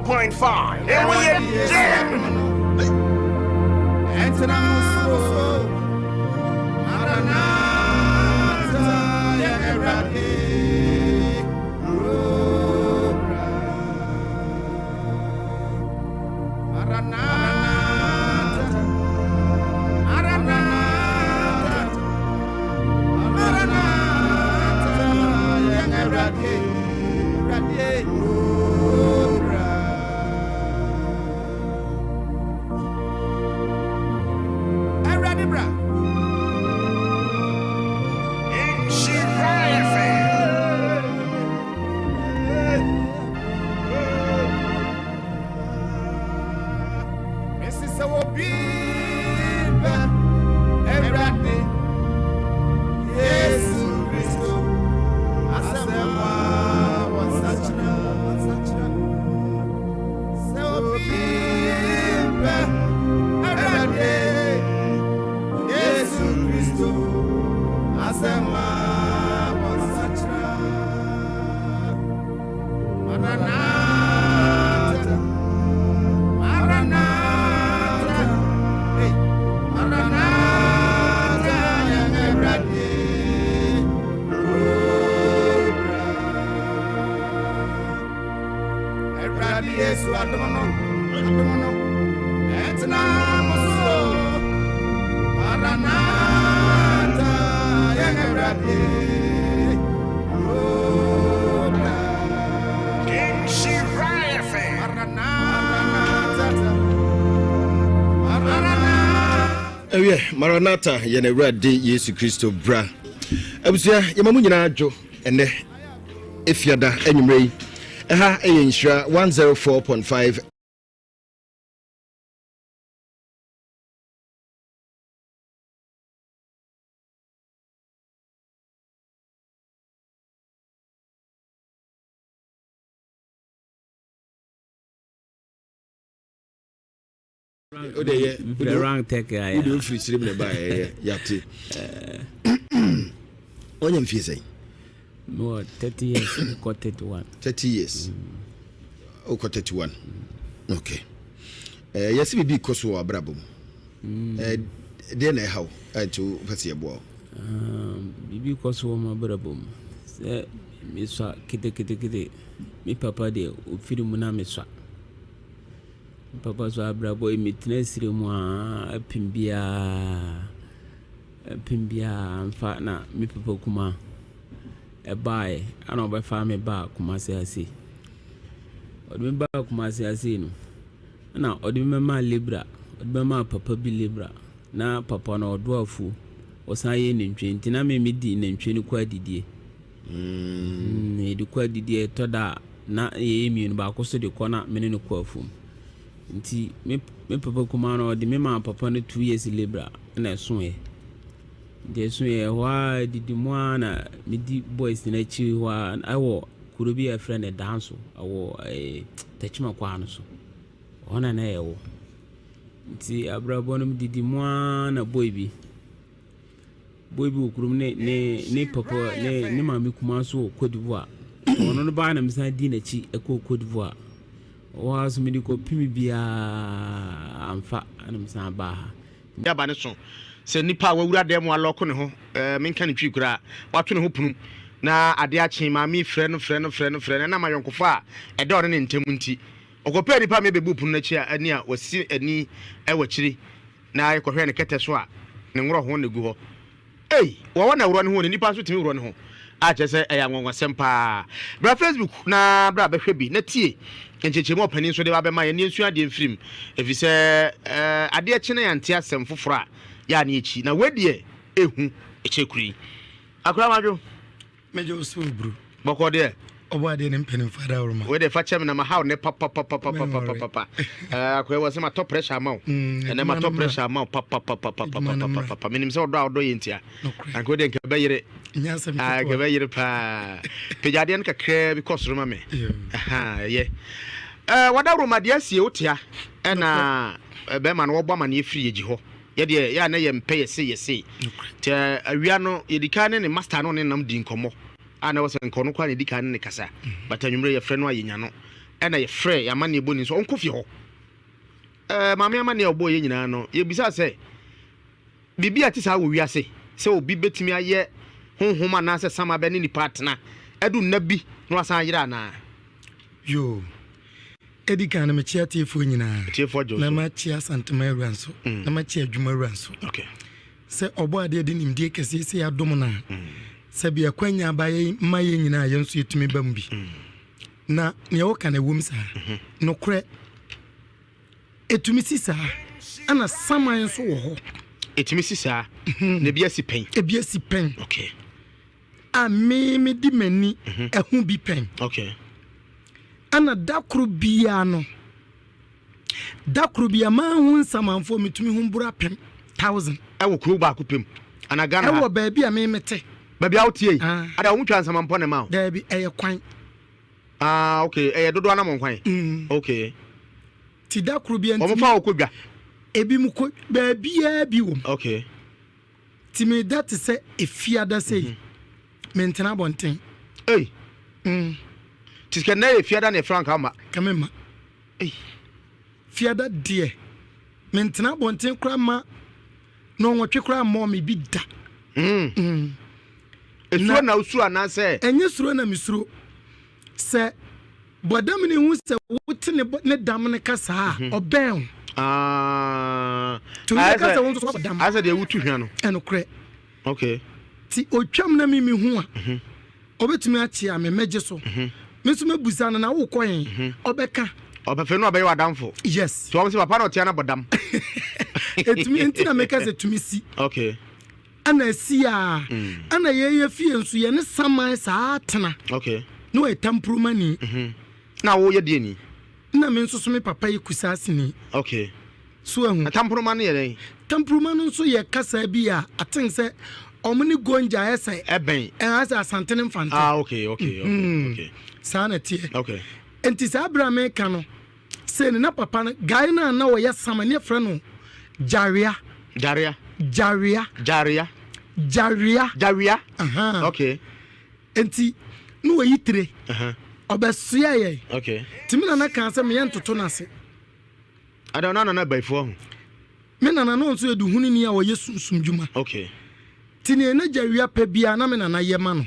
104.5 and we are dead. Ɛwiɛ, Maranatha, yɛn Awurade Yesu Kristo bra. Abusua, yɛma mo nyinaa dwo ɛnɛ efiada anwummerɛ yi. Ɛha ɛyɛ Nhyira 104.5. O de yɛ the wrong tech a wode ofiri sirim na ɛba ɛyɛ yate ɔnya mfie sɛn? Mewɔ 30 years kɔ 31. 30 years wokɔ 31, okay. Eh, yɛsɛ biribi kɔ so wɔ abrabɔ mu. Eh, deɛ na ɛha wo nti wopɛ sɛ yɛboa wo? Biribi kɔ so wɔ m'abrabɔ mu sɛ mesua ketekete. Me papa deɛ, ɔfiri mu na mesua. Me papa so abrabɔ yi, metena sire mu a apem biara apem biara mfa na me papa kuma ɛbaeɛ ana ɔbɛfa me baa Kumase ase. Ɔde me baa Kumase ase no, ɛna ɔde me bɛmaa lebra, ɔde bɛmaa papa bi lebra. Na papa no ɔdɔ afuo, ɔsan yɛ nantwie nti na me medi nantwie no kɔ adidie. Yɛde kɔ adidie, ɛtɔ da a na yɛyɛ mmienu, baako so de kɔ na me ne no kɔ afuom. Nti me me papa kumaa no ɔde me maa papa no 2 years labor na ɛsoeɛ. Nti ɛsoeɛ ɛhɔ ara didi mu ara na medi boys no akyi hɔ a ɛwɔ kuro bi a yɛfrɛ no Danso, ɛwɔ ɛɛ Techiman kwan no so. Ɛhɔ na na yɛwɔ. Nti abrabɔ no didi mu ara na boy bi wɔ kurom, ne papa ne maame kumaa nso wɔ Cote d'Ivoire. Ɔno no baa na mesan di n'akyi kɔɔ Cote d'Ivoire. Ɔwɔ ha nso mede kɔpem biara amfa na mesan baa ha. Aba ne so sɛ nipa a wawura dan mu alɔko ne ho, menka ne twi koraa, wato ne ho pono na adeɛ akye. Maame frɛ no, frɛ no, frɛ no, frɛ no, ɛnam ayɔnkofa a ɛda ɔne ne ntam nti, ɔkɔpɛɛ nipa a mebɛbu pono no akyi a ani a wasi ani wɔ akyiri na yɛkɔhwɛɛ ne kɛtɛ so a ne nworɔ ho na egu hɔ. Ei, wɔwɔ na worɔ ne ho ne nipa nso tumi worɔ ne ho a kyerɛ sɛ ɛyɛ anwanwasɛm paa. Bra Facebook na bra bɛhwɛ bi na tie nkyerɛkyerɛmu a ɔpanin nso de ba bɛma yɛn na yɛnsua adeɛ mfiri mu, ɛfiri sɛ eh, adeɛ kye na yɛante asɛm foforɔ a yɛ a ne yɛkyi na wei deɛ ɛhu ɛkyɛ kuro yi. Akora madwo. Mɛgye wo so oburu. Bɔkɔ deɛ. Ɔbɔ adeɛ ne mpanimfoɔ adaworoma. Wei deɛ fa kyɛ me na ma haw ne papapapapapapa. Ɛɛ akɔyɛ wɔ sɛ ma tɔ pressure ama wo. Ɛnɛ ma tɔ pressure ama wo papapapapapapa. Menim sɛ ɔdɔ a ɔdɔ yɛ ntia. Anka wo deɛ nka bɛyere. Nka bɛyere paa. Pagya adeɛ no kakraa bi kɔ soro ma me. Ɛyɛ. Ɛɛ wadaworoma deɛ asie wo tea ɛna bɛrima no wɔbɔ amaneɛ firi yɛgyi hɔ. Yɛdeɛ yɛ a na yɛmpɛ yɛse yɛse. Nti awia no yɛdi kan ne ne master no ne nam di nkɔmmɔ a na ɛwɔ sɛ nka ɔno koraa na ɛdi kan ne ne kasa, but anwummerɛ yɛfrɛ no a yɛnya no. Ɛna yɛfrɛɛ yɛn amanneɛbɔni sɛ ɔnkɔ fie hɔ. Ɛɛ, maame amanneɛ a ɔbɔɔ yɛn nyinaa no, yɛbisaa sɛ, biribi a ɛte saa wɔ wiase sɛ obi bɛtumi ayɛ honhom anaasɛ sama bɛ ne nipa atena adu nna bi na wasan ayera anaa? Yoo. Edi kan no mekyia atiefoɔ nyinaa. Atiefoɔ gye wo Na so. makyia Asantema awura nso. Na makyia adwuma wura nso. Okay. Sɛ ɔbɔ adeɛ de nimdie kɛseɛ sei adom no a, sɛbi akwanya aba yɛn ma yɛn nyinaa yɛn nso yɛtumi ba mu bi. Na nea woka no ɛwom saa. Nokorɛ, ɛtumi si saa. Ɛna saman nso wɔ hɔ. Ɛtumi si saa. Na ebi asi pɛn. Ebi asi pɛn. Okay. A me mede m'ani ahu bi pɛn. Okay. Ɛna da koro biara no, da koro biara manhu nsamanfoɔ metumi hu boro apem thousand. Ɛwɔ kuro baako pɛ mu anaa Ghana ha? Ɛwɔ baabi a me mete. Baabi a wotie yi? Ah. Ada wɔn twa nsamanpɔ na ɛma wo? Daabi, ɛyɛ kwan. Ah, okay, ɛyɛ dodoɔ anam kwan. Okay. Ti da koro biara Wɔn fa wɔ kɔ dwa. Ebi mu kɔ baabiara bi wɔ mu. Okay. Ti me da te sɛ efiada sei. Mentena abɔnten. Ei. Ti sɛ nnɛ yɛ fiada na ɛfra nka ma. Ka me ma. Ei. Fiada deɛ mentena abɔnten koraa ma nɔnwɔtwe koraa mmɔɔ me bi da. Esuro na osuro anaasɛ? Ɛnyɛ suro na mesuro. Sɛ bɔdamni hu sɛ wote ne ne dam no ka saa a, ɔbɛn wo. Ah. Tumi bɛka sɛ wo nso wabɔ dam. Ayɛ sɛ deɛ wotu hwa no. Ɛnokorɛ. Okay. Ti otwam na me mehu a, ɔbɛtumi akyea me, mɛgye so. Me nso mɛbusa no na wokɔ he? Ɔbɛka. Ɔpɛfɛ no ɔbɛyɛ w'adamfo. Yes. So wɔn sɛ papa na ɔtea no abɔ dam. Ɛtumi, nti na meka sɛ tumi si. Okay. Ɛna asi a, ɛna yɛyɛ fie nso yɛne saman saa tena. Okay. Na ɔyɛ tampurumani. Na woyɛ deɛ ni? Na me nso so me papa yɛ kusaaseni. Okay. So ahu. Na tampuruma no yɛ dɛn? Tampuruma no nso yɛ kasa bi a aten sɛ ɔmo ne Gonja ayɛ sɛ. Ɛbɛn. Ɛn ayɛ sɛ Asante ne Mfante. Ah okay okay okay okay. Saa na ɛteɛ. Okay. Nti saa bere a meka no sei no na papa no guy no a na ɔyɛ sama ne yɛfrɛ no Jawia. Jaria. Jawia. Jaria. Jawia. Jawia. Uh-huh. Okay. Nti na wɔyi tire. Uh-huh. Ɔbɛsoɛ yɛn. Okay. Nti me nana kaa sɛ meyɛ ntoto no ase. Ada na nana bayifoɔ ho. Me nana no nso yɛ duhunini a ɔyɛ sunsum dwuma. Okay. Nti nea n'agya wia pɛ biara na me nana yɛ ma no.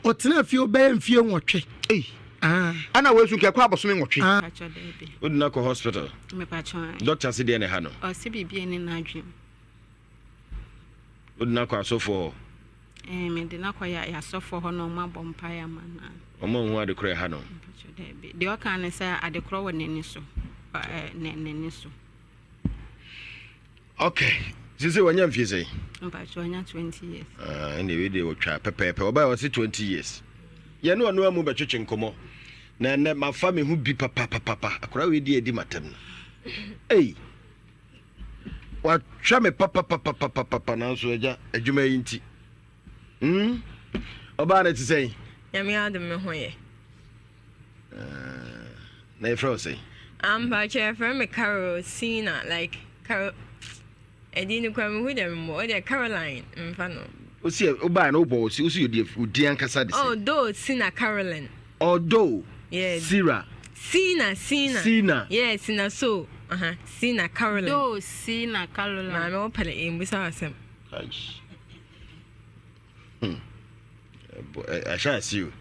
Ɔtenaa fie bɛyɛ mfie nwɔtwe. Ei. Ah. Ɛna wei nso nka ɛkɔ abosome nwɔtwe. Ah. Mepakyɛ daabi. Wode no akɔ hospital? Mepakyɛ ae. Doctor se deɛ na ɛha no? Ɔse biribi ɛni n'adwene mu. Wode no akɔ asɔfoɔ hɔ? Ɛɛ mede no akɔ yɛ asɔfoɔ hɔ na ɔmo abɔ mpaeɛ ama no. Ɔmo anhu ade korɔ ɛha no? Mepakyɛ daabi. Deɛ ɔka ne sɛ ade korɔ wɔ n'ani so. Ɛɛ n'ani so. Okay. Sisi wanya mfie sɛn? Mpakyɛ wanya 20 years. Ah, ɛnna ebi deɛ wɔtwa pɛpɛɛpɛ. Ɔbaa ɔse 20 years. Yɛne ɔno amu bɛtwetwe nkɔmmɔ. Na ɛnɛ mafa me ho bi papapapa. Akwadaa wei deɛ adi matam no. Ei! Watwa me papapapapapa nanso agya adwuma yi nti. Hmm? Ɔbaa no te sɛn? Nyame adom me ho yɛ. Eh, na yɛfrɛ wo sɛn? Ampakyɛ yɛfrɛ me Carol Sina like Carol ɛdin no kora mehu dɛ memmɔ ɔdeɛ Caroline mfa no. Wosi wobaa no wobɔ wosi wosi yɛ odin ankasa de sɛ. Oh do Sina Caroline. Ɔdo yeah. Sira. Sina Sina. Sina. Yeah Sina so. Uh -huh. Sina Caroline. Do Sina Caroline. Maame wo pɛlɛ mbusa asɛm. Hmm. Ahyɛ ase o.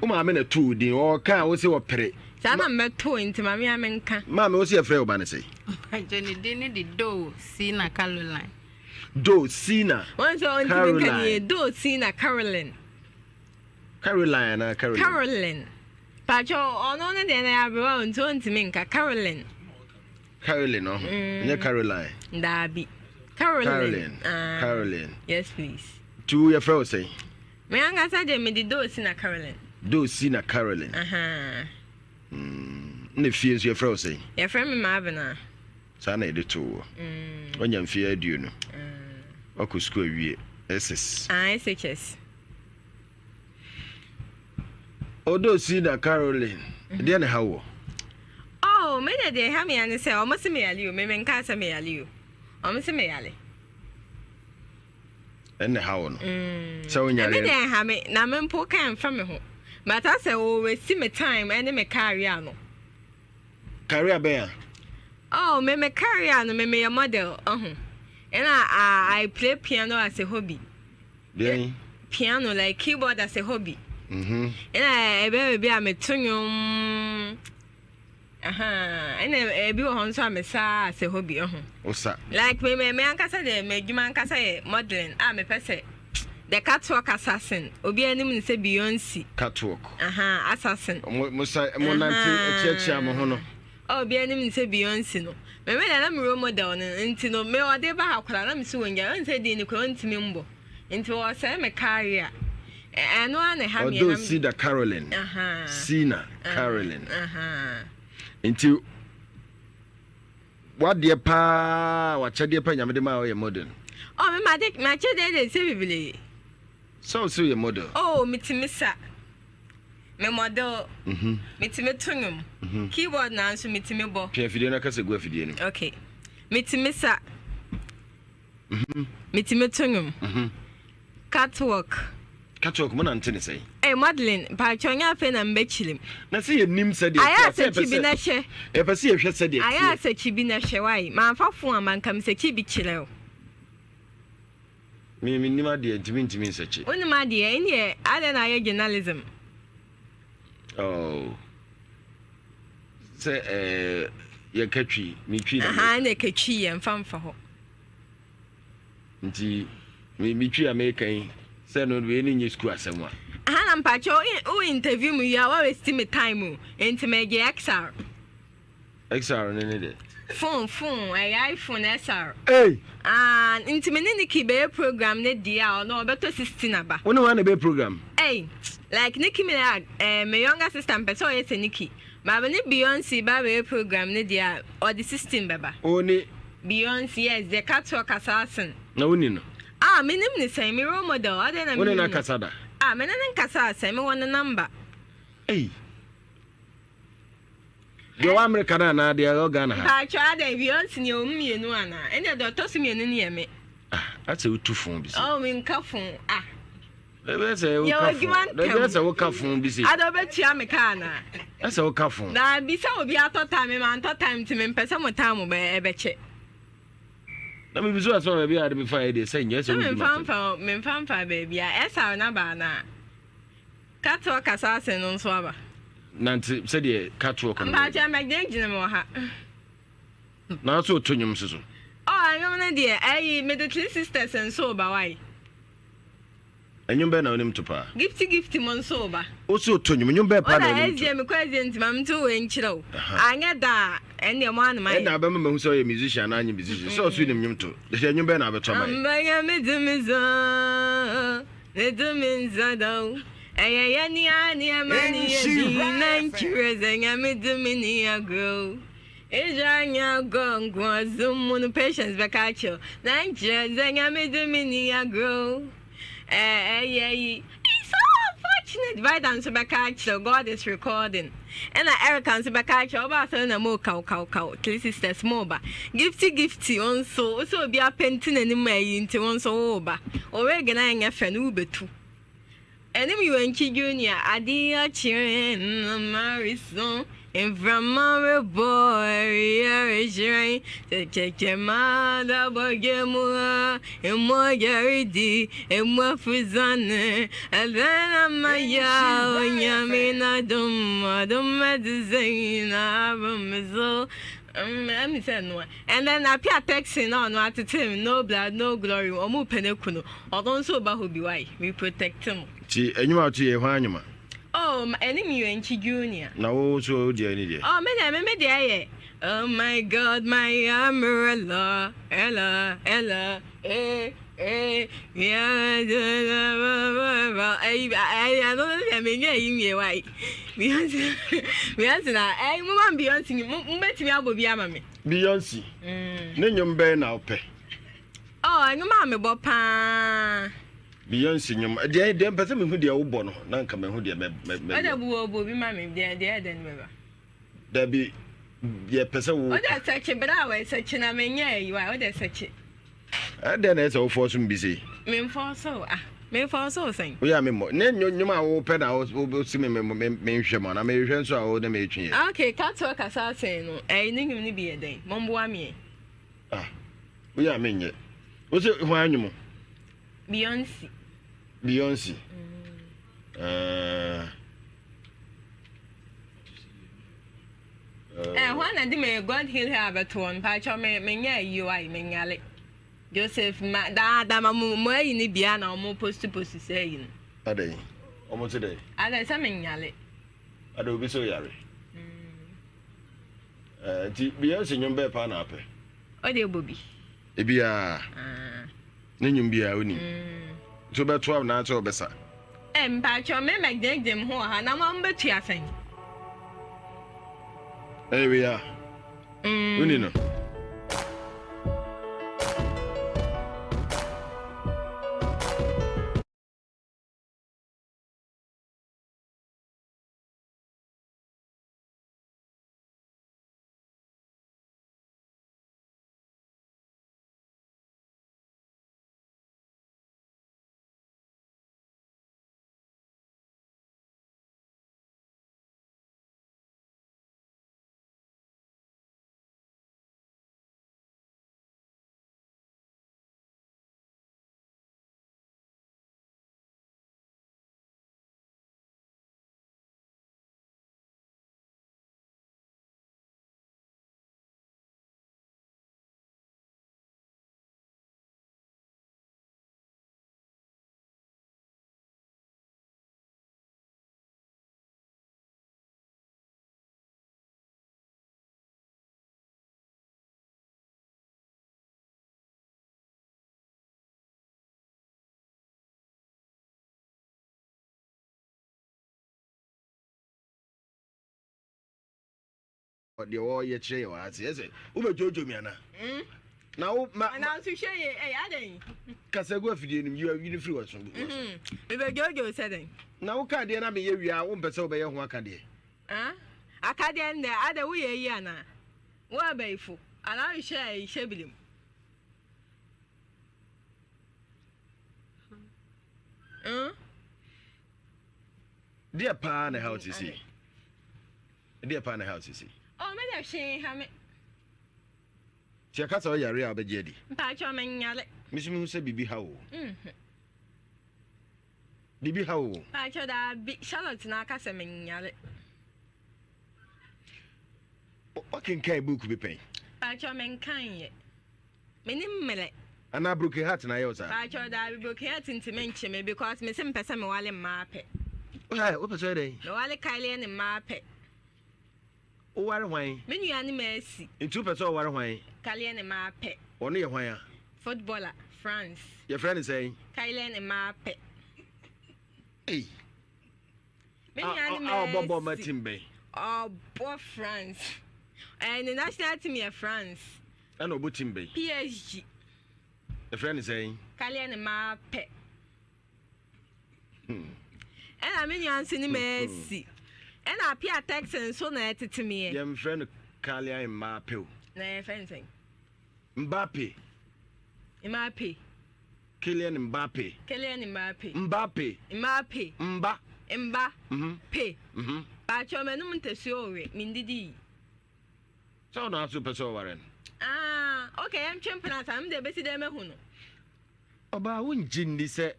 Wo maame na too din ɔka a wo se ɔpere. Saa na mmɛtoo nti maame a menka. Maame wo se yɛfrɛ wo ba no sɛ? Mpakyɛ ne din ne de Do Sina Caroline. Do Sina Wɔn sɛ ɔntumi nka ne yɛ Do Sina Caroline. Caroline anaa Caroline? Caroline. Pakyɛ ɔno ne deɛ na yɛ aberewa nti ɔntumi nka Caroline. Caroline ɔho mm. Nyɛ Caroline. Daabi. Caroline. Caroline. Ah. Caroline. Yes please. Tu yɛfrɛ wo sɛn? Me ankasa deɛ mede Dosi na Caroline. Dosi na Caroline. Uh-huh. Mm. Na fie nso yɛfrɛ wo sɛn? Yɛfrɛ me Maabena. Saa na yɛde too wɔ. Mm. Wanya mfeɛ 20. Mm. Wakɔ sukuu awie SS. Ah, SHS. Odosi na Caroline, deɛ na ɛha wɔ? Oh, me deɛ deɛ ɛha me ya ne sɛ ɔmo se me yale o, me menkaa sɛ me yale o. Ɔmo se me yale. Ɛna ɛha wɔ no. Mm. Sɛ wo nyare. Ɛme deɛ ɛha me, na me mpo ka ɛmfa me ho. But asɛ o waste me time ɛne me career no. Career bɛn a? Oh me me career no me meyɛ model ɔho ɛna I play piano as a hobby. Deɛn? Piano like keyboard as a hobby. Mm-hmm. Ɛna ɛbɛyɛ baabi a meto nnwom. Ɛna ebi wɔ hɔ nso a mesa as a hobby ɔho. Osa. Like me me me ankasa deɛ m'adwuma ankasa yɛ modeling a mepɛ sɛ the catwalk assassin obi anim ne sɛ Beyonce. Catwalk. Aha assassin. Mo mo sa mo nante akyiakyia mo ho no. A obi anim ne sɛ Beyonce no. Me me deɛ na me role model no nti no me ɔde ba ha koraa na me si wɔn gya ɔn sɛ din no koraa ɔntumi mbɔ nti ɔsɛe me career ɛno ara na ɛha me. Ɔdɔ Sida Caroline. Sina Caroline. Nti wadeɛ paa wakyɛdeɛ paa nyame de maa ɔyɛ model. Oh me ma de makyɛdeɛ de sɛ bebree. Sɛ ɔsɛ yɛ model. Oh metumi sa. Me model. Mm-hmm. Metumi to nnwom. Mm-hmm. Keyboard na nso metumi bɔ. Pia afidie no akasa gu afidie no. Okay. Metumi sa. Mm-hmm. Metumi to nnwom. Mm-hmm. Catwalk. Catwalk mo nante ne sɛn? Hey, modeling, mpakyɛ nyɛ afei na mbɛkyerɛ mu. Na sɛ yɛnim sɛdeɛ Ayɛ asɛkyi bi na hwɛ. Yɛpɛ sɛ yɛhwɛ sɛdeɛ teɛ. Ayɛ asɛkyi bi na hwɛ wae. Mamfa fon amma nka mesɛkyi bi kyerɛ wo. Me mennim adeɛ nti mentumi nsɛkye. Wonim adeɛ ɛnneɛ adɛn na ayɛ journalism? Oh, sɛ ɛɛ yɛka twi, me twi na. Aha, ɛna ɛka twi yɛ mfa mfa hɔ. Nti me me twi a meka yi sɛ no wei ne nyɛ sukuu asɛm a. Aha na mpakyɛ wo interview mu yi a wa waste me time o nti megye XR. XR ne ne dɛ. Phone phone ɛyɛ iPhone XR. Hey. Ah nti me ne Nikki bɛyɛ program ne deɛ a ɔno ɔbɛtɔ 16 aba. Wo ne wɔn na bɛyɛ program? Hey like Nicki Minaj eh, me younger sister mpɛ sɛ ɔyɛ sɛ Nicki. But me ne Beyonce ba bɛyɛ program ne deɛ a ɔde 16 bɛba. Wo ne. Beyonce yes deɛ catwalk assassin. Na wo ni no? Ah me nim ne sɛn me role model adɛn na me Wo ne nim no no? akasa da? Ah me ne no nkasa sɛn me wɔ ne number. Hey. Deɛ ɔwɔ America no anaa deɛ ɔwɔ Ghana ha? Mpakyɛw adɛn Beyonce ni ɔmu mmienu anaa? Ɛnna deɛ ɔtɔ so mmienu no yɛ me. Ah, asɛ wotu fon bi se. Oh, menka fon ah. Ɛbɛ sɛ woka fon. Ɛbɛ sɛ woka fon bi se. Ada ɔbɛtua me kaa anaa? Ɛsɛ woka fon. Daabi sɛ obi atɔ time me ma ntɔ time nti mempɛ sɛ mo time bɛ ɛbɛkyɛ. Na me bisu asɛm a baabi a ade me fa yɛ deɛ sɛ nyɛ sɛ wodi ma tɛm. Memfa mfa baabi a ɛsar na ba anaa? Catwalk asaase no nso aba. Nante sɛdeɛ catwalk no. Mpakyɛ mɛgyinagyina mu wɔ ha. Na nso to nnwom nso so. Oh, nnwom no deɛ ɛyi mede Three Sisters nso ba wae. Nnwom bɛn na wonim to paa? Gifty Gifty mo nso ba. Wo so to nnwom, nnwom bɛn paa na wonim to? Ɔna SJ mekɔ SJ nti ma mento wei nkyerɛ wo. Anyɛ da a ɛndeɛ mo ara na mayɛ. Ɛna abɛma mahu sɛ ɔyɛ musician anaa nyɛ musician. Sɛ ɔso nim nnwom to. Hwɛ nnwom bɛn na abɛto ama yɛn? Amba Nyame dze me so. Ne tumi nsa da o. Ɛyɛ yɛ nea nneɛma ne yɛ bi na nkyerɛ sɛ Nyame tumi ni agorɔ o. Israel nya agorɔ nkoasom mu no patience bɛka akyerɛ o. Na nkyerɛ sɛ Nyame tumi ni agorɔ o. Ɛyɛ yi. It's so unfortunate. Vida nso bɛka akyerɛ o. God is recording. Ɛna Erica nso bɛka akyerɛ wo, ɔba asɔre na mo kaw kaw kaw, Three Sisters mo ba. Gifty Gifty wo nso, wo sɛ obi apɛnti n'anim ayi nti wo nso wo ba. Wo wig no anyɛ fɛ no wo bɛtu. Ɛne me Wankyi Junior, adeɛ akyere na mareso, mframa rebɔ awia rehyerɛn, sɛ kyɛkyɛ ma da bɔdwe mu a, Mogya redi emu afusane Ɛbɛn na mayɛ a Onyame n'adom adom ɛte sɛ nyinaa aboro me so Ɛmi sɛ noa And then Apia Texan na ɔno atete me No blood no glory ɔmo pɛ no aku no Ɔno nso ba hɔ bi why Me protect mo. Nti ɛnwom a woto yi ɛyɛ hwan nwom a? Oh ɛne me Yɛnkyi Junior. Na wo nso wo deɛ ne deɛ? Oh me deɛ me me deɛ yɛ Oh my God my umbrella ella ella eh eh yeah ɛyi ɛyi ɛno no deɛ menyɛ ɛyi nwie wae Beyonce Beyonce na ɛyi mo ma Beyonce ni mo mo betumi abɔ bi ama me. Beyonce ne nnwom bɛn na wopɛ? Oh nnwom a mebɔ paa. Beyonce nnwom deɛ deɛ mpɛ sɛ mehu deɛ wobɔ no na nka mehu deɛ mɛ mɛ mɛ. Ɔdɛ bu wɔ bɔ bi ma me deɛ deɛ ɛdɛ no bɛba. Dabi yɛ pɛ sɛ wo. Wode sɛkye bere a wɔ sɛkye na menyɛ ayi wa wode sɛkye. Ɛdɛn na ɛsɛ wo fɔɔso me bi sei? Me nfɔɔso ah. Memfa wo so sɛn? Woyɛ a memmɔ. Ne nnwom a wopɛ na wosi me menhwɛ mu anaa mehwɛ nso a wo ne metwe yɛ. Okay, katoɔ kasa asɛn no, ɛyi ne nnwom no bi yɛ dɛn? Momboa me ɛ. Ah, woyɛ a menyɛ. Wo se hwan nnwom? Beyonce. Beyonce. Mm. Uh, Eh, hwan na de me God heal her abɛto hɔ no? Mpakyɛw me menyɛ ayi o ayi menyale. Joseph ma daa da ma mo mo ayi ne bia na ɔmo post post sɛ ayi no. Adɛn? Ɔmo te dɛn? Adɛn sɛ menyale. Adɛn obi sɛ oyare? Mm. Eh, nti Beyonce nnwom bɛɛ paa na apɛ? Ɔde bɔ bi. Ebiaa. Ah. Ne nnwom biaa onim. Mm. Nti wobɛto a naasɛ wobɛsa? Eh, mpakyɛw me mɛgyinagyina mu ho wɔ ha na mo bɛtua sɛn? Ɛyɛ wei a. Mm. Woni no. Deɛ wɔyɛ kyerɛ yɛ wɔ ha sɛ ɛsɛ wobɛdwoodwo me ana mm. na wo ma ma nso hwɛ yɛ ɛyɛ adɛn kasa gu afidie no mu yi awi no firi wɔ so mm-hmm. mebɛdwoodwo sɛ dɛn na woka adeɛ na meyɛ wie a wompɛ sɛ wobɛyɛ ho aka deɛ aka deɛ ndɛ adɛ woyɛ yi anaa wo abayifo anaa wohwɛ ayi hyɛ bilim mm? Deɛ paa na ɛha wo sisi. Deɛ paa na ɛha wo sisi. Oh, me deɛ hwee ha me. Ti ɛka sɛ ɔyare a ɔbɛgye adi. Mpakyɛ me nyare. Me so mehu sɛ biribi ha wo. Mm. Biribi ha wo. Mpakyɛ daabi Charlotte na aka sɛ me nyare. Wakenkan book bi pɛn? Mpakyɛ me nkan yɛ. Menim mmerɛ. Anaa broken heart na ayɛ wo saa? Paatwɔ daabi broken heart ntumi nkye me because mese mepɛ sɛ mewale mmaa pɛ. Wohɛ wopɛ sɛ ɔyɛ dɛn? Mewale Kylie ne mmaa pɛ. Woware hwan? Me nua ne Mercy. Nti wopɛ sɛ ɔware hwan? Kylie ne mmaa pɛ. Ɔno yɛ hwan a? Footballer, France. Yɛfrɛ no sɛn? Kylie ne mmaa pɛ. Ei. Me nua ne Mercy. A ɔbɔ bɔɔl ma team bɛn? Ɔbɔ France. Ɛɛ ne national team yɛ France. Ɛna ɔbɔ team bɛn? PSG. Yɛfrɛ no sɛn? Kylian Mbappe. Hmm. Ɛna me nua nso ne Messi. Ɛna Apia Texan nso na ɛtete meɛ. Yɛmfrɛ no Kylian Mbappe o. Na yɛfrɛ no sɛn? Mbappe. Mbappe. Kylian Mbappe. Kylian Mbappe. Mbappe. Mbappe. Mba. Mba. Mhm. Pe. Mhm. Baakyɛ ɔmɛnum ntasuo owe mendidi yi. Sɛ ɔno ara so pɛ sɛ ɔware no. Ah, okay, yɛntwe mpena saa, me deɛ bɛsi dɛn mahu no. Ɔbaa wongye nni sɛ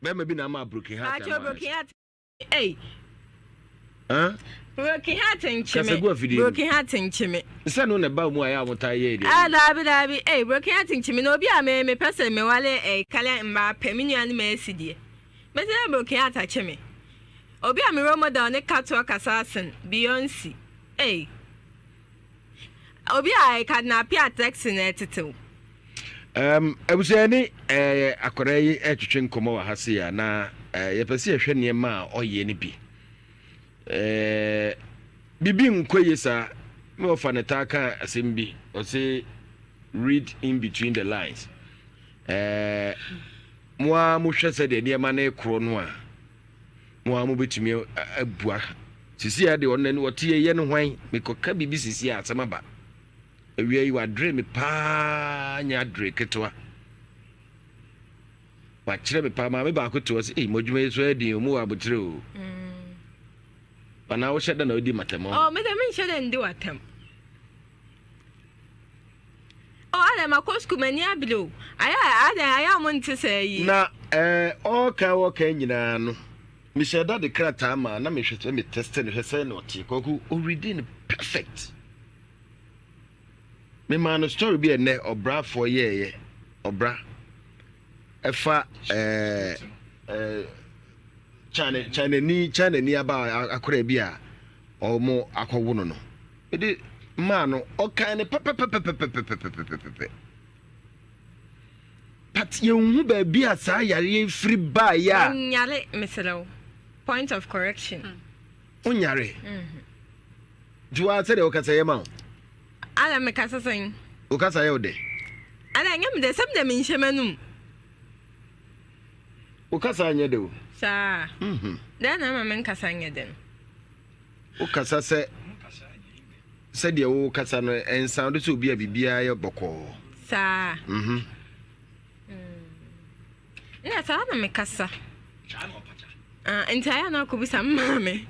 bɛrima bi na ama broken heart ama broken heart ei. Huh? Broken heart nkye me. Broken heart nkye me. Sɛ no na ɛba mu a yɛ a wɔtaa yɛ deɛ. Ah, daabi daabi, ei, broken heart nkye me na obi a me mepɛ sɛ mewale eh, Kylian Mbappe, me nua ne Messi deɛ. Mɛsi dɛ broken heart akye me. Obi a me role model ne Katoɔ Kasaasen, Beyonce, ei. Obi a Cardinal Appiah Turkson na ɛtetew. Um, abusua ne eh, akwadaa yi ɛretwetwe nkɔmmɔ wɔ ha se a na eh, yɛpɛ sɛ yɛhwɛ nneɛma a ɔyɛ no bi. Eh, biribi nkɔ yie saa na wɔfa ne taa ka asɛm bi ɔse read in between the lines. Eh, mo ara mohwɛ sɛdeɛ nneɛma no rekorɔ no a mo ara mobɛtumi abua. Sisi a deɛ ɔno n'ani ɔte yɛ yɛ no hwan mekɔka biribi sisi a asɛm aba. Awia yi wadere me paa nyɛ adere ketewa. Wakyerɛ me paa. Maame baako te hɔ sɛ, ei, mo adwuma yi so ayɛ den o, mowɔ aboterɛ o. Anaa wohyɛ da na wodi m'atɛm ɔ? Oh, me deɛ menhyɛ da ndi w'atɛm. Oh, adɛn makɔ sukuu m'ani abere o. Ayɛ adɛn ayɛ a mo nte sɛ yi. Na ɛɛ ɔɔka ɔɔka nyinaa no, mehyɛ da de krataa maa na mehwɛ sɛ me tɛste no hwɛ sɛ na ɔte. Kwaku, ɔredi no perfect. Memaa no story bi ɛnɛ ɔbrafoɔ yɛɛyɛ ɔbra ɛfa ɛɛ ɛɛ China Chinani Chinani aba akora bi a wɔn akɔwo no no mede maa no ɔkan no pɛpɛpɛpɛpɛpɛpɛpɛpɛ but yɛnhu baabi a saa yareɛ firi baeɛ a. Nyare mesrɛ wo point of correction. Wonyare. Nti waa sɛdeɛ wokasa yɛ ma wo. Ada mekasa sɛn? Wokasa yɛ wo dɛ. Ada ɛnyɛ me dɛ sɛ me dɛ menhyɛ m'anum. Wokasa nyɛ dɛ o. Saa. Mhm. Dɛn na ama me nkasa nyɛ dɛ no? Wokasa sɛ sɛdeɛ wokasa no ɛnsan do sɛ obi a biribiara yɛ bɔkɔɔ. Saa. Mhm. Mm. Na saa na mekasa. Ah, nti ayɛ na akɔbisa me maame.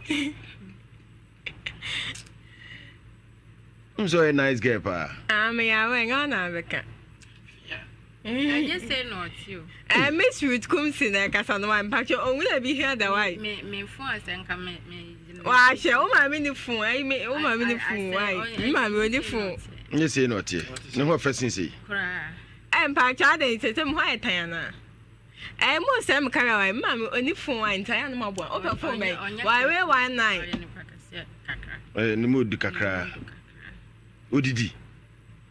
N sɛ ɔyɛ nice girl paa. Ah, meyɛ awɛ, nyɛ ɔna abɛka. Ɛnyɛ sɛ na ɔte o. Eh, Miss Ruth Kumsi na ɛkasa no wa mpakyɛ owura bi hia da wai. Me me phone asɛ nka me me. Wahyɛ wo maame ni phone ayi me wo maame ni phone wai me maame oni phone. Nyɛ sei na ɔteɛ ne ho ɔfɛ sin sei. Koraa. Eh mpakyɛ adɛn sɛ sɛ mo ho ayɛ tan anaa. Eh mo sɛ me kara wai me maame oni phone wai nti ayɛ no mo aboa wopɛ phone bɛn wai wei 19. Ɔyɛ ne mu odi kakra. Odidi.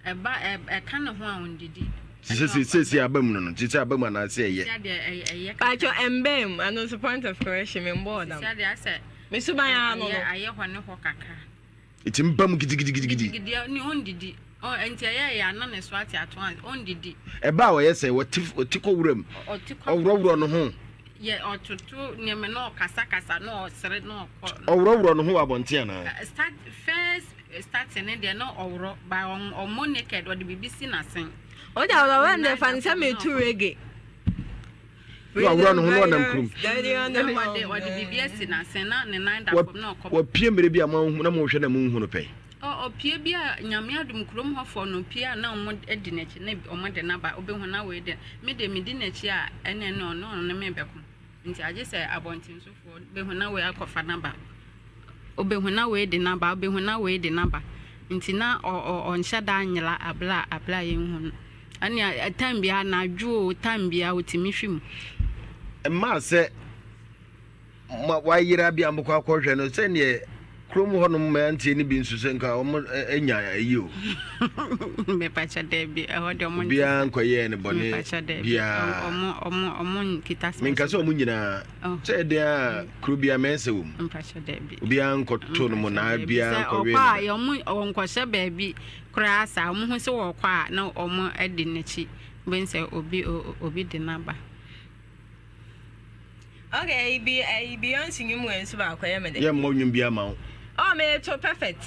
Ɛba ɛka ne ho a ɔndidi. Sɛ sɛ aba mu no no sɛ aba mu anaasɛ ɛyɛ. Paatwa ɛmbɛn mu ano nso point of correction me mbɔɔ dam. Me suban ano no. Ayɛ hɔ ne hɔ kakra. Ɛtumi ba mu gidigidigidi. Gidigidi ne ɔndidi. Nti ɛyɛ ɛyɛ ana ne so ate ato a ɔndidi. Ɛba a ɔyɛ sɛ ɔte ɔte kɔ wura mu. Ɔworɔworɔ ne ho. Yɛ ɔtoto nneɛma na ɔkasakasa na ɔsere na ɔkɔ. Ɔworɔworɔ ne ho wɔ abɔnten anaa? Start first starting ne deɛ na ɔworɔ ba ɔmmɔ naked ɔde biribi si n'asen. Ɔde awɔrɔ wɛn de fa ne sɛ metu reggae. Na waworɔ ne ho na ɔnam kurom. Ɔde ɔde biribi asi n'asen na ne nan da fam na ɔkɔ. Wapue mmerɛ bi a moanhu na mohwɛ na monhu no pɛn. Ɔpue bi a Nyame adom kurom hɔfoɔ no pue a na ɔmo di n'akyi na ɔmo de n'aba wobɛhu na wei de me deɛ medi n'akyi a ɛne ɛne ɔno ɔno ne me bɛko nti agye sɛ abɔntensofoɔ bɛhu na wei akɔfa n'aba wobɛhu na wei de n'aba wobɛhu na wei de n'aba nti na ɔnhyɛ da nyela abla abla yɛnhu no ɛnea time biara anadwo o time biara ɔtumi hwe mu. Mmaa sɛ ma wayera bi a mokɔ akɔhwɛ no sɛdeɛ kurom hɔnom mmeranteɛ no bi nso sɛ nka wɔn anya ayi o. Mepakyɛ daabi ɛhɔ deɛ ɔmo obiara nkɔyɛɛ ne bɔne biara ɔmo ɔmo ɔmo nkita sɛ menka sɛ ɔmo nyinaa oh. sɛ ɛdeɛ a kuro biara mɛnsɛ wɔ mu mpakyɛ daabi obiara nkɔto no mo naa biara nkɔwe no ɔkɔ a ɔmo ɔnkɔhyɛ baabi koraa saa ɔmo ho sɛ wɔkɔ a na ɔmo adi n'akyi bɛn sɛ obi obi de n'aba. Okay, bi ɛyi Beyonce nnwom wɔ nso baako ɛyɛ me dɛ. Yɛ mmɔ nnwom bi ama wo. Oh, me to perfect.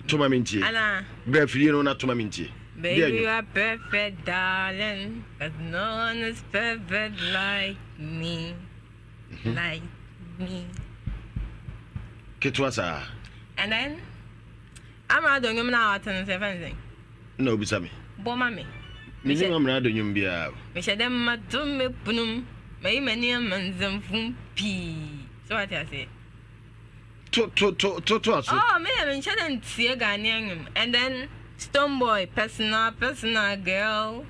To ma me ntie. Ana. Brɛ afidie no na to ma me ntie. Baby, you are perfect, darling, but no one is perfect like me, mm-hmm. like me. Ketewa saa. And then, Amrado nnwom na ɔte no sɛ fɛn sɛn. Na obisa me. Bɔ ma me. Menim amrado nnwom biara. Mehyɛ dɛ mato me pono mayi m'ani ama nsɛmfo pii. So wate aseɛ? To to to to to aso. Oh, me deɛ menhyɛ dɛ ntie Ghanaian nnwom. And then Stonebwoy, personal personal girl.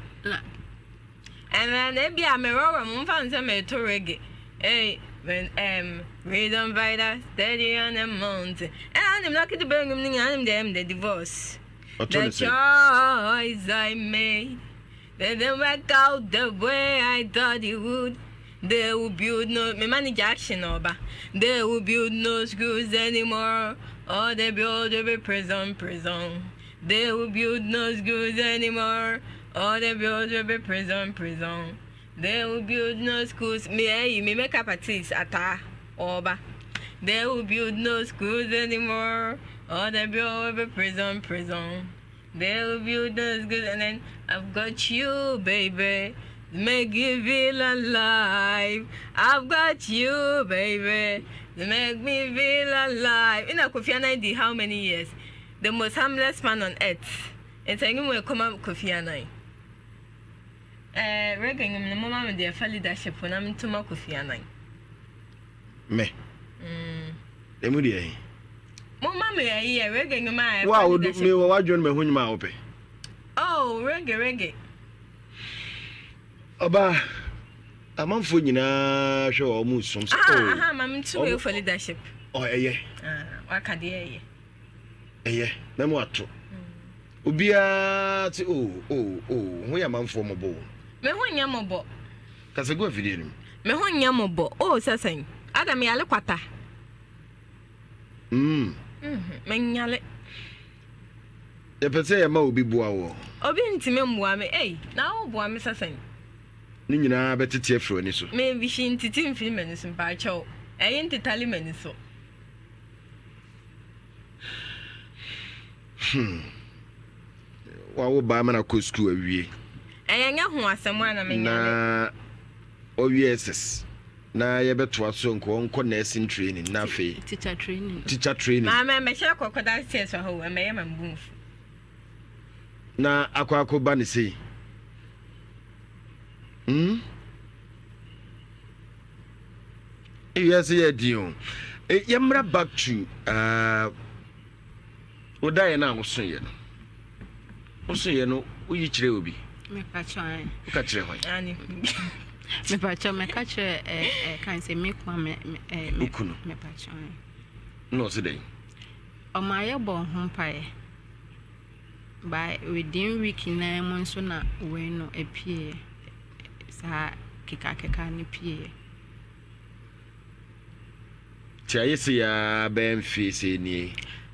And then ebi a merɔrɔ mu mfa nsɛ meto reggae. Hey, when um, rhythm fighter, steady on the mountain. And I'm lucky to bring him, I'm the divorce. The choice I made didn't work out the way I thought it would. They will build no me manager action oba. They will build no schools anymore. All they build will be prison, prison. They will build no schools anymore. All they build will be prison, prison. They will build no schools. Me, eh, me makeup artist ata oba. They will build no schools anymore. All they build will be prison, prison. They will build no schools, and then I've got you, baby. Make you feel alive. I've got you, baby. You make me feel alive. Ina Kofi Annan di how many years? The most humblest man on earth. Nti ɛnwom wei kɔma Kofi Annan. Eh, reggae nwom no moma me deɛ fa leadership na mentoma Kofi Annan. Me. Mm. Emu deɛ he? Moma me ayi yɛ reggae nwom a Wo a ɛfa wodu leadership. me wɔ w'adwene mahu nwom a wopɛ. Oh, reggae reggae. Ɔbaa, amanfoɔ nyinaa hwɛ wɔ ɔmo sum sɛ Aha, oh. aha, ma me ntu wei for leadership. Ɔ ɛyɛ. Ah, waka deɛ ɛyɛ. Ɛyɛ, mɛmo ato. Obiara te oh oh oh, ho yɛ amanfoɔ mmɔbɔ o. Me ho nyɛ mmɔbɔ. Kasa gu afidie no mu. Me ho nyɛ mmɔbɔ oh sɛ sɛn. Ada me yale kwata. Mm. Mm, me nyale. Yɛpɛ sɛ yɛma obi boa woɔ. Obi ntumi mmoa me ei, na wo boa me sɛ sɛn? Ne nyinaa bɛtete afiri w'ani so. Me hwee ntete mfiri m'ani so mpakyɛw, ɛyi ntetale m'ani so. Hmm. Wawo baa ma no akɔ sukuu awie. Ɛyɛ nyɛ ho asɛm a na me nyale. Na ɔwie SS. Na yɛbɛtoa so nka ɔnkɔ nursing training na afei. Teacher training. Teacher training. Maame ɛmɛhyɛ kɔkɔ downstairs wɔ hɔ o ɛmɛyɛ ma mbu nfu. Na akɔ akɔ ba ne sei. Hmm. Ewiase yɛ den o. E, yɛmmra back to uh, wo daeɛ no a wosoeɛ no. Wosoeɛ no woyi kyerɛ obi? Woka kyerɛ hwan? Mepakyɛ mɛka kyerɛ ɛ kan sɛ me kuma me ɛ me kunu. Mepakyɛ. Na ɔse dɛn? Ɔma yɛ bɔ ho mpaeɛ. By within week naa mu nso na wei no epieɛ. Saa kekakeka no pieeɛ. Nti ayɛ sei ara bɛyɛ mfeɛ sei nie?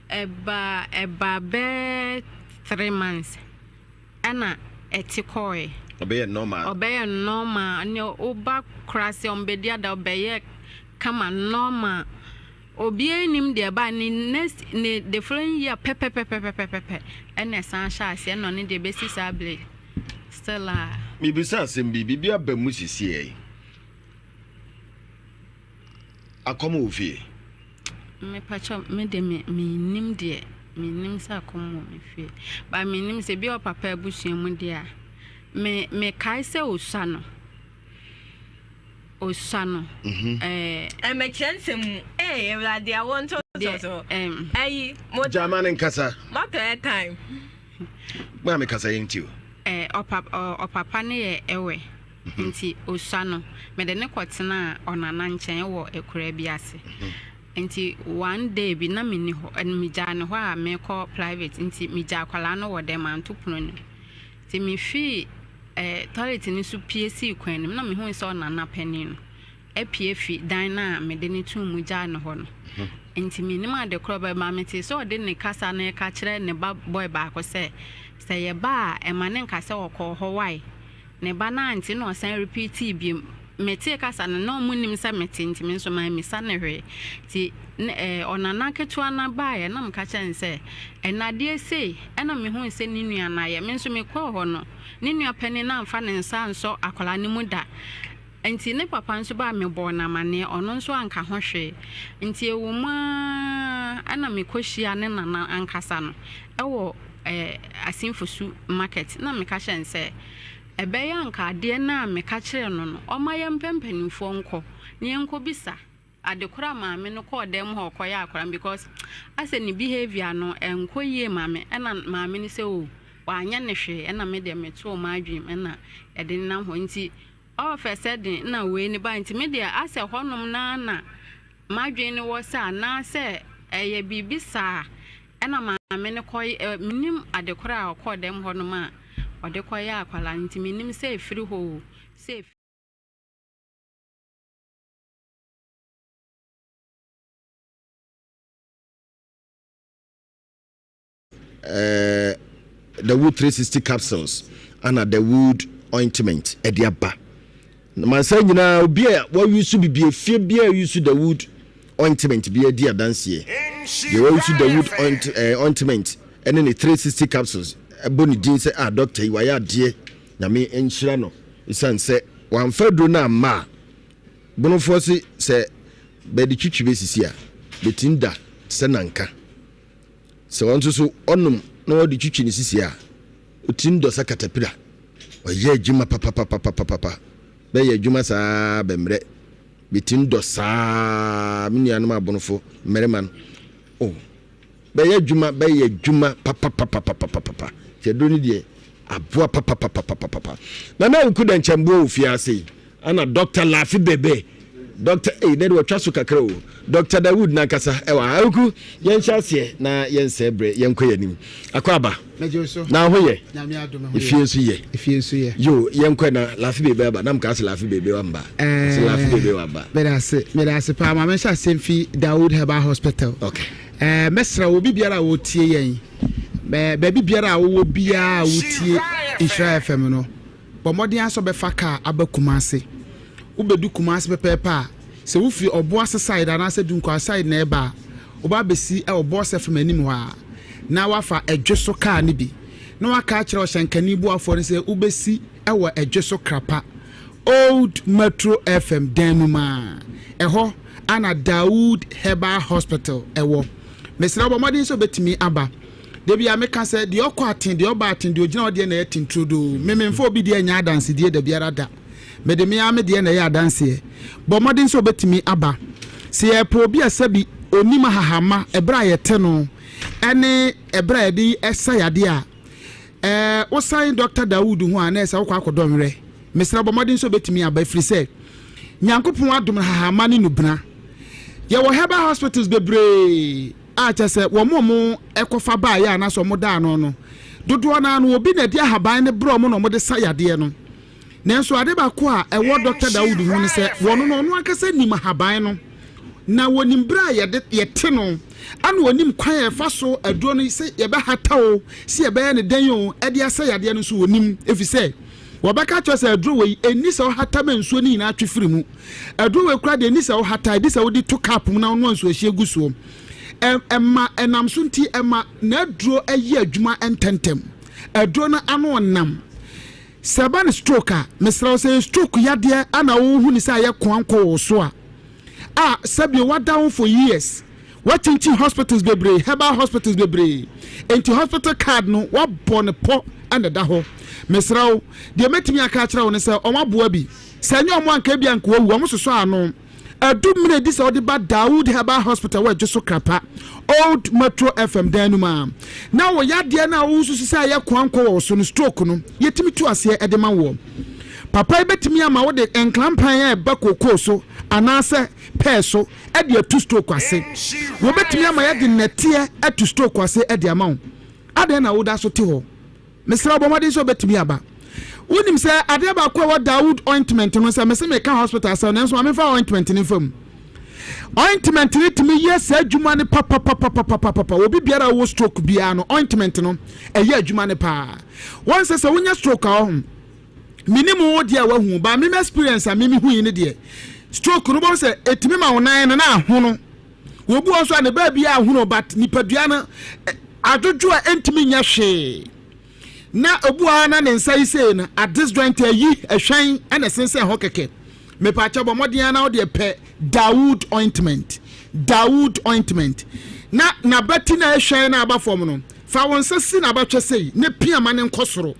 Ɛbaa ɛbaa bɛyɛ 3 months ɛna ɛte kɔɔɛ. Ɔbɛyɛ normal? Ɔbɛyɛ normal, ne woba koraa sɛ ɔmbɛdi ada ɔbɛyɛ kama normal. Obiara nnim deɛ ɛbaa ne next ne the following year pɛpɛpɛpɛpɛpɛ ɛna ɛsan hyɛ aseɛ ɛna ɔno deɛ bɛsi saa bere still a. Mebisa asɛm bi, biribi aba mu sisiɛ yi. Akɔm wɔ fie? Mepakyɛw, me de me mennim deɛ, mennim sɛ akɔm wɔ me fie. But mennim sɛ ebi wɔ papa abusua mu deɛ a, me mekae sɛ osua no. Osua no. Mhm. Ɛɛ. Ɛmɛkyerɛ nsɛm mu. Ee Awurade awoɔ ntoatoasoɔ. Ɛyi mo. Gyama ne nkasa. Moatɔ airtime. Maa me kasa yɛn ti o. Ɛɛ ɔpa ɔpapa no yɛ ɛwɛ. Nti osua no mede no kɔtenaa ɔnana nkyɛn wɔ akuraa bi ase. Nti one day bi na menni hɔ, megyaa no hɔ a merekɔ private nti megyaa akwadaa no wɔ dɛm manto pono no mu. Nti mefii eh, toilet no so pue sii kwan no mu na mehuu sɛ ɔnana panin no apue afi dan no a mede no too mu gyaa no hɔ no. Nti mennim ade korɔ bɛma metee sɛ ɔde ne kasa no reka kyerɛ ne ba boy baako sɛ, sɛ yɛba a ɛma no nka sɛ ɔkɔɔ hɔ wai. Ne ba no ante na ɔsan repeatii biom. Metee kasa no na ɔmo nnim sɛ mete nti me nso mammisa no hwee. Nti ne ɛɛ ɔnana ketewa no baeɛ na meka kyerɛɛ no sɛ ɛnna adeɛ sei ɛna mehuu sɛ ne nua no ayɛ. Me nso mekɔɔ hɔ no ne nua panin no amfa ne nsa ansɔ akwadaa no mu da. Nti ne papa nso baa mebɔɔ no amaneɛ ɔno nso anka ho hwee. Nti ɛwɔ mu ara ɛna mekɔhyiaa ne nana ankasa no ɛwɔ ɛɛ Asinfosu market na meka kyerɛɛ no sɛ ɛbɛyɛ anka adeɛ no a meka kyerɛɛ no no ɔmma yɛmpɛ mpanimfoɔ nkɔ na yɛnkɔbisa ade korɔ a maame no kɔɔ dan mu hɔ ɔkɔyɛ akwadaa no because asɛ ne behavior no ɛnkɔ yie ma me ɛna maame no sɛ o wanyɛ ne hwee ɛna me deɛ metoo m'adwene mu ɛna yɛde nenam hɔ nti all of a sudden na wei no bae nti me deɛ asɛ hɔnom no ara na m'adwene no wɔ sɛ anaasɛ ɛyɛ biribi saa ɛna maame no kɔ ɛ menim ade korɔ a ɔkɔɔ dɛm hɔnom a ɔde kɔyɛ akwadaa no nti menim sɛ ɛfiri hɔ o sɛ Eh, the wood 360 capsules ana the wood ointment ɛde aba mansa nyinaa obi a wayusu bibi efie bi a yusu the wood ointment bi adi adanseɛ deɛ wayusu the wood oint, eh, ointment ɛne ne 360 capsules ɛbɔ ne din sɛ ah doctor yi wayɛ adeɛ nyame nhyira no. Ɛsiane sɛ wamfa aduro no amma a, Bonofoɔ se sɛ bɛde twitwi bɛsisi a, bɛtim da te sɛ nanka. Sɛ ɔno nso so ɔnom na ɔde twitwi ne sisi a, ɔtim dɔ sɛ katapira. Ɔyɛ adwuma papapapapapa. Bɛyɛ adwuma saa bɛmmerɛ. Bɛtim dɔ saa me nuanom abonofo mmarima no. Oh, Bɛyɛ adwuma bɛyɛ adwuma papapapapapapa nti aduro no deɛ aboa papapapapapa. Nana Awuku Dɛnkyɛmboɔ wɔ fie ase yi ana Dr. Lafi Bebe Dr. Ei na de wɔtwa so kakra o Dr. Dawood nankasa ɛwɔ ha. Awuku yɛnhyɛ aseɛ na yɛnsɛe berɛ yɛnkɔ yɛn anim. Akɔ aba na ho yɛ efie nso yɛ efie nso yɛ yo yɛnkɔ na Lafi Bebe aba na mka sɛ Lafi Bebe wamba sɛ Lafi Bebe waba. Meda ase meda ase paa ma menhyɛ asɛm fi Dawood Herbal Hospital. Okay. Ɛɛ, mɛsrɛ wo, obi biara a ɔretie yɛn, baabi biara a wowɔ biara a wotie Nhyira FM no, bɔ mmɔden ara sɛ wobɛfa kaa aba Kumasi. Wobɛdu Kumasi pɛpɛɛpɛ a, sɛ wofiri Ɔboase side anaasɛ Dunkwa side na ɛreba a, woba abɛsi wɔ Boss FM anim hɔ a, na woafa Ɛdweso kaa no bi, na woaka akyerɛ ɔhyɛnkani boafoɔ no sɛ wobɛsi wɔ Ɛdweso Krapa. Old Metro FM dan no mu a, ɛhɔ na Dawood Herbal Hospital wɔ. Mesrɛ wo bɔ mmɔden sɛ wobɛtumi aba. Da biara meka sɛ, deɛ ɔkɔ aten, deɛ ɔba aten, deɛ ɔgyina hɔ deɛ na ɛyɛ ten turodoo. Me memfa obi deɛ nyɛ adansedie da biara da. Mede me ara me deɛ na ɛyɛ adanseɛ. Bɔ mmɔden sɛ wobɛtumi aba. Sɛ yɛrepɛ obi a sɛbi ɔnim ahahamma ɛberɛ a yɛte no ne ɛberɛ a yɛde sa yadeɛ a, Ɛɛ, wosan Dɔkta Dawood ho a, na ɛsɛ wokɔ akɔdɔ nwerɛ. Mesrɛ bɔ mmɔden sɛ wobɛtumi aba, ɛfiri sɛ Nyankopɔn adom no hahama ne nubena. Yɛwɔ herbal hospitals bebree a kyɛ sɛ wɔn a wɔn ɛkɔfa baeɛ anaasɛ wɔn da ano no, dodoɔ no ara no obi na ɛde ahaban no brɛ wɔn na wɔde sa yadeɛ no. Nanso ade baako a ɛwɔ Dɔkta Dawood ho ne sɛ, wɔno no, ɔno ankasa nim ahaban no, na wɔnim berɛ a yɛde yɛte no, ɛna ɔnim kwan a yɛfa so aduro no, sɛ yɛbɛhata o, sɛ yɛbɛyɛ no dɛn o, ɛde asɛ yadeɛ no nso wɔnim, ɛfiri sɛ wɔbɛka kyerɛ sɛ aduro wei ɛnni sɛ wohata ma nsuo no nyinaa twe firi mu. Aduro wei koraa deɛ ɛnni sɛ wohata, ɛdi sɛ wode to cup mu na wonoa nsuohyeɛ gu soɔ. Ɛma ɛnam so nti ɛma n'aduro yɛ adwuma ntɛntɛm. Aduro no ano ɔnam. Sɛ ɛba no stroke a, mesrɛ wo sɛ ɛyɛ stroke yadeɛ na wohu no sɛ ayɛ koankɔ wɔ wo so a, a sɛbio wada ho for years, woakyinkyin hospitals bebree, herbal hospitals bebree, enti hospital card no woabɔ no pɔ na ɛda hɔ. Mesrɛ wo, deɛ mɛtumi aka akyerɛ wo ne sɛ wɔn aboa bi, sɛ ɛnyɛ wɔn a anka ebia anka wawu, wɔn sosɔ ano. Adu mmerɛ di sɛ wode ba Dawood Herbal Hospital wɔ Adwoso Krapa, Old Metro FM dan no mu a, na wo yadeɛ no a wosusu sɛ ɛyɛ koankɔ wɔ wo so no, stroke no, yɛtumi tu aseɛ de ma woɔ. Papa yi bɛtumi ama wode nklampan a ɛba kookoo so anaasɛ pɛɛ so de atu stroke ase. Wɔbɛtumi ama yɛde nnɛteɛ atu stroke ase de ama wo. Adɛn na woda so te hɔ? Mesrɛ wo bɔ mmɔden sɛ wobɛtumi aba. Wonim sɛ adeɛ baako a ɛwɔ Dawood ointment no sɛ mese meka hospital asɛm nanso ma memfa ointment no mfa mu. Ointment no tumi yɛ saa adwuma no papapapapapapa. Obi biara a ɔwɔ stroke biara no ointment no ɛyɛ adwuma no paa. Wɔn sɛ sɛ wonya stroke a ɔho menim wo deɛ a wahu ba meme experience a meme hu yi ne deɛ stroke no bɔn sɛ ɛtumi ma wo nan no na ahono. Wɔbu wɔn nso a ne baabi a ahono but nipadua no adwodwo a ɛntumi nyɛ hwee na obu a na ne nsa yi sei no a disjoint ayi ɛhwɛn ɛna ɛsensɛn hɔ kɛkɛ mepaakyɛ bɔ mmɔden na wode pɛ Dawood ointment Dawood ointment na n'abati na ɛhwɛn na aba fam no fa wo nsa si n'abatwɛ sei na pia ma ne nkɔ soro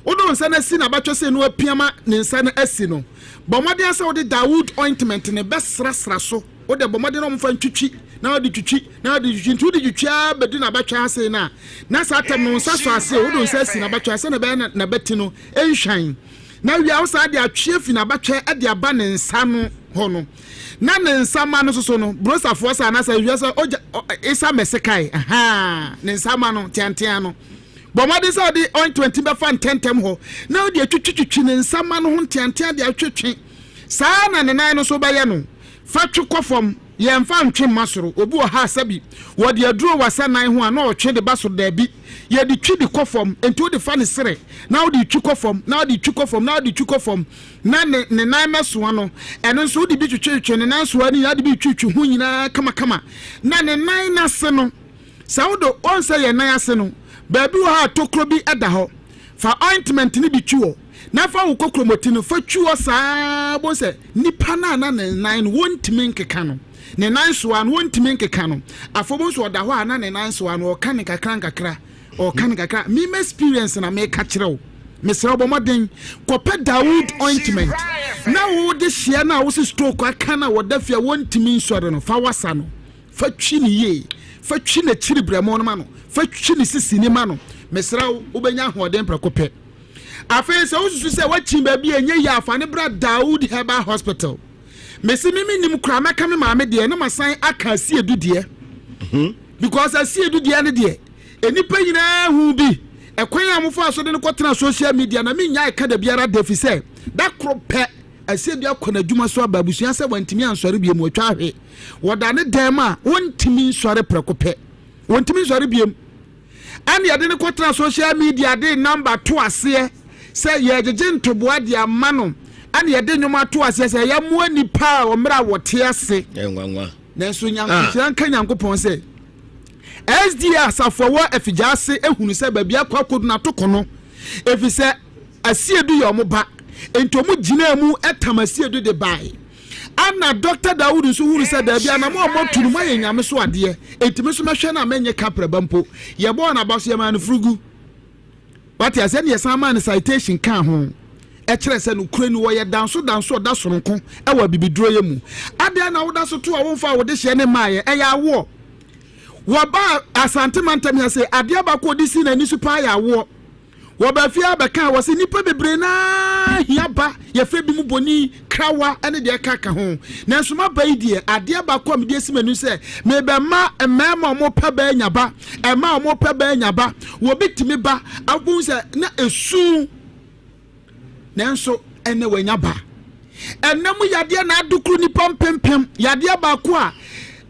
wode wo nsa no asi n'abatwɛ sei na wapia ma ne nsa no asi no bɔ mmɔden sɛ wode Dawood ointment ne bɛsrasra so. Wo de, bɔ mmɔden na wɔmfa ntwitwi, na wode twitwi, na wode twitwi. Nti wode twitwi ara bɛdu n'abatwɛ ase no a, na saa tɛm no wo nsa sɔ ase o, wode wo nsa asi n'abatwɛ ase sɛdeɛ ɛbɛyɛ na n'abati no nhwan. Na wie a, wo saa de atwe afi n'abatwɛ de aba ne nsa no hɔ no. Na ne nsa ma no soso no, brosafoɔ sɛ anaasɛ hwɛ sɛ ogya isa mɛsekae, ahaa, ne nsa ma no teantea no. Bɔ mmɔden sɛ wode ointment bɛfa ntɛntɛm hɔ na wode atwitwitwitwi ne nsa ma no ho nteantea de atwetwe. Saa ara na ne nan no nso wobɛyɛ no. Fa twe kɔ fam, yɛmfa ntwe mma soro. Obi wɔ ha a sɛbi wɔde aduro wasa nan ho a na ɔtwe de ba soro, daabi, yɛde twi de kɔ fam. Enti wode fa ne serɛ na wode retwi kɔ fam, na wode retwi kɔ fam, na wode retwi kɔ fam, na ne ne nan mmɛsoa no, ɛno nso wode bi twetwetwe ne nan soa no nyinaa, wode bi retwitwi ho nyinaa kamakama, na ne nan no ase no, sɛ wode ɔn sɛ yɛn nan ase no, baabi wɔ hɔ a tokuro bi da hɔ, fa ointment no bi twi hɔ. Na fa wo kokromoti no fa twi hɔ saa ara, wobɛhu sɛ nipa no a na ne nan no wɔntumi nkeka no, ne nan soa no wɔntumi nkeka no. Afei wobɛhu sɛ ɔda hɔ a na ne nan soa no ɔka no nkakra nkakra, ɔka no nkakra. Me m'experience na meka kyerɛ wo. Mesrɛ wo bɔ mmɔden kɔpɛ Dawood ointment na wode hyeɛ no a wose stroke aka no a wɔda fie a wɔntumi nsɔre no, fa wasa no. Fa twi no yie. Fa twi n'akyiri berɛmo no ma no. Fa twi ne sisi no ma no. Mesrɛ wo, wobɛnya ahoɔden prɛko pɛ. Afei sɛ wosusu sɛ woakyin baabi a ɛnyɛ yie a, fa no bra Dawood Herbal Hospital. Mese me mennim koraa, mɛka me maame deɛ na masan aka Asiedu deɛ. Mhm. Because Asiedu deɛ no deɛ, nnipa nyinaa hu bi. Ɛkwan a mofaa so de no kɔtena social media na mennyae ka da biara da fi sɛ da koro pɛ Asiedu akɔ n'adwuma so aba abusua sɛ wantumi ansɔre bio mu, watwa ahwe. Wɔda ne dan mu a, wɔntumi nsɔre prɛko pɛ. Wɔntumi nsɔre biom. Ɛna yɛde no kɔtena social media de namba to aseɛ sɛ yɛregyegye ntoboa de ama no. Ɛna yɛde nnwom ato aseɛ sɛ yɛmmoa nnipa a wɔmmerɛ a wɔte ase. Nanso nhyira nka Nyankopɔn sɛ SDA asafo a ɛwɔ Afigya ase ehunu sɛ baabi akɔ akɔdu no atoko no, efisɛ Asiedu yɛ wɔn ba, enti wɔn gyinaa mu tam Asiedu de bae. Ɛna Dɔkta Dawood nso hunu sɛ daabi, anamɔ a moatu no moayɛ Nyame so adeɛ, enti me nso mɛhwɛ no a mɛnyɛ kaprɛba mpo. Yɛbɔɔ no aba so, yɛmaa no furugu. Wate aseɛ? Ɛna yɛsan maa no citation kaa ho, ɛkyerɛ sɛ nokorɛ ni wɔyɛ danso danso ɔda sononko wɔ abibiduroyɛ mu. Adɛn na woda so to a womfaa wo dehyeɛ no mmaeɛ? Ɛyɛ awoɔ. Wɔbaa Asante mantam ha sei, adeɛ baako a ɔde sii n'ani so paa yɛ awoɔ. Wɔbaa fie ha bɛkaa, wɔse nnipa bebree no ara hia ba, yɛfrɛ bi mu boni, krawa ne deɛ ɛka ka ho. Nanso m'aba yi deɛ, adeɛ baako a mede asi m'ani sɛ mebɛma mmarima a wɔpɛ ba anya ba, mmaa a wɔpɛ ba anya ba, wɔbi tumi ba, wobɛhu sɛ na esu nanso ɛnɛ wanya ba. Ɛnɛ mu yadeɛ na adokoro nnipa mpempem. Yadeɛ baako a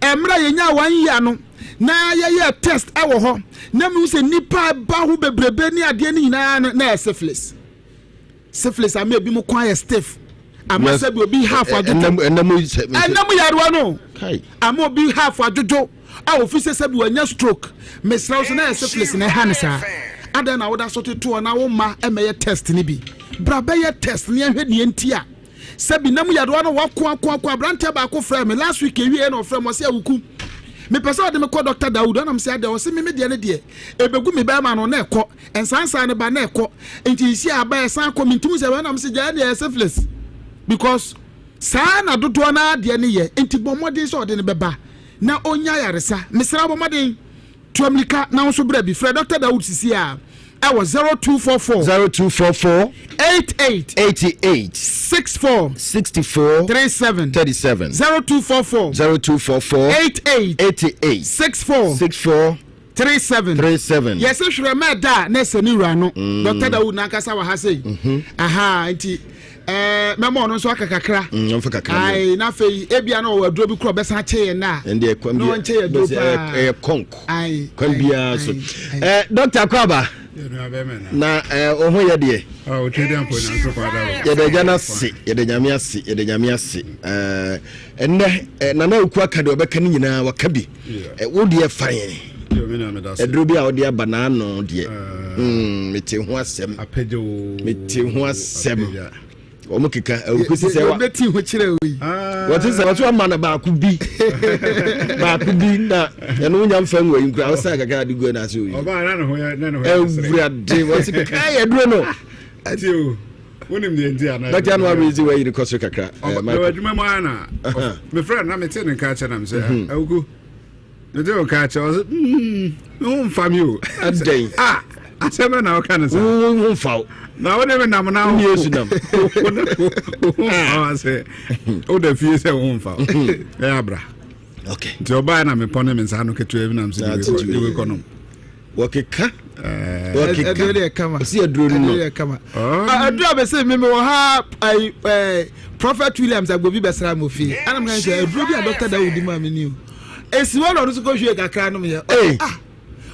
mmerɛ a yɛnyaa one year no na yɛyɛɛ test wɔ hɔ na mehu sɛ nnipa ba ho bebrebe ne adeɛ no nyinaa no na ɛyɛ syphilis. Syphilis ama ebi mu kwan ayɛ stiff ama sɛ bi obi half adwodwo ɛnam yarewa no ama obi half adwodwo a ofi sɛ sɛ bi wanya stroke mesrɛ wo so na yɛ syphilis na ɛha ne saa adɛn na woda so tetoɔ na wo mma ɛmɛyɛ test no bi bra bɛyɛ test ne ɛhwɛ deɛ nti a sɛ bi nam yarewa no wako ako ako aberanteɛ baako frɛ me last week ewie na ɔfrɛ me ɔsɛ awuku mepɛ sɛ ɔde me kɔ Dr. Dawood ɛnam sɛ adeɛ ɔsɛ me me deɛ ne deɛ ebegu me bɛrima no na ɛkɔ nsansan no ba na ɛkɔ nti nsi aba ɛsan kɔ mentumi sɛ ɛnam sɛ gyae deɛ syphilis because saa na dodoɔ no adeɛ no yɛ nti bɔ mmɔden sɛ ɔde no bɛba na ɔnya ayaresa mesrɛ bɔ mmɔden tu amirika na wo nso brɛ bi frɛ Dr. Dawood sisi a ɛwɔ 0244 0244 88 88 64 64 37 37 0244 0244 88 88 64 64 37 37 yɛsɛ hwerɛ mɛ da a na ɛsɛ ne wura no mm. Dr. Dawood nankasa wɔ ha sei mm-hmm. aha nti eh, mɛma ɔno nso aka kakra mm, ae na afei ebia na ɔwɔ aduro bi korɔ ɔbɛsan akyɛ yɛn na na ɔnkyɛ yɛ aduro paa ɛyɛ kɔnk kwan biara so eh, Dr. Kwaba na eh, wo ho yɛ deɛ ah, yɛda agya no ase yɛda nyame ase yɛda nyame ase ɛnnɛ nana oku aka deɛ ɔbɛka no nyinaa waka bi Wo deɛ fa yɛn. Aduro bi a wode aba n'ano deɛ. Hmm, mete ho asɛm. Mete ho asɛm. Wɔn keka awuku sisɛ wa. Wɔbɛti ho kyerɛ o yi. Wɔte sɛ wɔte ama no baako bi. Baako bi na ɛno wonya mfa ngu ayi nkura wosan kakra de gu n'ase oyi. Ɔbaa na ne ho yɛ na ne ho yɛ sere. Awurade wɔte keka yɛ aduro no. Ti o. Wonim deɛ nti ana. Dɔkita no awurezi wa yi kɔ so kakra. Ɔbɛ adwuma mu ara na mefrɛ no na mete ne nka kyɛ nam sɛ awuku mete wo nka kyɛ ɔsɛ me ho mfa me o. Adɛn? Ah asɛm bɛ na woka no saa. Wo ho mfa wo. Na wo ne me nam na wo Yesu nam. Wo ho mfa wo asɛ woda fie sɛ wo ho mfa wo. Ɛyɛ abra. Okay. Nti ɔbaa na mepɔne me nsa ano ketewa bi nam sɛ de wei kɔnom. Wɔkeka. Wɔkeka. Aduro deɛ kama. Ɔsi aduro no. Aduro deɛ kama. Aduro a bɛsɛ mi mi wɔ ha ayi ɛɛ Prophet Williams Agbovi bɛsra mi ofie. Ɛna mi ka sɛ aduro bi a Dr. Dawudi maa mi ni o. Esi hɔ na ɔno nso kɔ hwie kakra nom yɛ. Ee. Ah.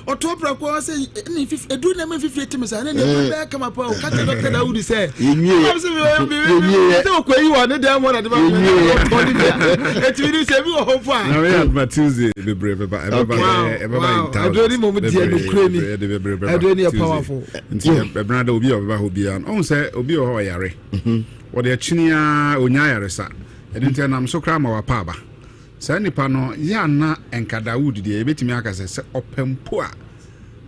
Ɔtoɔ prɛko ara sɛ ɛne mfif ɛduru na ɛma mfifire te me saa ne nea ɛma bɛyɛ kama paa o ka kyerɛ Dr. Dawudi sɛ Yɛnwieɛ. ɛma sɛ Yɛnwieɛ. sɛ ɔkɔ yi wɔ ne dan mu na de ba Yɛnwieɛ. ɔtɔ ne bia ɛtumi ni sɛ ebi wɔ hɔ mpo a Na wei adoma Tuesday bebree bɛba ɛbɛba Okay. bɛyɛ ɛbɛba Wow, in thousands. Aduro ni mmom deɛ Bebree, nokorɛ ni. bebree, yɛde bebree bɛba Aduro ni yɛ Tuesday. powerful. Nti ɛbɛn da obi a ɔbɛba hɔ biara no ɔhu sɛ obi wɔ hɔ ɔyare wɔde akyini ara onya ayaresa ɛno nti ɛnam so koraa ma wapa aba. Saa nipa no yɛ a na nka Dawud deɛ yɛbɛtumi aka sɛ sɛ ɔpɛ mpo a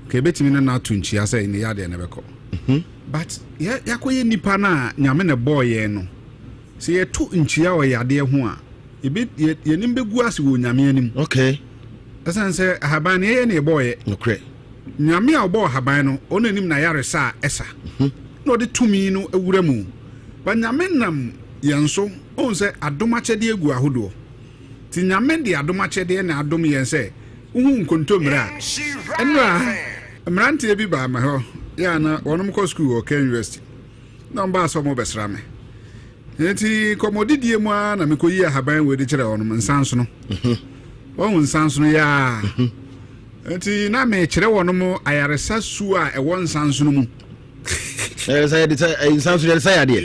nka yɛbɛtumi ne no ato nkyia sɛ ne yadeɛ no bɛkɔ. Mhm. But yɛakɔyɛ nipa no a Nyame na ɛbɔɔ yɛn no, sɛ yɛto nkyia wɔ yadeɛ ho a, yɛnim bɛgu ase wɔ Nyame anim. Okay. Ɛsiane sɛ ahaban no yɛyɛ ne yɛbɔɔyɛ. Nokorɛ. Nyame a ɔbɔɔ ahaban no, ɔno anim na yaresa a ɛsa. Mhm. Na ɔde tumi no awura mu. But Nyame nam yɛn so, ɔhu sɛ adom akyɛdeɛ gu ahodoɔ. Nti Nyame de adom akyɛdeɛ na adom yɛn sɛ wohu nkontommire a, ɛnora mmeranteɛ bi baa me hɔ, yɛ a na wɔnom kɔ sukuu wɔ Kane University, na wɔn baa sɛ wɔn bɛsra me. Nti nkɔmmɔdidie mu ara na mekɔyi ahaban wei de kyerɛ wɔnom, nsansono. Wɔhu nsansono yɛ a. Nti na mekyerɛ wɔnom ayaresa su a ɛwɔ nsansono mu. Ayaresa yɛde sa nsansono yɛde sa yadeɛ.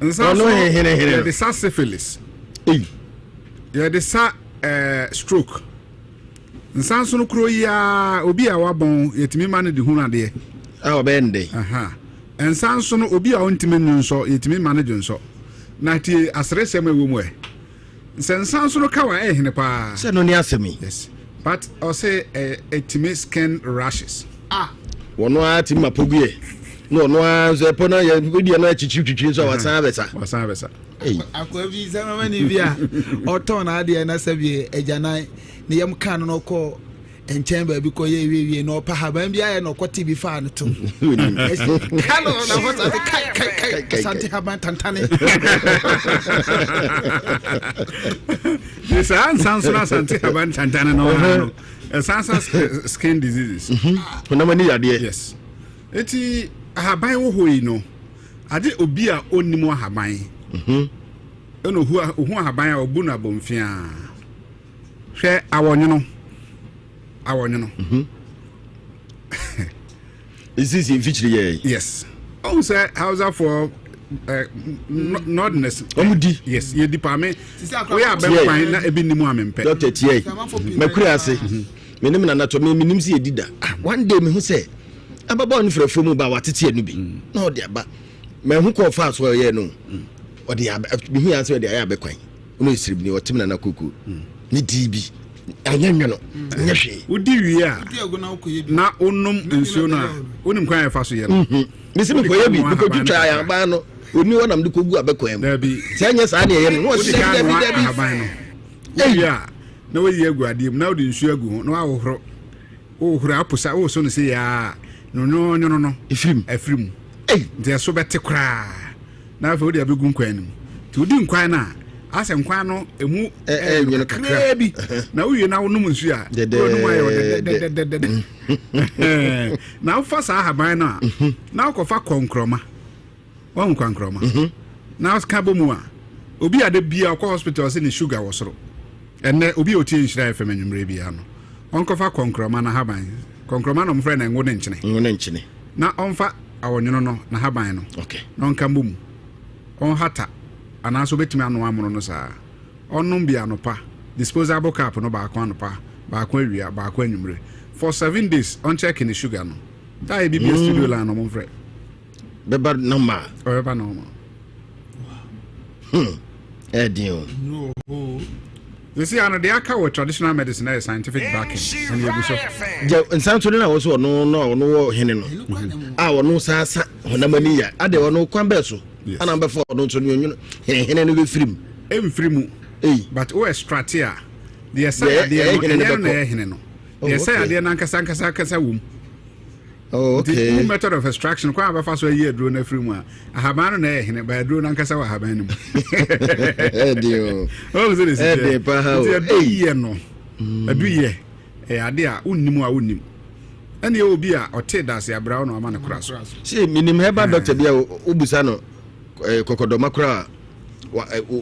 Nsansono yɛde sa syphilis. Yɛde sa eh, stroke. Nsansono kuro yi ara obi a wabɔn yɛtumi ma no de hunu adeɛ. A ɔbɛyɛ no dɛn? Nsansono obi a ɔntumi nnwonsɔ yɛtumi ma no dwonsɔ. Na tie aseresɛm a ɛwɔ mu ɛ. Sɛ nsansono ka wa ɛyɛ hene paa. Sɛ no ne asɛm yi. Yes. But ɔsɛ ɛtumi skin rashes. Ah. Wɔn ara tumi ma poguɛ. Na ɔno ara nso ɛpɔ no yɛ deɛ no akyikyi twitwi nso a wasan abɛsa. Wasan abɛsa. Akoa bi sɛ mama ne bi a ɔtɔn n'adeɛ na sɛ bi agyanan ne yam kaa no na ɔkɔ nkyɛn baabi kɔ yɛ wiewie na ɔpa haban bi ayɛ na ɔkɔ te bi faa no to kalo na hɔ sa se kai kai kai asante haban tantane. Ne saa nsanso na asante haban tantane no no ɛsan sa skin diseases. Honam ani yadeɛ. Yes. Eti ahaban wɔ hɔ yi no. Agye obi a onnim ahaban. Ɛna ohu ohu ahaban a obu no abomfiaa. Hwɛ awɔnwono. Awɔnwono. Esisi mfikyiri yɛ. Yes. Ɔhu sɛ Hausafoɔ eh, northerners. Wɔn di. Yes, yɛ di paa me. Woyɛ abɛnkwan na ebi nni mu a mempɛ. Dɔkta tiɛ, makura ase. Me ne me nana tɔ me menim sɛ yɛdi da. Ah, one day mehu sɛ ababaawa no firi afuo mu ba watete ɛno bi mm. na ɔde aba mahu kɔ ɔfaa so ɔyɛ no mm. ɔde aba mehu yɛn sɛ ɔde ayɛ abɛkwan ɔno yɛ siribini ɔte me nana koko mm. ne dii bi anyɛ nwono nyɛ hwee. Wodi wie a na wonom nsuo no a wonim kwan a yɛfa so yɛ no. Mhm. Mesi mekɔyɛ bi mekɔtwitwa ahaban no ɔni hɔ nam de kɔgu abɛkwan mu sɛ ɛnyɛ saa ne ɛyɛ no na ɔsi dabi dabi dabi. Wowie a na wayi agu adeɛ mu na wode nsuo agu ho na wahohoro wohohoro aposa woso no sɛ yaa nwonwonwono no ɛfiri mu afiri mu nti ɛso bɛte koraa na afei wode abɛgu nkwan no mu nti wodi nkwan no a asɛ nkwan no ɛmu ɛnwono kakraa bi na wowie na wonom nsuo a wonom ayɛ ɔdɛdɛdɛdɛdɛ na wofa saa ahaban no a na wokɔfa kɔnkrɔma Wahu kwankrɔma. Mhm. Na ka bɔ mu a, obi a da bia ɔkɔ hospital sɛ ne sugar wɔ soro. Ɛnnɛ, obi a ɔtie Nhyira FM anwummerɛ biara no, ɔnkɔfa kɔnkrɔma n'ahaban. Kɔnkrɔma na wɔfrɛ no ngo ne nkyene. Ngo ne nkyene. Na ɔmfa awɔnwono no n'ahaban no. Okay. Na ɔnka mbɔ mu. Ɔnhata anaasɛ ɔbɛtumi anoa amono no saa. Ɔnnom bi anɔpa, disposable cup no baako anɔpa, baako awia, baako anwummerɛ. For 7 days, ɔnkyɛke ne sugar no. Taa yɛ bibia studio line no ɔmo mfrɛ. Bɛba normal. Ɔbɛba normal. Ɛɛden o. Sisi ano deɛ aka wɔ traditional medicine ɛyɛ scientific backing ɛna egu so. Gya nsanso ne na wɔ so ɔno na ɔno wɔ hene no a ɔno san sa honam ani ya ade ɔno kwan bɛɛ so ana bɛfa ɔno nso ne onwono hene hene no bɛfiri mu. Ɛmfiri mu. But wo extract a deɛ ɛsa yadeɛ no ɛnyɛ no na ɛyɛ hene no deɛ ɛsa yadeɛ no ankasa ankasa ankasa wɔ mu. Oh, okay. Nti wo method of extraction kwan a bɛfa so ayi aduro no afiri mu a ahaban no na ɛyɛ hene ba aduro no ankasa wɔ ahaban no mu. Ɛde o. Ɔwɔ sɛ de si Ɛde pa ha o. Nti adu yɛ no. Adu yɛ ɛyɛ ade a wonnim a wonnim. Ɛne ɛwɔ obi a ɔte daase abira wo na wama no kora so. Si minim herbal doctor bi a wobusa no eh, kɔkɔdɔma koraa.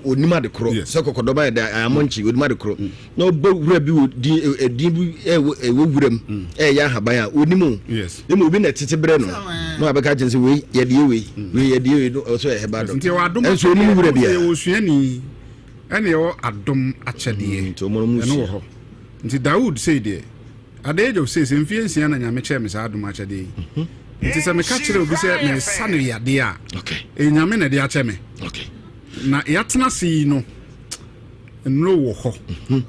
Onim ade korɔ sɛ kɔkɔdɔm ayɛ dɛ ayamɔnkye onim ade korɔ mm. na ɔbɔ wura bi wɔ din edin bi ɛwɔ ɛwɔ wura mu mm. ɛyɛ ahaban a onim o emu obi na ɛtete brɛ no na wabɛka kyɛn sɛ wei yɛde yɛ wei mm. wei yɛde yɛ wei no ɔsɔ yɛ hɛba dɔ ɛnso onim wura bi a. Yɛwɔ osuani ɛna yɛwɔ adom akyɛdeɛ ɛno wɔ hɔ nti Dawood sei deɛ At the age of six, mfeɛ nsia na Nyame kyɛɛ me saa adom akyɛdeɛ yi. Mhm. Nti sɛ meka kyerɛ obi sɛ mesa no yadeɛ a, ɛyɛ Nyame na ɛde akyɛ me. Na yɛatena ase yi no, nnuro wɔ hɔ. Mhm.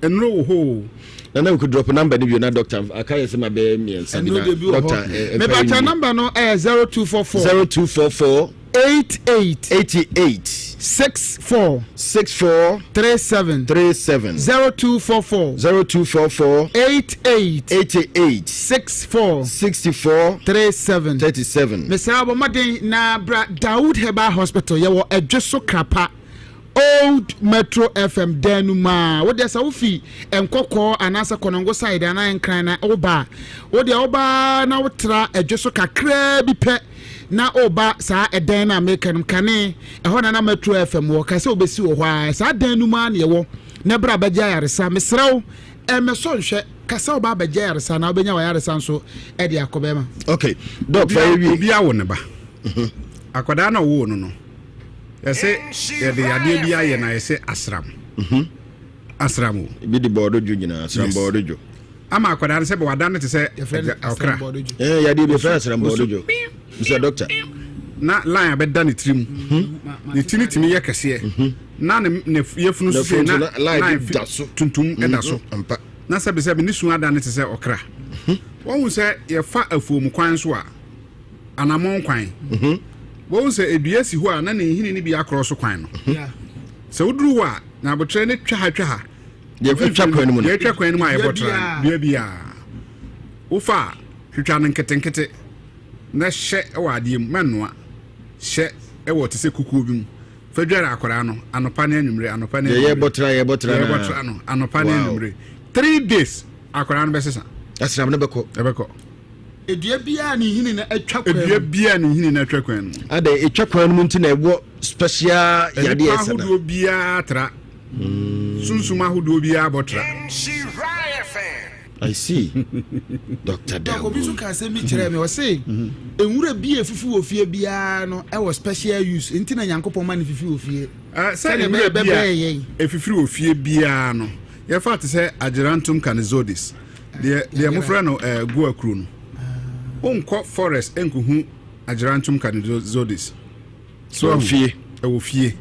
Nnuro wɔ hɔ o. Nana we could drop number ni bio na doctor aka yɛ sɛ ma bɛyɛ mmiɛnsa bi na doctor. Mebata number no ɛyɛ 0244. 0244. 88. 88. 64. 64. 37. 37. 0244. 0244. 88. 88. 64. 64. 37. 37. Mesrɛ bɔ mmɔden na bra Dawood Herbal Hospital yɛwɔ Adweso Krapa. Old Metro FM dan no mu a, wo deɛ sɛ wofi Nkɔkɔɔ anaasɛ Kɔnɔngo side anaa Nkran na woba a, wo deɛ woba na wotra adwo so kakraa bi pɛ na woba saa ɛdan no a meka no kane ɛhɔ na na Metro FM wɔ ka sɛ wobɛsi wɔ hɔ a saa dan no mu a na ɛwɔ na ɛberɛ a bɛgye ayaresa mesrɛ wo ɛmɛsɔ nhwɛ ka sɛ woba abɛgye ayaresa na wobɛnya w'ayaresa nso ɛde akɔ bɛma. Okay, Doc, fa yɛ wie. Obi awo ne ba. Mhm. Akwadaa na ɔwoo no no. Yɛsɛ yɛde yadeɛ bi ayɛ na yɛsɛ asram. Mhm. Asram o. Ebi de bɔɔdo dwo nyinaa asram bɔɔdo dwo. Ama akwadaa no sɛ bɛ wada no te sɛ ɔkra. Ɛɛ yadeɛ bi yɛfrɛ asram bɔɔdo dwo. Mr Doctor. Na line abɛda ne tirim. Mhm. Ne ti ne tumi yɛ kɛseɛ. Mhm. Na ne ne yɛfunu so sɛ na line da so tuntum ɛda so. Na sɛbisɛbi ne su ada no te sɛ ɔkra. Wɔn sɛ yɛfa afuom kwan so a. anammɔn kwan. Mhm. Wɔhu sɛ dua si hɔ a na ne nhini no bi akorɔ so kwan no. Mhm. Sɛ woduru hɔ a, na abotrɛ no twa ha twa ha. Deɛ atwa kwan no mu no. Deɛ atwa kwan no mu a yɛbɔ tra dua biara. Wofa a, twitwa no nketenkete na hyɛ wɔ adeɛ mu, mɛnnoa. Hyɛ wɔ te sɛ kukuo bi mu. Fa dware akwadaa no anɔpa ne anwummere, anɔpa ne anwummere. Yɛbɔ tra, yɛbɔ tra na. Yɛbɔ tra no anɔpa ne anwummere. 3 days akwadaa no bɛsesa. Asram no bɛkɔ. Ɛbɛkɔ. Edua biara ne nhini na atwa kwan mu. Edua biara ne nhini na atwa kwan mu. Adɛ etwa kwan no mu nti na ɛwɔ special yadeɛ ɛsɛ na. Nnipa ahodoɔ biara tra. Sunsum ahodoɔ biara bɔ tra. I see. Dr. Dawood. Obi nso ka asɛm bi kyerɛ me ɔse nwura bi a efifi wɔ fie biara no ɛwɔ special use nti na Nyankopɔn ma no fifi wɔ fie. Sɛ nwura bi a efifiri wɔ fie biara no yɛfa te sɛ Ageratum canizoides. Deɛ deɛ mofrɛ no eh, goa kuro no. Wonkɔ forest nkohu Ageratum canizoides. So ɛwɔ fie. Ɛwɔ fie.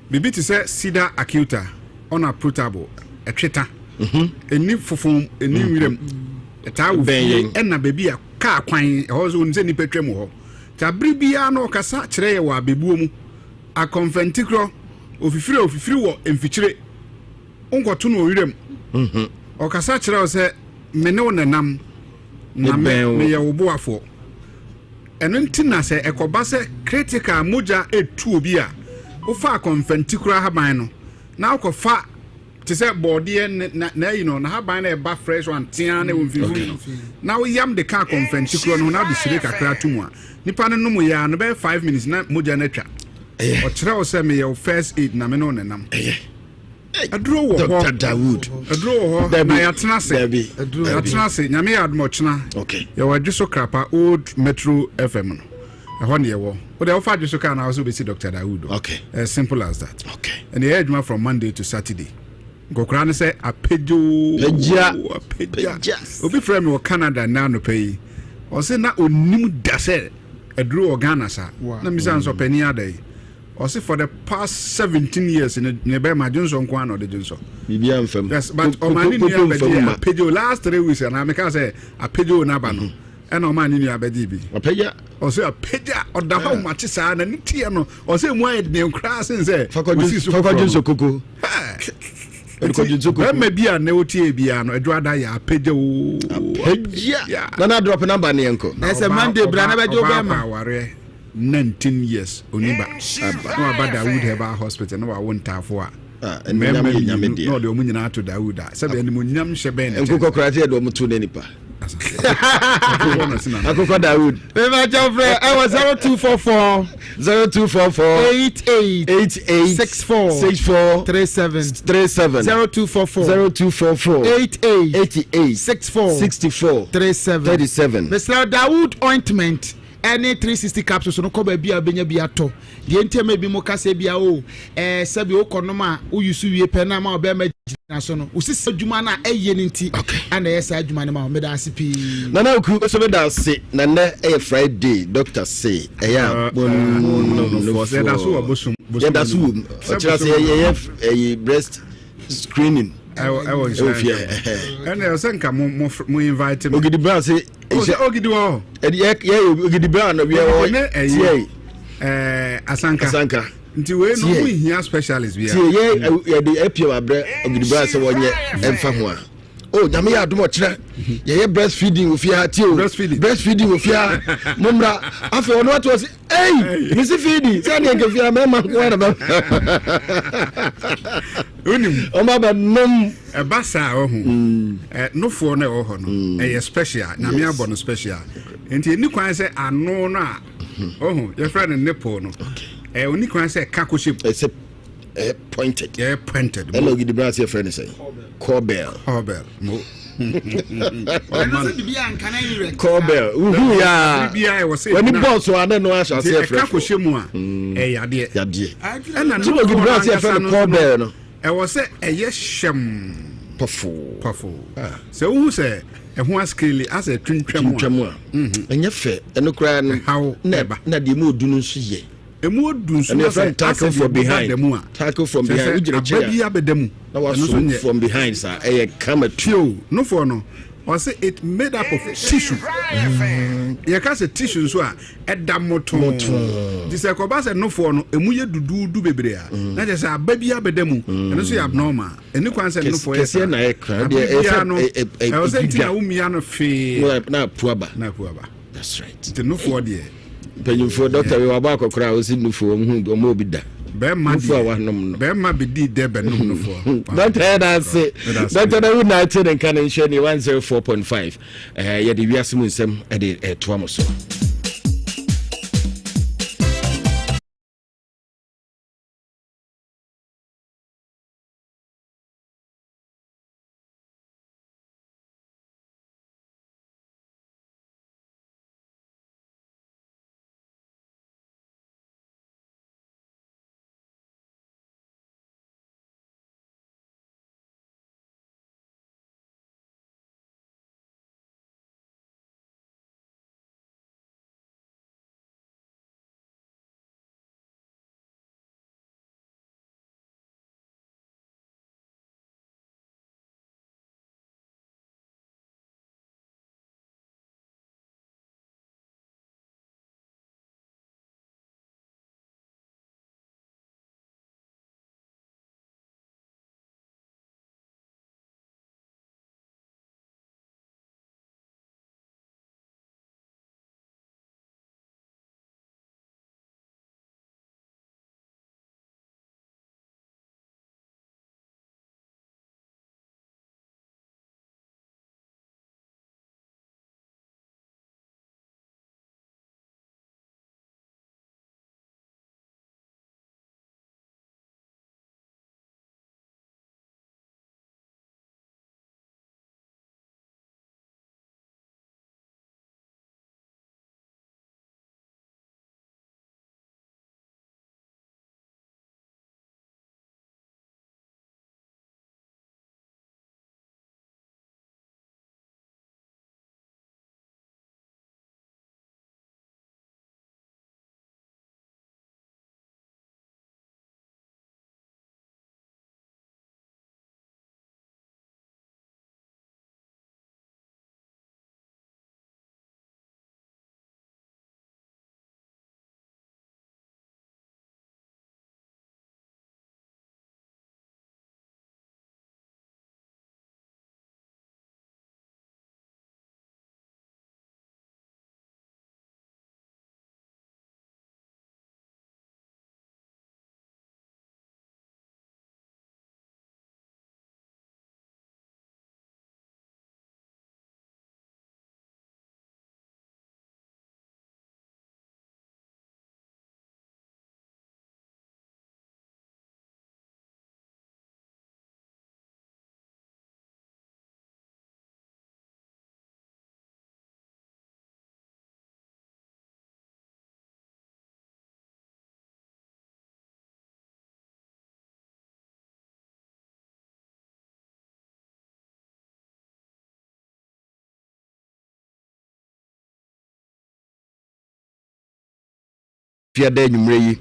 Biribi te sɛ Cedar acuta, unaprotable, ɛtweta. Ɛnni fofom, ɛnni nwiram. Ɛtaa wɔ fie ɛna baabi a kaa kwan ɛhɔ nso wonim sɛ nnipa twam wɔ hɔ. Nti abere biara no ɔkasa kyerɛ yɛ wɔ abɛbuo mu. Akɔmfɛntikorɔ, ofifiri a ofifiri wɔ mfikyire. Wonkɔto no wɔ wiram. Ɔkasa kyerɛ wo sɛ, Me ne wo na ɛnam, na me, meyɛ wo boafoɔ. Ɛno nti na sɛ ɛkɔba sɛ critical mogya retu obi a, wofa akɔmfɛnti koraa haban no, na wokɔfa te sɛ bɔɔdeɛ ne na n'ayi no, n'ahaban na ɛba fresh one teaa na ɛwɔ mfimfini no, na woyam de ka akɔmfɛnti korɔ no ho na wode hyire kakra to mu a, nipa no nom yɛ a no bɛyɛ 5 minutes na mogya no atwa. Ɔkyerɛ wo sɛ meyɛ wo first aid na me ne wo nenam. Aduro wɔ hɔ. Dr. Dawood. Aduro wɔ hɔ. Na yɛatena ase. Yɛatena ase. Nyame yɛ adom ɔkyena. Okay. Yɛwɔ Adweso Krapa Old Metro FM no. Ɛhɔ ne yɛwɔ. Wode wofa Adweso kaa na wo sɛ wobɛsi Dr. Dawood. Okay. As simple as that. Okay. And yɛyɛ adwuma from Monday to Saturday. Nkɔkora no sɛ apagyo. Pagya. Apagya. Obi frɛ me wɔ Canada nnɛ anɔpa yi. Ɔse na onim da sɛ aduro wɔ Ghana saa. Na misa nso ɔpanin ada yi. Ɔse for the past 17 years ne ne bɛrima dwonsɔ nko ara na ɔde dwonsɔ. Biribiara mfa mu. Yes, but ɔma ne nua bɛgye apagya last 3 weeks anaa meka sɛ apagya o n'aba no ɛna ɔma ne nua bɛgye bi. Apagya. Ɔse apagya ɔda hɔ ahomakye saa na ne tiɛ no ɔse emu ayɛ den koraa sen sɛ osi so foforɔ no. Fakɔ dwonsɔ koko. Bɛrima bi a na wotie biara no adwo ada yɛ apagya o. Apagya. Nana drop number ne yɛnkɔ. Ɛsɛ Monday bra na bɛgye wo bɛrima. Ɔbaa awareɛ 19 years oni ba na waba Dawood Herbal Hospital na wawo ntaafo a mmarima mmienu na ɔde wɔn nyinaa ato Dawood a sɛbi animuonyam hyɛ bɛn ne kyɛn. Nkokɔ koraa sɛ yɛde wɔn to ne nipa. Akokɔ Dawood. Mebakyɛ frɛ ɛwɔ 0244 0244 88 88 64 64 37 37 0244 0244 88 88 64 64 37 37. Mesrɛ Dawood ointment ɛne 360 capsules no kɔ baabi a wobɛnya bi atɔ. Deɛ nti ɛma ebi mo ka sɛ bia o ɛɛ sɛbi wokɔ nom a woyi so wie pɛ na ama ɔbɛrima gyina so no wosisi adwuma no a ɛyɛ no nti ana ɛyɛ saa adwuma no ma wo. Meda ase pii. Nana Oku nso meda ase na nnɛ ɛyɛ Friday doctor se ɛyɛ a monom nufoɔ. Yɛda so wɔ bosom yɛda so wɔ mu ɔkyerɛ sɛ yɛyɛ ɛyi breast screening ɛwɔ ɛwɔ ɛwɔ fie ɛna ɛwɔ sɛ nka mo mo mo invite me. Ogidi Brown se ɛhyɛ Ogidi wɔ hɔ. Ɛdi yɛ yɛ Ogidi Brown na wia wɔ tiɛ. Ɛɛ Asanka. Asanka. Nti wei no mo hia specialist bi a. Tiɛ yɛ yɛde apm abrɛ Ogidi Brown sɛ wɔnyɛ ɛnfa ho a. Oh, nyame yɛ adom ɔkyerɛ yɛyɛ breast feeding wɔ fie ha tie o breast feeding wɔ fie ha mommra afei ɔno ato ɔse ei mesi feeding sɛ neɛ nka fie ha mɛma nko ara bɛ wonim ɔma bɛnom ɛba saa ɔho mm. nofoɔ no ɛwɔ hɔ no mm. ɛyɛ special nyame abɔ no special nti ɛni kwan sɛ ano no a mm-hmm. ɔho yɛfrɛ no nipple no ɛni kwan sɛ ɛka kɔhyɛ mu ɛsɛ ɛyɛ pointed ɛyɛ pointed ɛna ogidi bra se yɛfrɛ no sɛ cowbell cowbell mo cowbell wohu ya wani bɔɔso a ne no ahyɛ aseɛ frɛ ɛka kɔhyɛ mu a mm. ɛyɛ yadeɛ yadeɛ ɛna no ogidi bra se yɛfrɛ no cowbell no ɛwɔ sɛ ɛyɛ hyɛm pɔfoo pɔfoo ah. sɛ wohu sɛ ɛho askele asɛ twintwam a mhm. ɛnyɛ fɛ ɛno koraa no na deɛ mu odu no nso yɛ Emu odu nso na sɛ tackle asɛ from deɛ ɛbɛba behind da mu a, tackle from kyerɛ behind sɛ wogyina aba kyɛn bi a abɛda mu. na Ɛno nso waso nyɛ. from behind saa ɛyɛ kama tu Tio, nofoɔ no, ɔse it made up of tissue. Yɛka sɛ tissue nso a, ɛda motoo. Motoo. Nti sɛ ɛkɔba sɛ nofoɔ no, emu yɛ duduudu bebree a, na kyerɛ sɛ aba bi abɛda mu. Ɛno nso yɛ abnormal. Ɛni kwan sɛ Kɛs- nofoɔ yɛ kɛseɛ saa. na ɛkra Abere deɛ ɛyɛ biara sɛ no, ɛ- ɛ- ɛ- ɛwɔ sɛ nti na ɛdwidwa. womia no fee. Na apu aba. Na apu aba. That's right. Nti nufoɔ deɛ. Mpanyinfoɔ dɔkta bi wabɔ akɔkora a ɔsi nufoɔ ɔmo hu ɔmo obi da. Bɛrima nufoɔ a deɛ wanom no. Bɛrima bi di dɛ bɛnom nufoɔ. Dɔkta yɛ da ase. Dɔkta na wuna ate ne nka ne nhyɛ ne 104.5 ɛɛ yɛde wiase mu nsɛm ɛde ɛtoa mo so. Fiada anwummerɛ yi.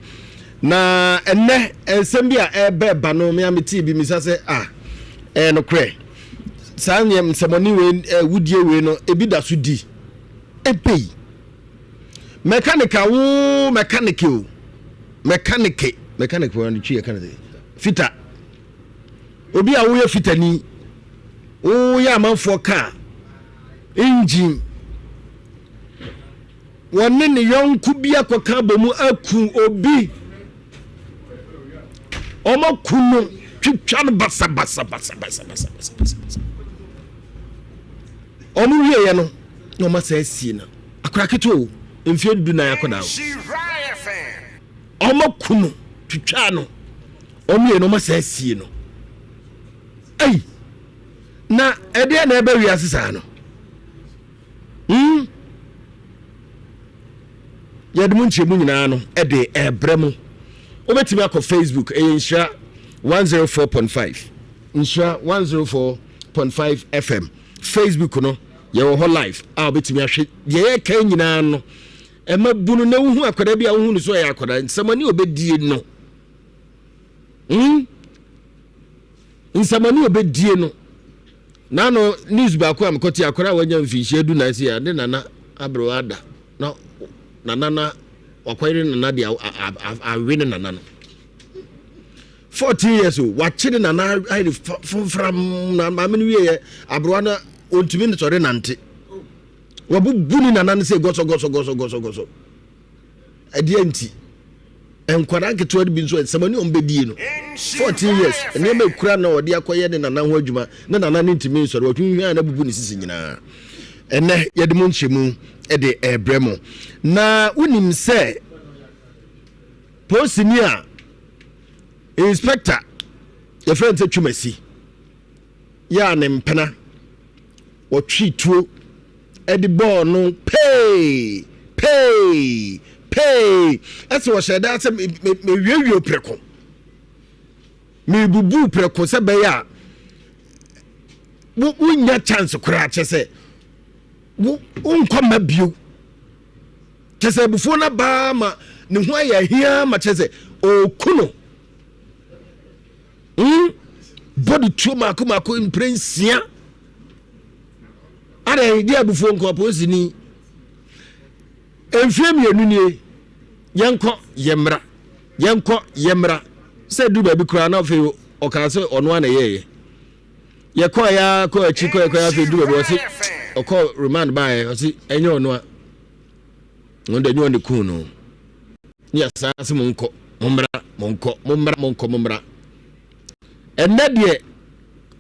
Na ɛnnɛ nsɛm bi a ɛreba ɛba no, me a metee bi misa sɛ ah, ɛyɛ nokorɛ? Saa nneɛma nsɛmɔne wei eh, wudie wei no ebi da so di. Ebei. Mechanic a wo mechanic o. Mechanic, mechanic wɔn de twi yɛ kan sɛ fita. Obi a woyɛ fitani, woyɛ amanfoɔ kaa, engine. Wɔne ne yɔnko bi akɔka abɔ mu aku obi. Wɔaku no, twitwa no basabasabasabasabasa. Wɔn wieɛ no, na wɔn asan asie no. Akora ketewa o, mfeɛ 14 akɔdaa o. Wɔaku no, twitwa no. Wɔn wieɛ no, wɔn asan asie no. Ei, na ɛdeɛ na ɛbɛ wiase saa no. Hmm? Yɛde mu nkyerɛmu nyinaa no de ɛrebrɛ mo. Wobɛtumi akɔ Facebook, ɛyɛ Nhyira 104.5. Nhyira 104.5 FM. Facebook no, yɛwɔ hɔ live a wobɛtumi ahwɛ deɛ yɛka nyinaa no. Ɛma bunu na wohu akwadaa bi a wohu no so ɛyɛ akwadaa nsɛmɔne obɛdie no. Hmm? Nsɛmɔne obɛdie no. N'ano news baako a mekɔte akwadaa a wanya mfinhyia 14 sɛ ne nana aberewa ada na nana na wakɔyere nana de awe ne nana no 14 years o wakye ne nana ayɛ ne fomfram na maame no wieɛ aberewa no ɔntumi ne sɔre nante wabubu ne nana no sɛ gɔsɔgɔsɔgɔsɔgɔsɔ. Ɛdeɛn nti? Nkwadaa nketewa no bi nso nsɛm ani wɔn bɛdie no 14 years nneɛma ekura na ɔde akɔyɛ ne nana ho adwuma ne nana ne ntumi nsɔre wɔhwinhwin a na bubu ne sisi nyinaa. Ɛnɛ yɛde mo nkyɛmu de ɛrebrɛ mo na wonim sɛ polisini a inspector yɛfrɛ no sɛ Twumasi yɛ a ne mpena wɔtwe tuo de bɔɔ no pee pee pee ɛsɛ wɔhyɛ da sɛ mewiewie prɛko mebubu prɛko sɛ bɛyɛ a wonya chance koraa kyɛ sɛ wonkɔ ma bio kyɛ sɛ abufuo no abaa ma ne ho ayɛ ahia ma kyɛ sɛ ɔku no Hmm? Bɔ de tuo mako mako mpere nsia. Adɛn di abufuo nko apolisini. Mfie mmienu nie. Yɛnkɔ yɛmmra. Yɛnkɔ yɛmmra. Sɛ du baabi koraa na afei ɔkaa sɛ ɔno ana ɛyɛɛyɛ. Yɛkɔɔ ya kɔ akyi kɔ ɛkɔ afei du baabi ɔse ɔkɔ remand baeɛ ɔse ɛnyɛ ɔno a. Ɔno deɛ ɛnyɛ ɔne kun no. Ne yɛsan se monkɔ, mommra, monkɔ, mommra, monkɔ, mommra. Ɛnnɛ deɛ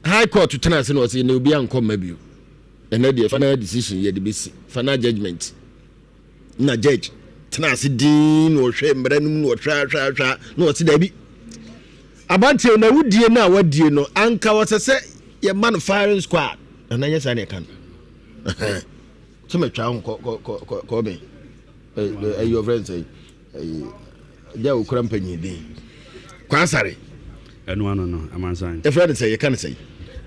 High Court tena ase na ɔse na obi ankɔ mma bio. Ɛnnɛ deɛ final decision yɛde bɛsi, final judgment. Na judge tena ase din na ɔhwɛ mmara no mu na ɔhwɛ ahwɛ ahwɛ na ɔse daabi. Abanteɛ na wodie no a wadie no anka ɔsɛ sɛ yɛma no firing squad. Ɛna nyɛ saa na ɛka no. Sɛ matwa ho kɔ kɔ kɔ kɔ kɔ bɛn. Ɛyi ɔfrɛ nsɛ yi gya okura mpanyin din Kwansare. Ɛno ano no amansan. Ɛfrɛ ne sɛ yɛka ne sɛ.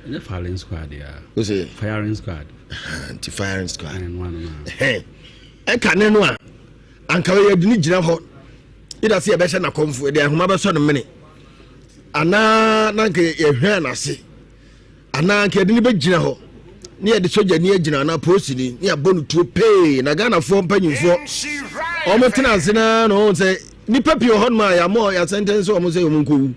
Ɛnyɛ firing squad ya. O sɛ. Firing squad. Nti firing squad. Ɛno ano no. Ɛka ne no a anka yɛ de ne gyina hɔ ida sɛ yɛbɛhyɛ n'akɔmfo yɛde ahoma bɛsɔ no mene anaa na anka yɛhwɛn n'ase. Anaa anka yɛde no bɛgyina hɔ ne yɛde sogyani agyina anaa polisini ne yɛabɔ no tuo pee na Ghanafoɔ mpanyinfoɔ wɔn tena ase naa na wɔn sɛ nipa pii wɔ hɔnom a yɛamɔ yɛasɛntɛn sɛ wɔn sɛ wɔn nkɔwu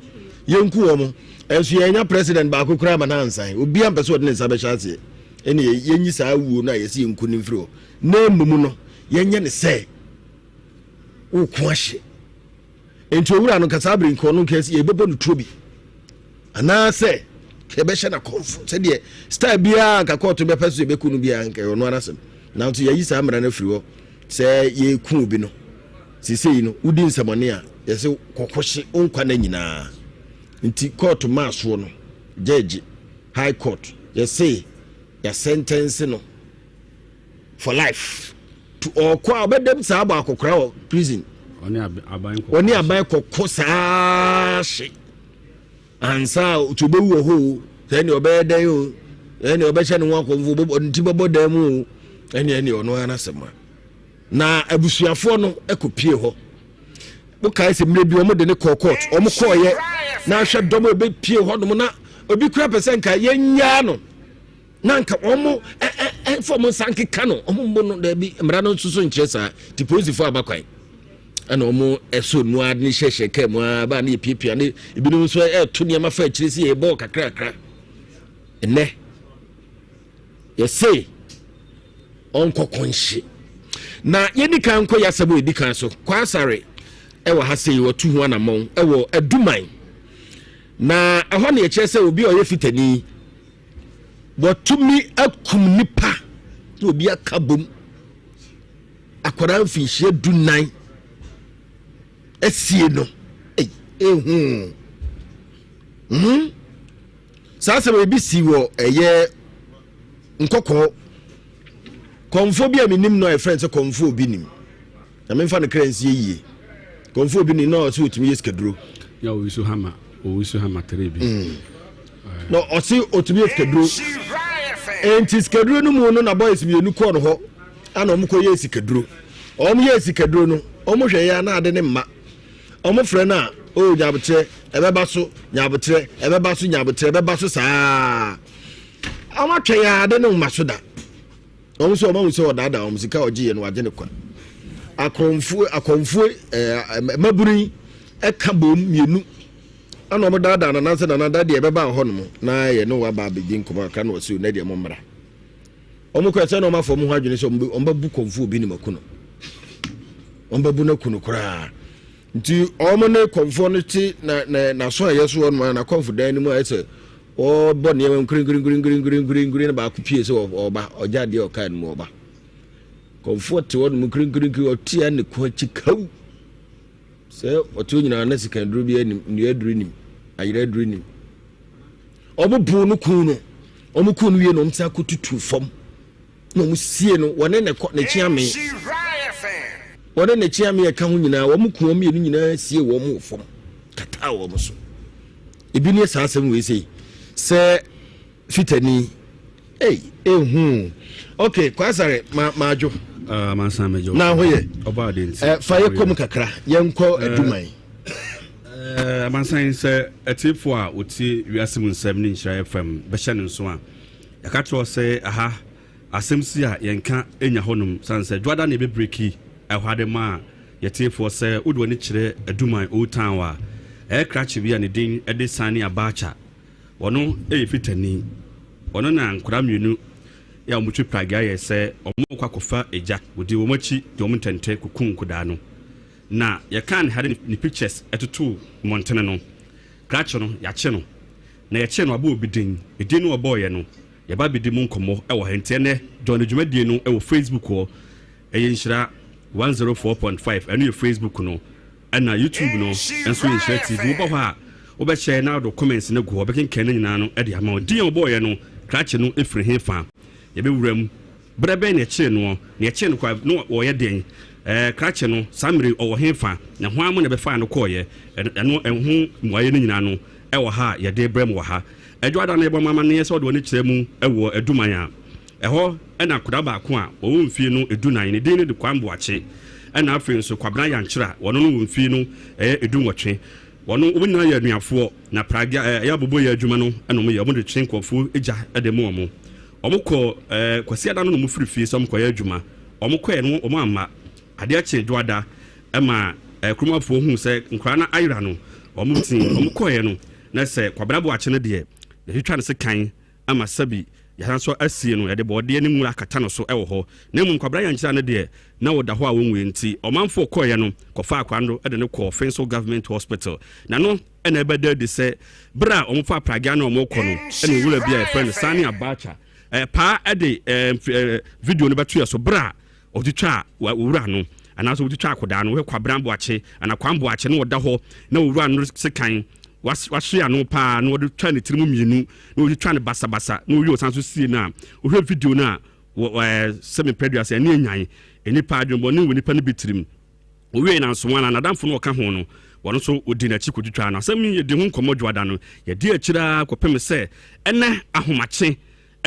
yɛnku wɔn ɛnso yɛnya president baako koraa ma no ansan obiara mpɛ sɛ ɔde ne nsa bɛhyɛ aseɛ ɛne yɛnyi saa wuo no a yɛsɛ yɛnku no mfiri hɔ na mmom no yɛnyɛ ne sɛ woko ahye nti owura no nka saa bere nka ɔno nka yɛbɛbɔ no tuo bi anaasɛ yɛbɛhyɛ no akɔmfo sɛdeɛ style biara nka kɔɔto bɛpɛ so yɛbɛku no biara nka ɔno ara asɛm nanso yɛayi saa mmara no afiri hɔ sɛ yɛku obi no sesei no wodi nsɛmɔne a yɛsɛ kɔkɔhye wo nkwa no nyinaa nti kɔɔto maa soɔ no gyɛgye high court yɛse yɛasɛntɛnse no for life to ɔkɔ a ɔbɛdam saa abɔ akɔkora wɔ prison ɔne aban kɔkɔ saa hye ansa a nti ɔbɛwu wɔ hɔ o sɛ ɛne ɔbɛyɛ dɛn o ɛne ɔbɛhyɛ ne ho akɔmfo ɔde ti bɛbɔ dan mu o ɛne ɛne ɔno ara n'asɛm a na abusuafoɔ no kɔpie hɔ. Wokae sɛ mmerɛ bi wɔn de ne kɔɔ court, wɔn kɔɔyɛ na ahwɛ dɔm a ɛbɛpie hɔnom na obi kura pɛ sɛ nka yɛnyaa no na nka wɔn ɛfa wɔn nsa nkeka no, wɔn mbɔ no daabi, mmara no nso so nkyerɛ saa, nti polisifoɔ aba kwan ɛna wɔn ɛso mu ara ne hyɛhyɛ kaa mu ara baa ne yɛpiapia ne ebinom nso ɛɛto nneɛma fa akyire sɛ yɛbɔɔ kakrakra. Nnɛ yɛse ɔnkɔ kɔnhye na yɛdi kan nkɔ yɛ asɛm a ɛdi kan so. Kwasare ɛwɔ ha sei, wɔtu ho anammɔn ɛwɔ Aduman, na ɛhɔ ne yɛkyerɛ sɛ obi a ɔyɛ fitani wɔtumi akum nipa na obi aka bom akwadaa mfinhyia 14 asie no. Ehu Saa asɛm ebi si wɔ ɛyɛ nkɔkɔɔ kɔnfoɔ bi a menim no a yɛfrɛ no sɛ kɔnfoɔ obi nim na memfa no kra nsie yie. Kɔnfoɔ obi nim na ɔsɛ ɔtumi yɛ sikaduro. Ya owusu hama owusu hama tere bi. Na ɔse ɔtumi yɛ sikaduro, enti sikaduro no mu no na boys mmienu kɔɔ no hɔ ana ɔmo kɔ yɛ sikaduro. Ɔmo yɛ sikaduro no, ɔmo hwɛ yɛ ana ade ne mma. Ɔmo frɛ no a, oh nyabotrɛ ɛbɛba so, nyabotrɛ ɛbɛba so, nyabotrɛ ɛbɛba so saa. Ɔmo atwɛn a ade no mma so da. Ɔmo sɛ ɔmo ahu sɛ ɔdaadaa ɔmo, sika a ɔgye yɛ no wagye ne kwa. Akɔnfoɔ akɔnfoɔ ɛɛ mmabunu yi ɛka bom mmienu ɛna ɔmo daadaa nana sɛ nana da deɛ ɛbɛba hɔ nom na yɛ ne waba abɛdi nkɔmɔ akra na ɔsi o na deɛ mo mmra. Wɔn kɔ ɛsɛ na wɔn afɔ wɔn ho adwene sɛ wɔn bɛbu kɔnfo obi ne mako no, wɔn bɛbu no aku no koraa. Nti wɔn ne kɔnfoɔ no te na na n'aso a ɛyɛ so wɔn na kɔnfo dan no mu ayɛ sɛ wɔbɔ nneɛma nkurinkurinkurinkurinkurinkurin na baako pie sɛ ɔba ɔgya adeɛ ɔkaa no mu ɔba. Kɔnfoɔ te hɔ nom nkurinkurinkurin ɔte a ne kɔn akyi kaw sɛ ɔte hɔ nyinaa na sikanduro bi anim, nnua aduro nim, ayerɛ aduro nim. Wɔn buu no kuu no. Wɔn kuu no wie na wɔn san kɔtutu fam na wɔn sie no. Wɔne ne kɔ ne kyeame, wɔne ne kyeame ɛka ho nyinaa, wɔn ku wɔn mmienu nyinaa sie wɔn wɔ fam kataa wɔn so. Ebi ne saa asɛm wei sei sɛ fitani ei ehu. Okay, Kwasare ma maadwo. Uh, mansan mɛgye na ho yɛ ɔba ade nti uh, fa yɛ kɔm kakra yɛnkɔ eh, aduman. Amansan sɛ atiefo a wɔtie wiase mu nsɛm ne Nhyira FM bɛhyɛ no nso a, yɛka kyerɛ sɛ aha asɛm si a yɛnka nya hɔnom sane sɛ dwoada na yɛbɛbreki ɛhɔ ade ma a yɛtiefoɔ sɛ wode w'ani kyerɛ Aduman Old Town a ɛyɛ krakye bi a ne din de Sani Abacha. Ɔno yɛ fitani. Ɔno na nkwadaa mmienu a wɔtwi pragea yɛ sɛ wɔrekɔ akɔfa egya. Wɔdii wɔn akyi de wɔn ntɛntɛ kɔkum nkwadaa no. Na yɛkaa ne ha de ne pictures totoo mmɔntene no. Krakye no, yɛakye no. Na yɛkyee no, wabɔ obi din. Edin no ɔbɔeɛ no, yɛba abɛdi mu nkɔmmɔ wɔ ha. Nti ɛnnɛ, join dwumadie no wɔ Facebook hɔ. Ɛyɛ Nhyira 104.5, ɛno yɛ Facebook no. Ɛna YouTube no nso yɛ Nhyira TV. Woba hɔ a, wobɛhyɛ na wode wo comments no agu hɔ. Wɔbɛkenkan ne nyinaa no de ama wo. Din a wɔbɔeɛ no, krakye no firi he fa? Yɛbɛwura mu. Berɛ bɛn na yɛkyee noɔ? Na yɛkyee no koraa na ɔyɛ dɛn? Ɛɛ, krakye no, saa mmerɛ yi, ɔwɔ hefa? Na hwan mo na ɛbɛfaa no kɔeɛ? Ɛno, ɛno, ɛho mmuaeɛ no nyinaa no wɔ ha a yɛde rebrɛ mo wɔ ha. Adwoada no, yɛbɔ mo amanneɛ sɛ wɔde wɔn ani kyerɛ mu wɔ Aduman a ɛhɔ na akwadaa baako a ɔwɔ mfie no 14, ne din no de Kwame Boakye, ɛna afei nso Kwabena Yankyerɛ a ɔno no wɔ mfie no ɛyɛ 18. Wɔn, wɔn nyinaa yɛ anuafoɔ, na pragea, ɛyɛ aboboyɛ adwuma no na wɔyɛ, wɔde twe nkurɔfoɔ gya de ma wɔn. Wɔkɔ ɛɛ Kwasiada no na wɔfiri fie sɛ wɔkɔyɛ adwuma. Wɔkɔɛ no wɔn amma. Adeɛ kyee Dwoada ma ɛɛ kuromafoɔ huu sɛ nkwadaa no ayera no, wɔn tee. Wɔkɔeɛ no na sɛ Kwabena Boakye no deɛ, yɛatwitwa no sekan ama sɛbi yɛasan nso asie no, yɛde bɔɔdeɛ ne nwura akata no so wɔ hɔ. Na mmom Kwabena Yankyera no deɛ, na ɔda hɔ a wɔnwui nti, ɔmanfoɔ kɔeɛ no kɔfaa akwadaa no de no kɔɔ Finso Government Hospital. Na no na ɛbɛda adi sɛ bere a wɔfaa pragea na wɔrekɔ no na owura bi a yɛfrɛ no Sani Abacha paa de video no bɛto yɛ so bere a ɔtwitwaa owura no anaasɛ ɔtwitwaa akwadaa no. Wohwɛ Kwabena Boakye anaa Kwame Boakye na ɔda hɔ na owura no sekan wahye ano paa na wɔde twa ne tirim mmienu na wɔtwitwa no basabasa na wɔwie ɔsan so sie no a, wohwɛ video no a sɛ mepɛ aduasa ɛne anyan nnipa adwemmɔne wɔ nipa no bi tirim. Owiei no, anso ara n'adamfo no a ɔka ho no, wɔn nso wɔdii n'akyi kotwitwaa no. Asɛm yi, yɛdii ho nkɔmmɔ Dwoada no. Yɛdii akyiri ara kɔpem sɛ ɛnnɛ ahomakye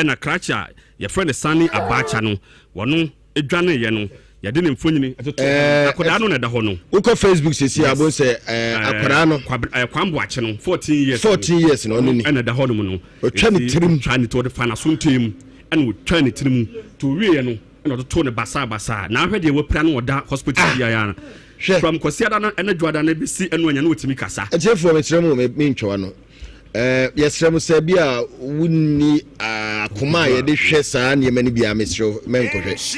na krakye a yɛfrɛ no Sani Abacha no, wɔno dwaneeɛ no. Yɛde ne mfonini ɛtoto eh, akwadaa no na ɛda hɔ no. Wokɔ Facebook sisi abo sɛ eh, akwadaa no. Kwame Boakye no 14 years. 14 years na ɔno ni. Ɛna ɛda hɔ nom no. Ɔtwa ne tirim. Ɔtwa ne tirim ɔde fa n'aso ntɛm ɛna ɔtwa ne tirim to wieɛ no ɛna ɔtoto ne basaa basaa na ahwɛ deɛ wapira no ɔda hospital ah. biara no. Hwɛ. From Kwasiada no ɛna Dwoada no bɛsi ɛno anya no ɔtumi kasa. Atiefoɔ mesrɛ mu mentwa no. Eh, yɛsrɛ mo sɛ bi a wonni akoma a yɛde hwɛ saa nneɛma no biara, mesrɛ wo mɛnkɔhwɛ.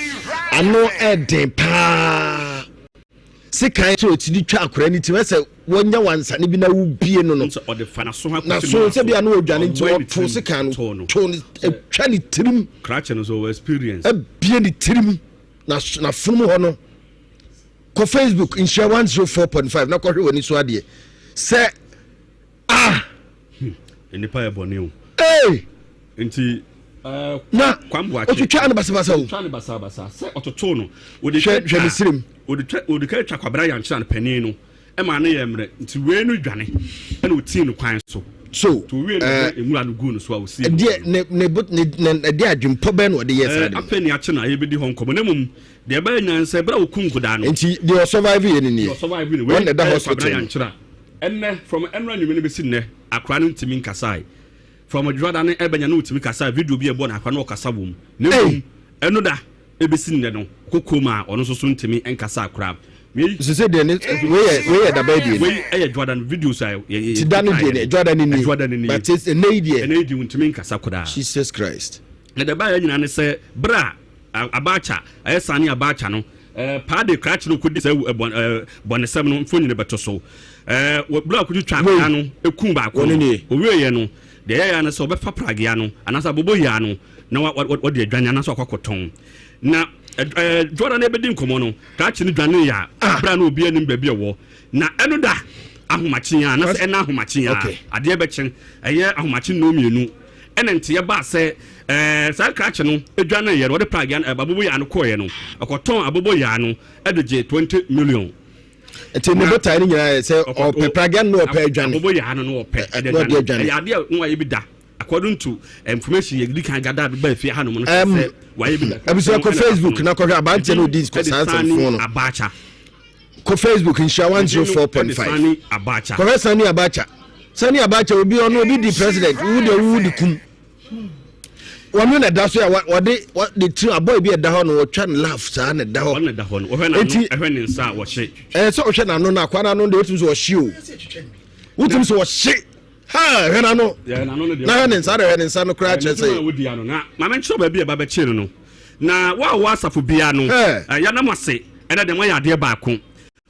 Ano ɛden paa. Sekan sɛ ɔtumi twa akora no tirim sɛ wɔnya wansane bi na wobie no no. Naso sɛ bi a na ɔdwane nti ɔto sekan no to no atwa ne tirim. Krakye no so wɔ experience. Abie ne tirim na n'afonom hɔ no. Kɔ Facebook Nhyira 104.5 na kɔhwɛ w'ani so adeɛ sɛ Ah! Hmm. Nnipa yɛ bɔne o. Ee! Nti eh, na otwitwa no basabasa o. Otwitwa no basabasa sɛ ɔtotoo no. Hwɛ hwɛ ne sirim. Ɔde ka twa kwabena yankyerɛ no panin no ɛma no yɛ mmerɛ nti wei no dwane ɛna otii no kwan so. So to wie no eh, nwura no gu no so a osi. Ɛdeɛ ne ne ne ne ɛdeɛ adwempɔ bɛn na ɔde yɛ saa de. Afei ne akye na yɛbɛdi hɔ nkɔmɔ na mmom deɛ ɛbɛyɛ nyansa ɛberɛ a wɔku nkodaa no. Nti deɛ ɔsurvive yɛ no nie. Deɛ ɔsurvive no wei ɛna ɛda ɛyɛ hospital kwabena yankyerɛ. Ɛnnɛ, from ɛnora anwummerɛ no bɛsi nnɛ, akwadaa no ntumi nkasae. From dwoada no ɛbɛnya no ɔtumi kasae, video bi a ɛbɔ no akwadaa no ɔkasa wɔ mu. Na mmom, ɛno da ɛbɛsi nnɛ no, ɔkɔ koma a ɔno nso so ntumi nkasaa koraa. Wei. Sese deɛ ne wei yɛ wei yɛ daba deɛ. Wei ɛyɛ dwoada no videos a yɛ yɛ. Ti da no deɛ ne dwoada no nie. Dwoada no nie. But ɛnɛ yi deɛ. Ɛnɛ yi deɛ ɔntumi nkasa koraa. Jesus Christ. Na deɛ ɛbaeɛ nyinaa ne sɛ berɛ a Abacha, ɛyɛ Sani Abacha no, paa de krakye no kɔdi saa bɔnesɛm no mfonini bɛto so. Berɛ a ɔkɔtwitwa akwadaa no ɛkum baako no, ɔwieeɛ no, deɛ ɛyɛeɛ ne sɛ ɔbɛfa pragea no anaasɛ aboboyaa no na wɔde adwane anaasɛ wakɔ akɔtɔn. Na Dwoada no ɛbɛdi nkɔmmɔ no, krakye no dwaneeɛ a ah. berɛ a na obi anim baabi ɛwɔ. Na ɛno da ahomakye a anaasɛ ɛna ahomakye a adeɛ bɛkye ɛyɛ ahomakye nnɔn mmienu Ɛna nteɛ baa sɛ ɛɛ saa krakye no dwaneeɛ no, wɔde pragea no aboboyaa no kɔeɛ no, ɔkɔtɔn aboboyaa no de gyee 20 million. Nti ne botae no nyinaa yɛ sɛ ɔpɛ pragea no na ɔpɛ adwane. Aboboyaa no na ɔpɛ de adwane. Ɛyɛ adeɛ a na wayɛ bi da. According to information yɛ di kan gada ba efie hanom no sɛ wayɛ bi da. Abusua kɔ Facebook na kɔhwɛ abanteɛ na odi saa nsɛmfo no. Abacha. Kɔ Facebook nhyira 104.5. Kɔhwɛ Sani Abacha. Sani Abacha obi ɔno obi di president wo deɛ wo di kum. Wɔn na ɛda so a wɔde wɔde tiri abɔe bi ɛda hɔ no wɔtwa no laugh saa na ɛda hɔ. Wɔn na ɛda hɔ no wɔhwɛ n'ano ɛhwɛ ne nsa a wɔhye. Ɛɛ sɛ ɔhwɛ n'ano no akwa n'ano deɛ wotumi sɛ ɔhye o wotumi sɛ ɔhye ha hwɛ n'ano na hwɛ ne nsa na hwɛ ne nsa no koraa kyerɛ sɛ. Na maame nkyerɛ baabi a ɛba bɛkyere no no na wo a wɔ asafo bia no yɛnam ase ɛnɛ deɛ moayɛ adeɛ baako.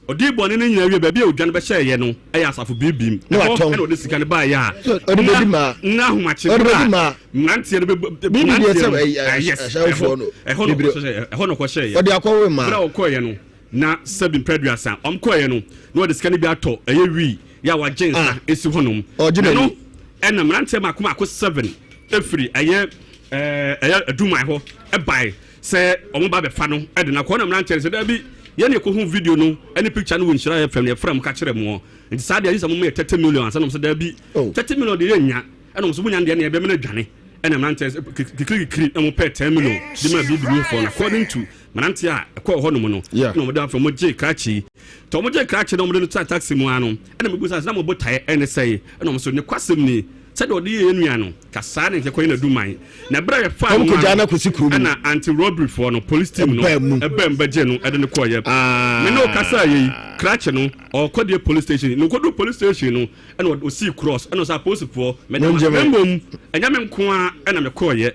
Ɔdii bɔne no nyinaa wie baabi a odwa no bɛhyɛeɛ no yɛ asafo biribim. Ɛhɔ ɛna ɔde sika no baeɛ a na na ahomakye berɛ a mmeranteɛ no bɛbɔ mmeranteɛ no yes ɛhɔ ɛhɔ na ɔkɔhyɛeɛ ɛhɔ na ɔkɔhyɛeɛ. Ɔde akɔwe mmaa. Berɛ a ɔkɔeɛ no na sɛbi mpɛ aduasa ɔm kɔeɛ no na ɔde sika no bi atɔ ɛyɛ wii yɛ a wagye nsa esi hɔnom. Ɔgye n'ani. Ɛno ɛna mmeranteɛ mako mako seven efiri ɛyɛ ɛɛ ɛyɛ aduman hɔ ɛbae. Sɛ ɔmo ba bɛfa no de no akɔ hɔ na mmeranteɛ no sɛ daabi yɛn na yɛkɔhu video no ne picture no wɔ Nhyira FM no yɛfrɛ mo ka kyerɛ moɔ nti saa deɛ agye sɛ moma yɛ 30 million ansa na ɔmo sɛ daabi 30 million deɛ yɛnnya ɛna ɔmo sɛ monya no deɛ ɛna yɛbɛma no adwane ɛna mmeranteɛ sɛ kikiri kikiri na ɔmo pɛɛ 10 million de maa BBB foɔ no according to mmeranteɛ a ɛkɔɔ hɔ nom no ɛna ɔmo de afei ɔmo gyee krakye yi nti ɔmo gyee krakye na ɔmo de no tra taxi mu ara no ɛna mebusa sɛ na mo botaeɛ ɛne sɛe ɛna ɔmo sɛ ne kwasɛm ni Sɛdeɛ ɔde yɛɛ yɛn nua no, ka saa na nka ɛkɔyɛ n'aduman. Na ɛberɛ a yɛfaa no Wɔkɔgyaa no no akɔsi kuro mu. ɛna anti-robbery foɔ no, police team no, Ɛbaa mu. ɛbaa mu bɛgyee no de no kɔeɛ. Me ne wo kasaeɛ yi, krakye no, ɔrekɔ deɛ police station. Na ɔkɔduru police station no, ɛna ɔsii cross, ɛna ɔsɛ apolisifoɔ, meda mo ase. Mongye Na me. mmom, ɛnyɛ me nko ara na mekɔeɛ.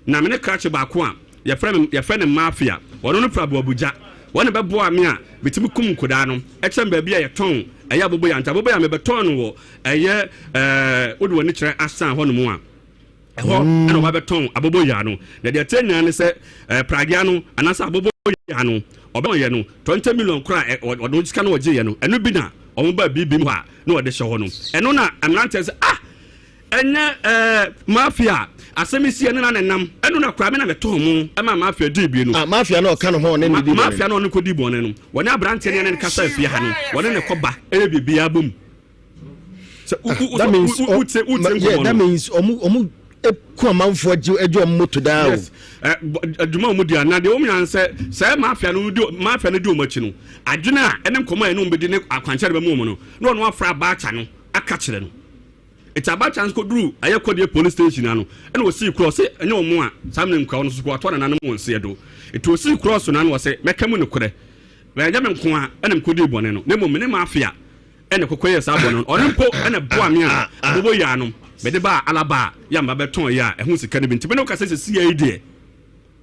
Na me ne krakye baako a yɛfrɛ me yɛfrɛ no Mafia, ɔno no firi Aboabogya. Wɔn na bɛboaa me a metumi kum nkodaa no, kyerɛ me baabi a yɛtɔn ɛyɛ aboboyaa. Nti aboboyaa mebɛtɔn no wɔ ɛyɛ ɛɛ wode w'ani kyerɛ Asan hɔnom a, ɛhɔ ɛna wɔba bɛtɔn aboboyaa no. Na deɛ ɛteɛ nyinaa ne sɛ ɛɛ pragea no anaasɛ aboboyaa no ɔbɛtɔn yɛ no 20 million koraa ɛ ɔno sika no ɔgyeeɛ no ɛno bi na wɔn ba biribi mu hɔ a na wɔde hyɛ hɔ no. Ɛno na mmeranteɛ sɛ ah Ɛnyɛ ɛɛ mafia asɛm yi si ɛne na ne nam ɛno na koraa me na me tɔn mo ɛma mafia dii bie no. Ah mafia na ɔka ne ho ɔne ne di bɔne. Mafia na ɔne kɔ di bɔne no wɔne aberanteɛ ne ɛne ne kasa afie ha no wɔne ne kɔ ba ɛyɛ biribiara bom. Sɛ ah, that means wo wo tie wo tie nkɔmɔ no. Yeah that means ɔmo ɔmo. ku amanfoɔ gye gye wɔn moto daa o. Yes, adwuma a wɔn di anaa deɛ wɔn nyinaa sɛ sɛ mafia no di mafia no di wɔn akyi no adwene a ɛne nkɔmɔ a ɛne wɔn bɛdi ne akwankyerɛ de bɛma wɔn no na wɔn afra abaakya no aka kyerɛ no. Eti abaakya nso kɔduru ɛyɛ kɔdeɛ police station ano ɛna wɔsii korɔ sɛ ɛnyɛ wɔn a saa mene nkura wɔn nso kɔ atɔ nananom wɔn nseɛ do. Eti wɔsii korɔ so na na wɔsɛ mɛka mu nokorɛ ɛnyɛ me nko a ɛna mekɔdii bɔne no na mmom me ne mafia ɛna ɛkɔkɔ yɛɛ saa bɔne no, ɔno mpo ɛna ɛboa me a abobo yaa no mede baa Alaba a yɛ a meba bɛtɔn yɛ a ɛho sika no bi nti me ne wo kasa sesia yi deɛ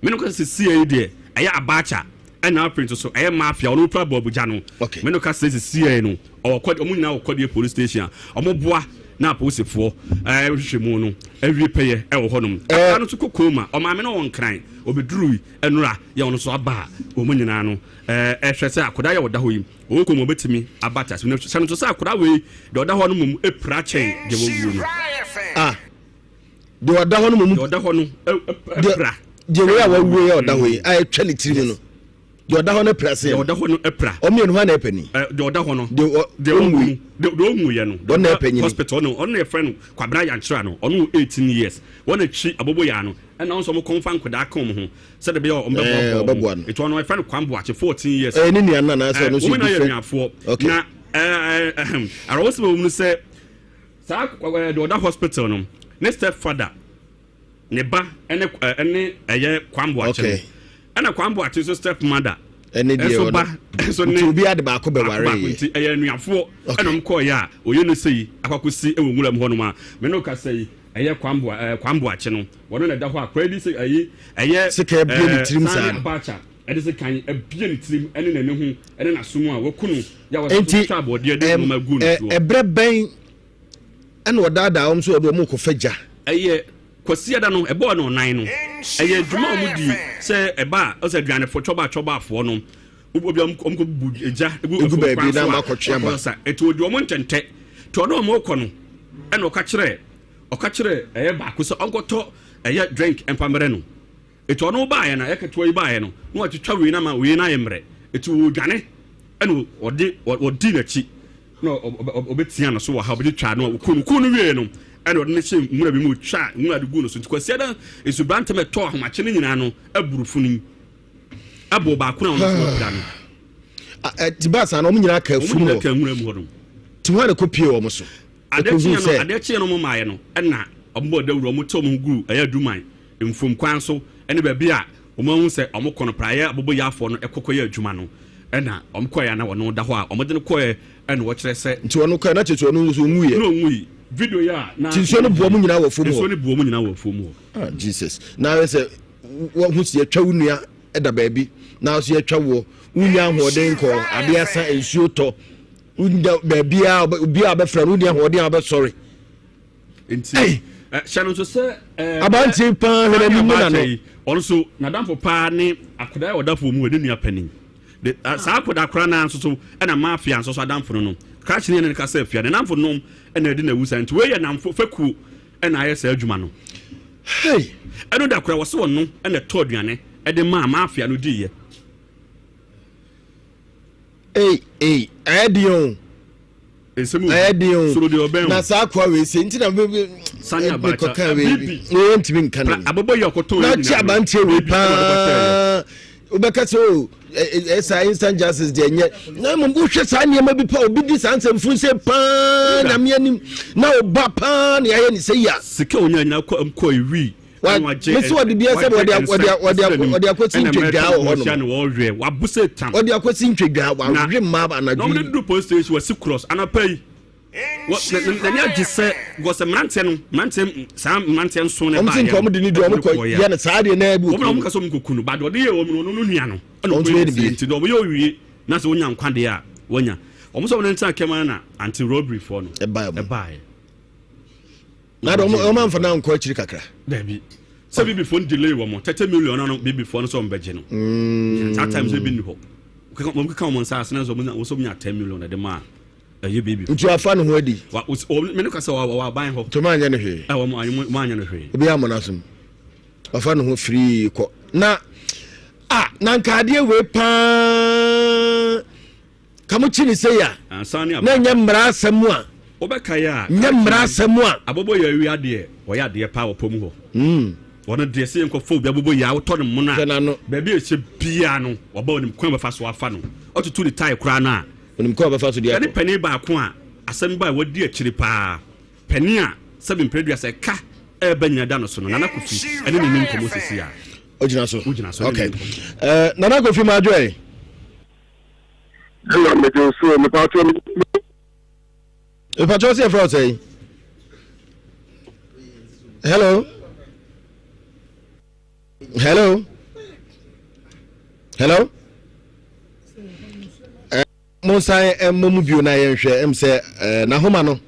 me ne wo kasa sesia yi deɛ ɛyɛ Abacha ɛna afei nso so ɛyɛ mafia ɔno pura bɔ abugya no me ne wo kasa sesia yi no ɔwɔ kɔ ɔmo nyinaa wɔ kɔdeɛ police station a ɔmo boa na apolisifoɔ ɛɛ hwehwɛ mu no awie pɛyɛ ɛwɔ hɔnom akora no nso kɔ koma ɔmaame no wɔ nkran obedurui ɛnora yɛ ɔno nso aba a wɔn nyinaa no ɛɛ ɛhwɛ sɛ akwadaa yɛ ɔda hɔ yi Ɔwɔ kurom ɔbɛtumi aba te ase no hyɛ no nso sɛ akwadaa wei deɛ ɔda hɔ no mmom pira kyɛn deɛ wawuo no. Ah, deɛ ɔda hɔ no mmom. Deɛ ɔda hɔ no pira. Deɛ wei a wawuo yɛ ɔda hɔ yi a ɛtwa ne tirim no. Deɛ ɔda hɔ no pira sɛ. Deɛ ɔda hɔ no pira. Ɔmo mmienu hɔ na ɛpɛ ni. Deɛ ɔda hɔ no. Deɛ ɔnwui. Deɛ ɔnwuiɛ no. Ɔno na ɛpɛ nyini. Hospital no ɔno na yɛfrɛ no Kwabena Yankyera no ɔno wɔ 18 years wɔn akyi aboboyaa no ɛna ɔno nso ɔmo kɔnfa nkwadaa ka wɔn ho. Sɛdeɛ ɛbɛyɛ a wɔn bɛboaboa wɔn. Nti ɔno yɛfrɛ no Kwame Boakye, 14 years. Ɛyɛ ne nua no anaasɛ ɔno nso yɛ different? Wɔn nyinaa yɛ anuafoɔ. Na ɛɛ awerɛhosɛm a ɛwɔ mu no sɛ saa deɛ ɔda hospital no ne step father ne ba ɛne ɛne ɛyɛ Kwame Boakye no. Ɛna Kwame Boakye nso step mother ɛne deɛ ɛnso ba ɛnso ne nti obi ade baako bɛware baako nti ɛyɛ anuafoɔ ɛna wɔn kɔɔ yɛ a oyɛ no sɛ yi akɔ akɔsi ɛwɔ nwura mu hɔnom a mene no kasa yi ɛyɛ Kwame Boa ɛɛ Kwame Boakye no. Wɔno na ɛda hɔ a akwadaa bi sɛ ayi ɛyɛ Sekan abue ne tirim saa Sani no. Abacha ɛde sekan abue ne tirim ɛne n'ani ho ɛne n'aso mu a waku no yɛ a wɔde Enti so twa abɔdeɛ de ɛm, nneɛma gu ne ɛ, soɔ. ɛberɛ bɛn ɛna ɔdaadaa wɔn sɛ ɔde wɔn rekɔfa gya? Ɛyɛ Kwasiada no ɛbɔɔ no ɔnan no ɛyɛ adwuma a wɔn di sɛ ɛba a ɔsɛ aduanefo twɔba twɔbafoɔ no obi a wɔn kɔ bu gya egu Egu afuo baabi kwan na so a wɔakɔtwe aba. wɔakɔ sa eti ɔdi wɔn ntɛntɛ te ɔne wɔn rekɔ no ɛna ɔka kyerɛ Ɔka kyerɛɛ ɛyɛ baako sɛ ɔnkɔtɔ ɛyɛ drink mfa mmerɛ no. Eti ɔno baeɛ no, ɛyɛ ketewa yi baeɛ no, na watwitwa wei no ama wei no ayɛ mmerɛ. Eti ɔredwane ɛna ɔde ɔdii n'akyi na ɔbɛtia no so wɔ ha, ɔbɛtwitwaa no a ɔkuu no. Ɔkuu no wieeɛ no, ɛna ɔde no hyɛɛ nwura bi mu, ɔtwaa nwura de guu no so. Nti Kwasiada nsubrantɛm a ɛtɔɔ ahomakye no nyinaa no aburu funu yi abɔ baako na ɔno nso wapira no. Ti baa saa no, wɔn nyinaa ka afurum Wɔn nyinaa ka nwura mu hɔ nom. Ti hɔ a na ɛkɔpie wɔn so. Adeɛ kyeeɛ no, adeɛ kyeeɛ no wɔn maeɛ no, ɛna wɔn bɔɔ dawuro, wɔn te wɔn ho guu ɛyɛ aduman mfum kwan so ɛne baabi a wɔn ahu sɛ wɔn kɔ no praeɛ aboboyaafoɔ no ɛkɔ kɔyɛ adwuma no, ɛna wɔn kɔɛ a na wɔn da hɔ a wɔn de no kɔɛ ɛna wɔkyerɛ sɛ. Nti wɔn kɔɛ na kyerɛ sɛ ɔno nso ɔnwuiɛ. Na ɔnwui. Video yi a na. Nti nsuo no boɔ mu nyinaa wɔ afuom hɔ. Nsuo no boɔ mu nyinaa wɔ afuom hɔ. Ah Jesus, na ayɛ sɛ wɔho si atwa wo nua ɛda baabi na so yɛatwa woɔ, wonya ahoɔden nkɔ adeɛ asa nsuo tɔ. Wonya baabiara obiara bɛfrɛ no wonni ahoɔden a wobɛsɔre. Nti hyɛ no nso sɛ abanten paa hwɛ n'anim ne n'ano. Ɔno nso n'adamfo paa ne akwadaa a ɔda fam mu ne nua panin. De saa akwadaa koraa naa nso so ɛna mafia nso so adamfo no no. Krakye ne ne kasa afia ne namfo nom ɛna ɛde na awu saa nti wei yɛ namfo fekuo ɛna ayɛ saa adwuma no. Hey! Ɛno da koraa wɔse ɔno ɛna ɛtɔ aduane ɛde maa mafia no diiɛ. Ei ei ɛyɛ den o. Nsɛm ɛyɛ den o. Soro deɛ ɔbɛn o. Na saa akoa wei se nti na Sani Abacha mekɔka wei bi. Wei ntumi nka ne. Abɔbɔ yi ɔkɔtɔn Na kye abanteɛ wei paa. Wobɛka sɛ o ɛsa instant justice deɛ nyɛ. Na mmom wohwɛ saa nneɛma bi pa obi di saa nsɛmfunu sɛ paa nyame anim na ɔba paa na yɛayɛ ne sɛ yi a. Sika onya nyina kɔ kɔ ewi. Mesi wɔde bia sɛ wɔde akɔsi ntwadwaa wɔ hɔ nom. Wɔde akɔsi ntwadwaa wawe mmaa anadwo yi. Na wɔde duru police station wɔsi cross anapa yi. N'ani agye sɛ wɔsɛ mmeranteɛ no mmeranteɛ saa mmeranteɛ nson ne baayɛ. Wɔn si nka wɔn de ne di wɔn kɔ yɛ no saa deɛ naa bi wɔ kurom. Wɔn na wɔn kasa wɔn kɔ kunu ba deɛ ɔde yɛ wɔn no ɔno nua no. Ɛna wɔn yɛ ne bi. Nti deɛ wɔn yɛ owie na sɛ wɔnya nkwa deɛ a wɔnya. Wɔn sɛ wɔn ne ntena kɛma na anti robbery foɔ no. Ɛbaayɛ. Ɛbaayɛ. Na de ɔmo anfa no ankɔ akyiri kakra. Dabi. Sɛ bibifoɔ no delay wɔn 30 million no bibifoɔ no sɛ wɔn bɛgye no. Mm. Saa time sɛ bi nni hɔ. Wɔn keka wɔn nsa ase na sɛ wɔn sɛ wɔn nya 10 million ɛde ma ɛyɛ bibi. Nti wafa ne ho adi. Wa o me no kasa wɔ wɔ aban hɔ. Nti wɔn anyɛ ne hwee. Ɛ wɔn wɔn anyɛ ne hwee. Obi amɔ n'asom. Wafa ne ho firii kɔ. Na a na nkaadeɛ wei paa. Ka mo kyi ne sei a, na ɛnyɛ mmara asɛm a. Wobɛkae a, nyɛ mmara asɛm a. Abɔbɔ yɛ awia deɛ. Wɔyɛ adeɛ paa wɔ pɔ mu hɔ. Wɔno deɛ sɛ yɛnkɔfa obi abobɔ yi a wotɔ no mono a baabi a ɛhyɛ biara no wɔba onim kwan bɛfa so afa no ɔtutu ne tae koraa no a onim kwan bɛfa so deɛ ɛne panin baako a asɛm ba a wadi akyire paa panin a sɛbi mprɛdua sɛ ka ɛreba nyina da no so no Nana Kofi ɛne ne ni nkɔmmɔ sisi a ogyina so ogyina so okay Nana Kofi ma adwoɛ. Ɛna mede so mepatwɛ. Mepatwɛ sɛ yɛfrɛ wo sɛn? Hello? Hello? Hello? Eh, monsan mmɔ mu bio na yɛnhwɛ ɛm sɛ eh, n'ahoma no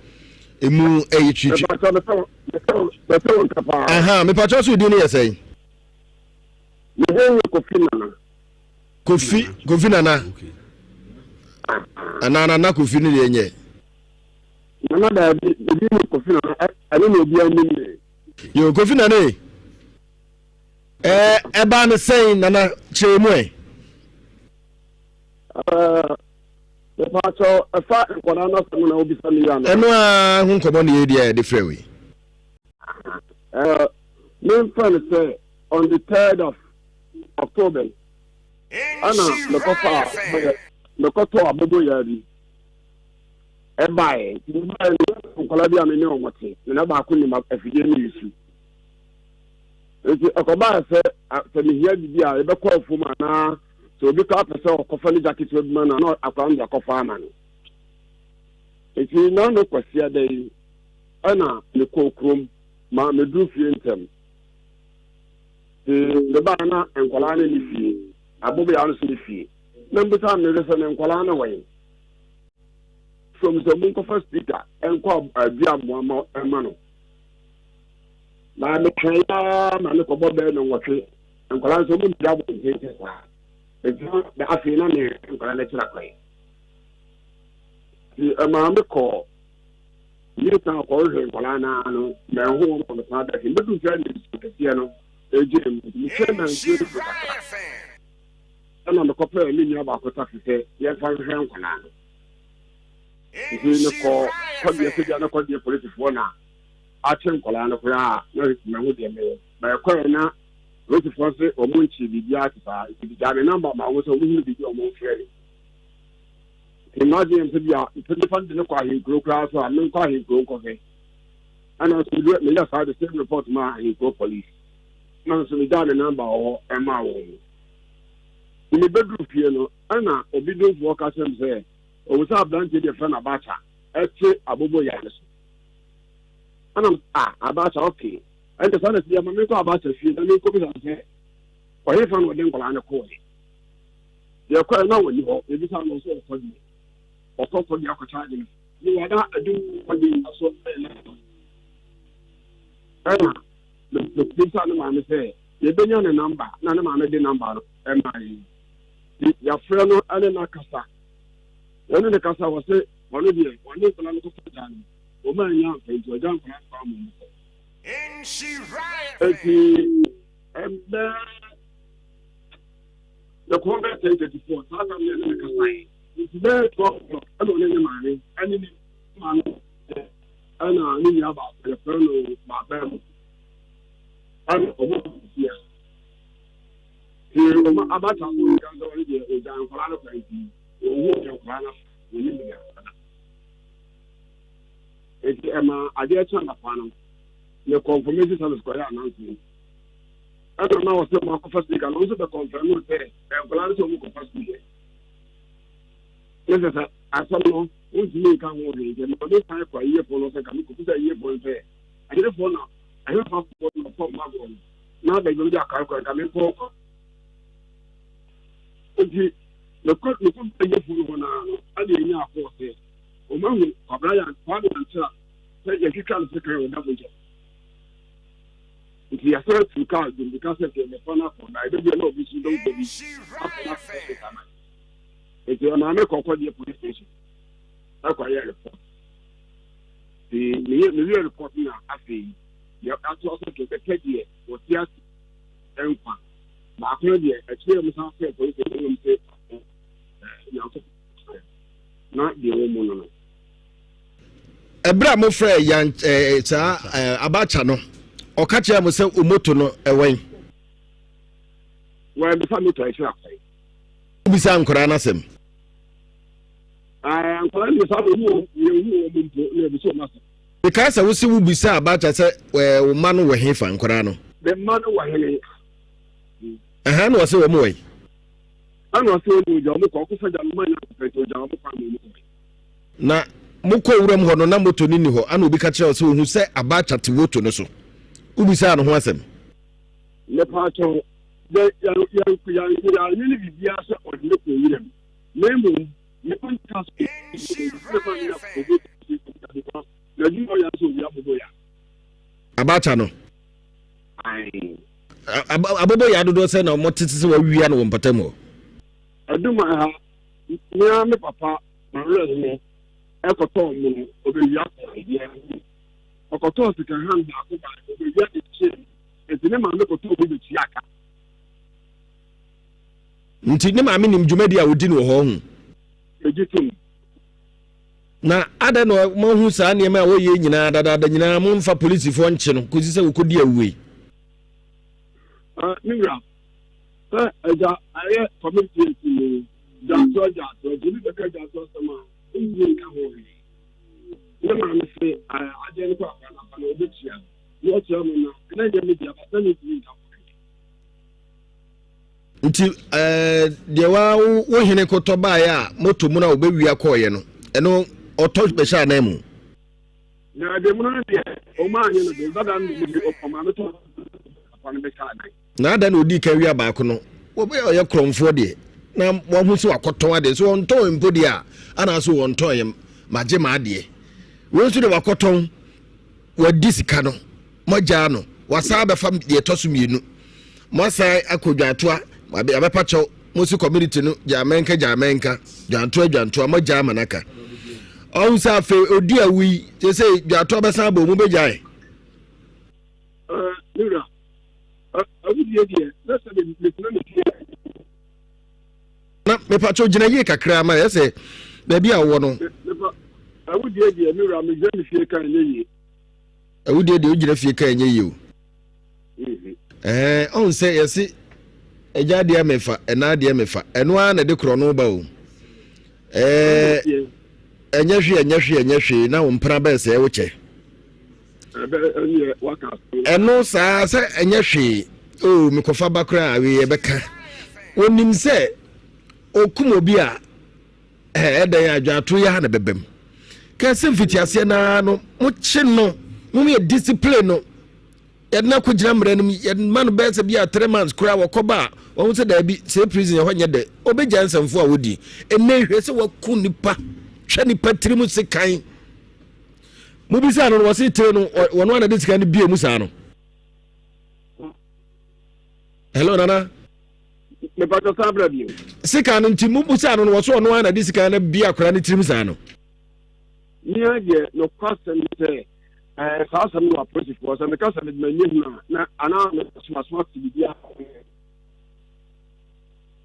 ɛmu ɛyɛ twitwi. Aha, mepatwɛ so din no yɛ sɛn? Kofi Nana. Kofi Kofi Nana. Anaa Nana Kofi no deɛ nyɛ. Nana daabi ebi ne Kofi Nana ɛne na obi anim ne. Yo Kofi Nana e. Ɛɛ ɛbaa ne sɛn Nana kyerɛ mu ɛ. Ɛɛ mepaakyɛw ɛfa nkwadaa no asɛm na wobisa me yi ana. Ɛno ara ho nkɔmmɔ ne yɛdi a yɛde frɛ wei. Ɛɛ memfa no sɛ on the third of October yi ɛna mekɔfaa mekɔtɔɔ aboboyaa bi ɛbaeɛ nti mebaeɛ no nkwadaa bi a me ne wɔn te na na baako nim afidie no yi su nti ɛkɔbaa sɛ sɛ mehia biribi a yɛbɛkɔ afuom anaa sɛ obi kɔ apɛ sɛ ɔkɔfa ne jacket bi ma no a na akwadaa no de akɔfa ama no nti na no kwasiada yi ɛna mekɔɔ kurom ma meduru fie ntɛm Nti mebaeɛ na nkwadaa no nni fie, aboboyaa no nso nni fie. Na mebisa me yere sɛ ne nkwadaa no wɔ he? From sɛ monkɔfa speaker nkɔ adua mmoa ma ɛma no. Na metwɛn ara ma ne kɔbɔ bɛyɛ nnɔnwɔtwe. Nkwadaa nso ɔmo mpia abɔnten sɛ saa. Nti na afei na me nkwadaa no akyira kwan. Nti ɛmaa me kɔɔ Mesan kɔhwehwɛ nkwadaa no ara no, manhu wɔn ma mesan baa fie. Meduu fie na nsuo kɛseɛ no gyee mu. Nti metwɛn ma nsuo no firi kakra. Ɛna mekɔpɛɛ me nua baako taxi sɛ yɛmfa nhwehwɛ nkwadaa no. Nti mekɔɔ kɔdeɛ sɛ bia na kɔdeɛ polisifoɔ na akye nkwadaa no koraa a na mahu deɛ mɛyɛ. Bɛkɔɛ na polisifoɔ se wɔn nkyee biribiara te saa. Nti megyaa me namba maa wɔn sɛ wɔn hunu biribi a wɔn mfrɛ me. Nti m'adwene yɛ sɛ bi a nipa no de no kɔ ahenkuro koraa so a menkɔ ahenkuro nkɔhwɛ. Ɛna nso mede meyɛ saa the same report maa ahenkuro police. Ɛna nso megyaa me namba wɔ hɔ ɛmaa wɔn. Nti mebɛduru fie no ɛna obi domfoɔ ka kyerɛ me sɛ ɔhu sɛ aberanteɛ bi yɛfrɛ no Abacha ɛte aboboyaa no so. Ɛna m ah Abacha okay. Ɛnti saa na ɛte ma menkɔ Abacha fie na menkɔbisa no sɛ ɔhefa na ɔde nkwadaa no kɔɔɛ. Yɛkɔɛ na wɔnni hɔ. Yɛbisaa no ɔsɛ ɔkɔ deɛ. Ɔkɔ kɔ deɛ akɔkyɛ ade no. Ne wada adum kɔ deɛ so ɛna mebisaa ne maame sɛ yɛbɛnya ne namba na ne maame de namba no ɛma yɛn. Yɛafrɛ no ɛne no akasa. Yɛne ne kasa wɔ se ɔno deɛ ɔne nkwadaa no kɔfa gya no. Wɔn annya amfa nti ɔgya nkwadaa no kɔ ama wɔn kɔ. Eti ɛbɛɛ Yɛkɔɔ bɛyɛ 10:34 saa tam no yɛne no kasaeɛ. Nti bɛyɛ 12 o'clock ɛna ɔne ne maame ɛne ne maame ɛna ne nua baako yɛfrɛ no Baabaa mu ɛna ɔmo kɔ fie a. Nti ɔmo abata so nka sɛ ɔne deɛ ɔgya nkwadaa no kwan nti ɔhu ɔgya nkwadaa no wɔne mu deɛ akwadaa. Nti ɛma adeɛ kyɛ anapa no yɛkɔ information service kɔyɛ announcement. Ɛna na ɔsɛ ɔmo akɔfa sika no, ɔno nso bɛ kɔnfɛm no sɛ nkwadaa no sɛ ɔmo kɔfa sukuu yɛ. Ne sɛ sɛ asɛm no wontumi nka ho hwee nti ma me san kɔ ayiefoɔ no sɛ nka mekɔbu sɛ ayiefoɔ no sɛ ayiefoɔ na ayiefoɔ na ɔkɔ mma agorɔ no na baabi ɔmo de akare kɔ nka menkɔ nti mekɔ mekɔ ayiefoɔ no hɔ naa no ɛna enya akɔɔ sɛ ɔmo ahu kwabra yan kwabra yankyerɛ sɛ yɛtwitwa no sekan wɔ da mogya. Nti yɛsan tuu kaa de mmirika sɛ nka yɛbɛfa no akɔ na ɛbɛduru na obi nso dɔnkɔ bi afa no akɔ hospital ama yɛn. Nti ɛmaa me kɔ kɔdeɛ police station ɛkɔyɛ report. Nti meyɛ mewie report na afei yɛ atoa so nka yɛbɛpɛ deɛ wɔte ase nkwa. Baako no deɛ akyire a wɔsan frɛ police station no sɛ Nyankopɔn na deɛ wɔ mu no no. Ɛberɛ a mofrɛɛ yan ɛɛ saa ɛɛ Abacha no, ɔka kyerɛɛ mo sɛ moto no ɛwɛn? Wɔammisa moto a ɛkyerɛ akwan. Wobisaa nkwadaa no asɛm? Ɛɛ nkwadaa no bisa wɔn wɔn yɛn hu wɔn mpo na ebisa wɔn asɛm. Mekae sɛ wose wobisaa Abacha sɛ ɛɛ wo mma no wɔ hefa nkwadaa no? Me mma no wɔ hene. Ɛhɛn na ɔse wɔn wɔ he? Ɛna ɔse wɔn ogya wɔn kɔ ɔkɔfa gya no ma nya akɔpɛ nti ogya wɔn kwan ma wɔn kɔ. Na mokɔɔ wuram hɔ no, na moto no nni hɔ. Ɛnna obi ka kyerɛɛ wo sɛ ohu sɛ Abacha te woto no so. Wobisaa no ho asɛm. Mepaakyɛw, yɛn yɛn yɛn yɛn yɛanyɛ biribiara sɛ ɔde no kɔɔ wuram. Na mmom, nnipa no ka sɛ n'adwuma ɔyɛ sɛ owia aboboya. Abacha no. Aboboya dodoɔ sɛ na wɔtete sɛ wɔawia no wɔ mpɔtam hɔ. Aduma ha, me ara me papa Mawerɛ hene kɔtɔɔ mono, ɔbɛwia kɔɔ deɛ ho. Ɔkɔtɔɔ sika han baako bae, ɔbɛwia de kyee no. Nti ne maame kɔtɔɔ bi bɛtua ka. Nti ne maame nim dwumadi a ɔdi no wɔ hɔ ho? Megye tom. Na adɛn na moahu saa nneɛma a wɔyɛ nyinaa dadaada nyinaa momfa polisifoɔ nkye no kɔsi sɛ wɔkɔdi awue? Uh, me wura, sɛ agya ayɛ community nti mu gyaatoa gyaatoa nti obi bɛka gyaatoa asɛm a ntumi nka ho hwee. Ne maame se adeɛ no kɔ akora no afa no ɔbɛtua na ɔtua no na ɛna nyɛ me dea ba sɛ mentumi nka ho hwee. Nti deɛ wa wo hene kɔtɔ baeɛ a moto mu no a wɔbɛwia kɔɔeɛ no ɛno ɔtɔ bɛhyɛ anan mu. Na deɛ mu no deɛ ɔma anyɛ no deɛ dada no deɛ ɔma no tɔ papa no bɛhyɛ anan. Na adɛn na ɔdii kan wia baako no? Wɔbɛyɛ ɔyɛ korɔmfoɔ deɛ, na wahu sɛ wakɔtɔn adeɛ. So ɔntɔn mpo deɛ a, anaasɛ wɔntɔn yɛ magye m'adeɛ. Wei nso deɛ wakɔtɔn, wadi sika no, moagyaa no, wasan abɛfa deɛ ɛtɔ so mmienu. Moasan akɔ dwantoa, abɛpa kyɛw, mo si community no, gyaamɛnka gyaamɛnka, dwantoa dwantoa, moagyaa ama no aka. Ɔhu sɛ afei ɔdi awu yi, kyerɛ sɛ dwantoa bɛsan abɔ mu bɛgyae. Me wura, awudie deɛ na sɛ metena me fie. Na mepatwo gyina yie kakra ma yɛ sɛ baabi a wowɔ no. Awudie deɛ me wura megyina me fie ka ɛnyɛ yie. Awudie deɛ wogyina fie ka ɛnyɛ yie o. Mhm. Ɛɛ ɔn sɛ yɛse agya adeɛ mefa ɛna adeɛ mefa ɛno ara na ɛde korɔ no ba o. Ɛɛ ɛnyɛ hwee ɛnyɛ hwee ɛnyɛ hwee na wo mpena bɛɛ sɛ wokyɛ. Ɛno saa sɛ ɛnyɛ hwee o mekɔfa ba koraa awie yɛbɛka onim sɛ okum obi a ɛdɛn adwato yɛ ha na bɛbɛm kɛse mfitiaseɛ naa no mokye no mom yɛ discipline no yɛde no akɔgyina mmerɛ no mu yɛma no bɛyɛ sɛ bi a three months koraa wɔkɔba a wɔn sɛ daabi sɛ prison ɛhɔ nyɛ dɛ ɔbɛgya nsɛmfo a wɔdi ɛnɛ hwɛ sɛ wɔako nipa twa nipa tirim sekan Mobisaa no no wɔse tire no wɔn ana de sika no bie mu saa no. Hello nana. Mepatɔ saa bra bio. Sika no nti mobisaa no no wɔse ɔno ana de sika no bie akora ne tirim saa no. Mia deɛ nokwasɛm ne sɛ ɛɛ saa asɛm no wɔ apolisifoɔ sɛ meka sɛ mede m'ani hunu a na anaa mesomasoma te biribi a.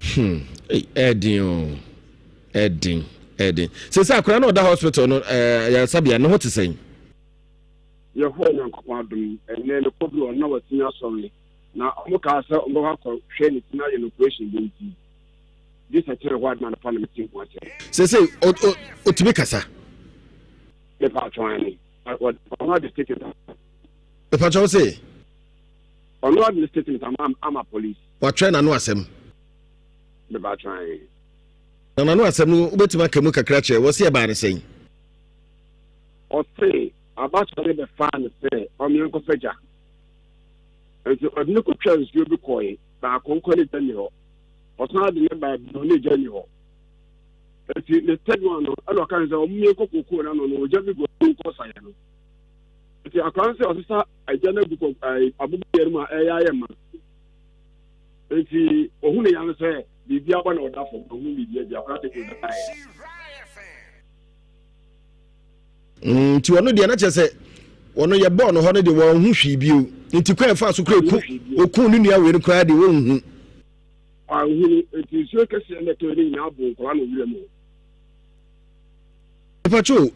Hmm, ɛɛden o, ɛɛden, ɛɛden. Sɛ akwadaa no ɔda hospital no ɛɛ ayaresabea ne ho te sɛn? Yehowa Nyankopɔn adom, ɛnnɛ no kɔduru ɔno na watumi asɔre. Na wɔn kaa sɛ wɔn bɛkɔ akɔhwɛ ne ti na ayɛ no operation bi nti, gye sɛ kyerɛ hɔ ade na anɔpa na mete ho asɛm. Sese otumi kasa? Mepa atwɔn ane. Ɔno ade statement. Mepa atwɔn se? Ɔno ade statement ama ama police. Watwerɛ n'ano asɛm. Mebatwan. Na n'ano asɛm no wobɛtumi aka mu kakra kyerɛ wɔ se ɛbaa ne sɛn? Ɔse Abacha no bɛfaa no sɛ ɔmeɛ nkɔfa gya. Nti ɔde no kɔtwaa nsuo bi kɔe, baako nkɔ ne gya nni hɔ. Ɔsan de no baa bio ne gya nni hɔ. Nti ne third one no ɛna ɔka ne sɛ ɔmeɛ nkɔ kokoo no ano no ogya bi gu hɔ nkɔ saeɛ no. Nti akwadaa no sɛ ɔsesa agya no agu kɔ aboboyɛ no mu a ɛyɛ ayɛ ma. Nti ohun ya no sɛ biribi abɔ na ɔda fam, ohun biribi adi akora tete ɔda ayɛ. Mm, nti ɔno deɛ na kyerɛ sɛ ɔno yɛ bɔɔl no hɔ no deɛ wɔn ho hwee bio nti kwan ɛfa so kura eku oku ne nua wei no koraa deɛ wɔn hu. Ahunu nti nsuo kɛseɛ na ɛtɔ ne nyinaa bo nkɔla na owura mu. Pacho.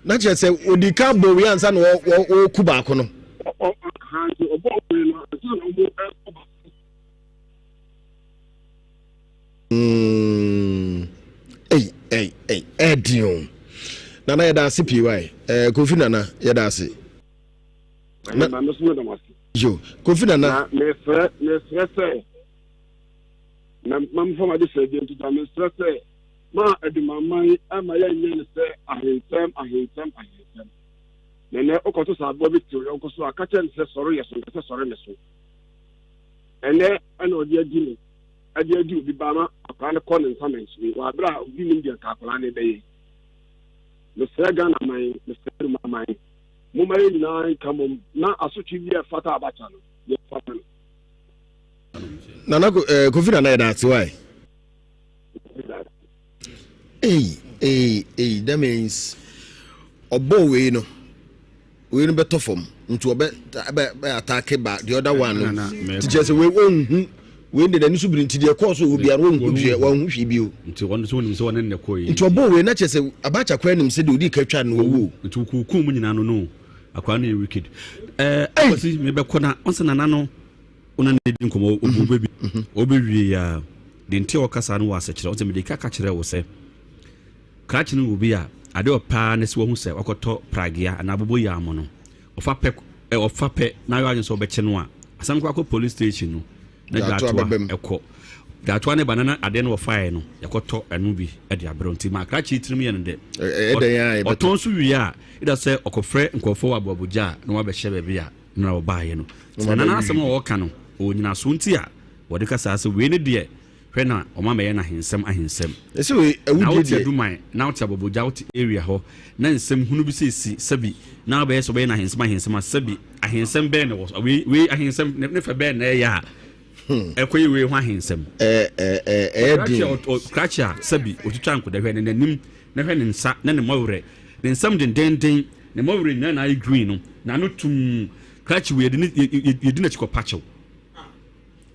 Na kyerɛ sɛ ɔdi ka bɔ wei ansa na ɔku baako no. Nti ɔbɔ wei no ansa na ɔmo ɛkɔ baako. Mm. Ei, ei, ei, ɛden o. Nana yɛda ase pii wae. Eh, Kofi Nana yɛda ase. Na, na, yo, Kofi Nana. Na mesrɛ, mesrɛ sɛ, na mamfa m'ade sɛ deɛ nti da mesrɛ sɛ, ma adumaman ama yɛnyɛ no sɛ ahensɛm, ahensɛm, ahensɛm. Na nɛ wokɔto sɛ aboa bi te wo yɔnko so a, ka kyerɛ no sɛ sɔre yɛ so, nka sɛ sɔre me so. Ɛnɛ ɛna ɔde adi no ɛde adi obi ba ma akwadaa no kɔ ne nsa mansini wɔ abere a obi nim deɛ nka akwadaa no bɛyɛ. Mesrɛ Ghana man, mesrɛ Numa man, momma yɛn nyinaa nka mmom na asotwe bi a ɛfata Abacha no, yɛmfa ma no. Nana eh, Kofi Nana yɛda ase wae. Ei, ei, ei, that means ɔbɔ wei no. Wei no bɛtɔ fam nti ɔbɛ bɛ bɛ ataake ba the other one no ti kyerɛ sɛ wei wɔnhu wei de n'ani so biri nti deɛ ɛkɔɔ so wɔ biara wɔnhu hwɛ wɔnhu hwee bio. Nti wɔn nso wɔnim sɛ wɔne ne kɔɔ yi. Nti ɔbɔ wei na kyerɛ sɛ Abacha koraa nim sɛ deɛ odi ka twa no wawu o. Nti wɔkunkum mu nyinaa no no akwadaa no yɛ wicked. Ɛɛ akwasi mebɛkɔ na ɔnsɛ nana no ɔna ne di nkɔmɔ obu bɛ bi ɔbɛwie ya deɛ nti a ɔkasa no wɔ asɛkyerɛ ɔnsɛ mede ka ka kyerɛ wo sɛ. Krakye no wɔ bi a, ade a ɔpɛ ara ne sɛ wahu sɛ wakɔtɔ pragea anaa aboboyaa mo no. Ɔfa pɛ ɛ ɔfa pɛ na ayɛ adwene sɛ ɔbɛkye no a, asan kɔ akɔ police station no na Dwaatoa dwaatoa bɛba mu. ɛkɔ. Dwaatoa no ba no na adeɛ no wɔfaeɛ no, yɛkɔtɔ ɛno bi de abrɛ wo. Nti ma krakye yi tirim yɛ no dɛ. Ɛ ɛyɛ dɛn ara a yɛbɛtɔ. Ɔtɔn nso wie a, either sɛ ɔkɔfrɛ nkurɔfoɔ wɔ aboabogya a na wɔabɛhyɛ baabi a na wɔbaeɛ no. Nti Na Nana wɔabɛwe asɛm a ɔreka no, ɔwɔ nyinasoɔ nti a wɔde ka saa sɛ wei ne deɛ Hwɛ na ɔma mɛyɛ no ahensɛm ahensɛm. Ɛsɛ wei Na awudie wote deɛ. Aduman, na wote Abɔbɔgya, wote area hɔ, na nsɛm hunu bi sɛ si, sɛbi, na wobɛyɛ sɛ wobɛyɛ no ahensɛm ahensɛm a, sɛbi, ahensɛm bɛn na ɛwɔ so? Wei, wei ahensɛm, ne, ne fɛ bɛn na ɛyɛ a, ɛkɔyɛ wei ho ahensɛm? Ɛɛ, ɛɛ, ɛɛ, ɛyɛ Krakye den. a, ɔ, ɔ, krakye a, sɛbi, otwitwa nkoda, hwɛ ne n'anim, na hwɛ ne nsa, na ne mmɔwerɛ, ne nsam dendenden, ne mmɔwerɛ nyinaa na ayɛ green no, n'ano tumm, krakye wei, yɛde ne, yɛ, yɛ, yɛdi n'akyi kɔpa kyɛw.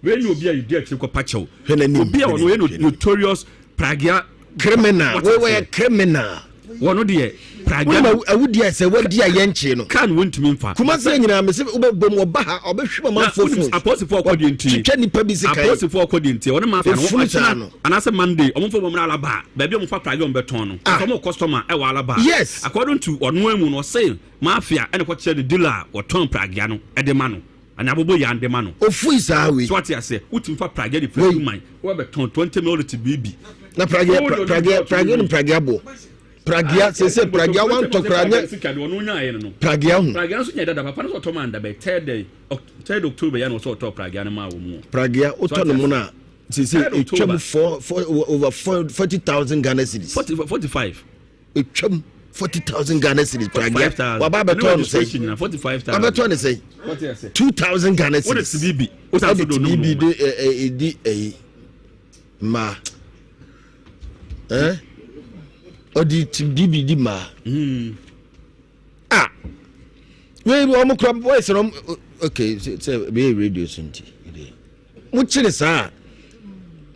Wei ne obi a yɛdi akyire kɔpa kyɛw. Hwɛ n'anim. Obi a ɔno yɛ notorious pragea. Criminal. Wei wɔyɛ criminal. Wɔn deɛ pragea. Wọ́n awudi a sɛ wadi a yɛn kye no. Kaa no wɔntumi nfa. Kumasi nyinaa mɛ sɛ wobɛ bɔ mu ɔba ha ɔbɛhwi ma manfo fon. Apolisifoɔ ɔkɔ deɛ nti. Twitwa nipa bi sika yi. Apolisifoɔ ɔkɔ deɛ nti ɔne mafia no. Efunu saa no. Anaasɛ Monday ɔmo nfa wɔn mmerɛ alaba baabi a ɔmo fa pragea ɔmo bɛtɔn no. Ah. Ɔmo customer ɛwɔ alaba. Yes. According to ɔno emu no ɔse mafia ɛna kɔkyerɛ ne dealer a wɔtɔn pragea no ɛde ma no. Ana abobo yan de ma no. Ofui saa wei. So ate aseɛ wotumi fa pragea de firi man wɔbɛtɔn 20 mil te biribi. Na pragea pragea pragea no pragea boɔ. Pragea sese pragea wantɔ kora nyɛ. Sika de ɔno nyaayɛ no no. Pragea ho. Pragea nso nyɛ dada papa no sɛ ɔtɔ maa no dabɛ third third October ya na ɔsɛ ɔtɔ pragea no maa wɔn mu. Pragea wotɔ no mu na sese etwam four four over 40,000 Ghana cedis. 45. Etwam 40,000 Ghana cedis pragea waba abɛtɔ no sɛn wabɛtɔ no sɛn 2,000 Ghana cedis ɛde tibibi de ɛdi ɛyi mmaa ɛɛ ɔde tibibi di mmaa ah wei wɔn kura voice no okay sɛ ɛbɛyɛ radio so nti mo kyerɛ saa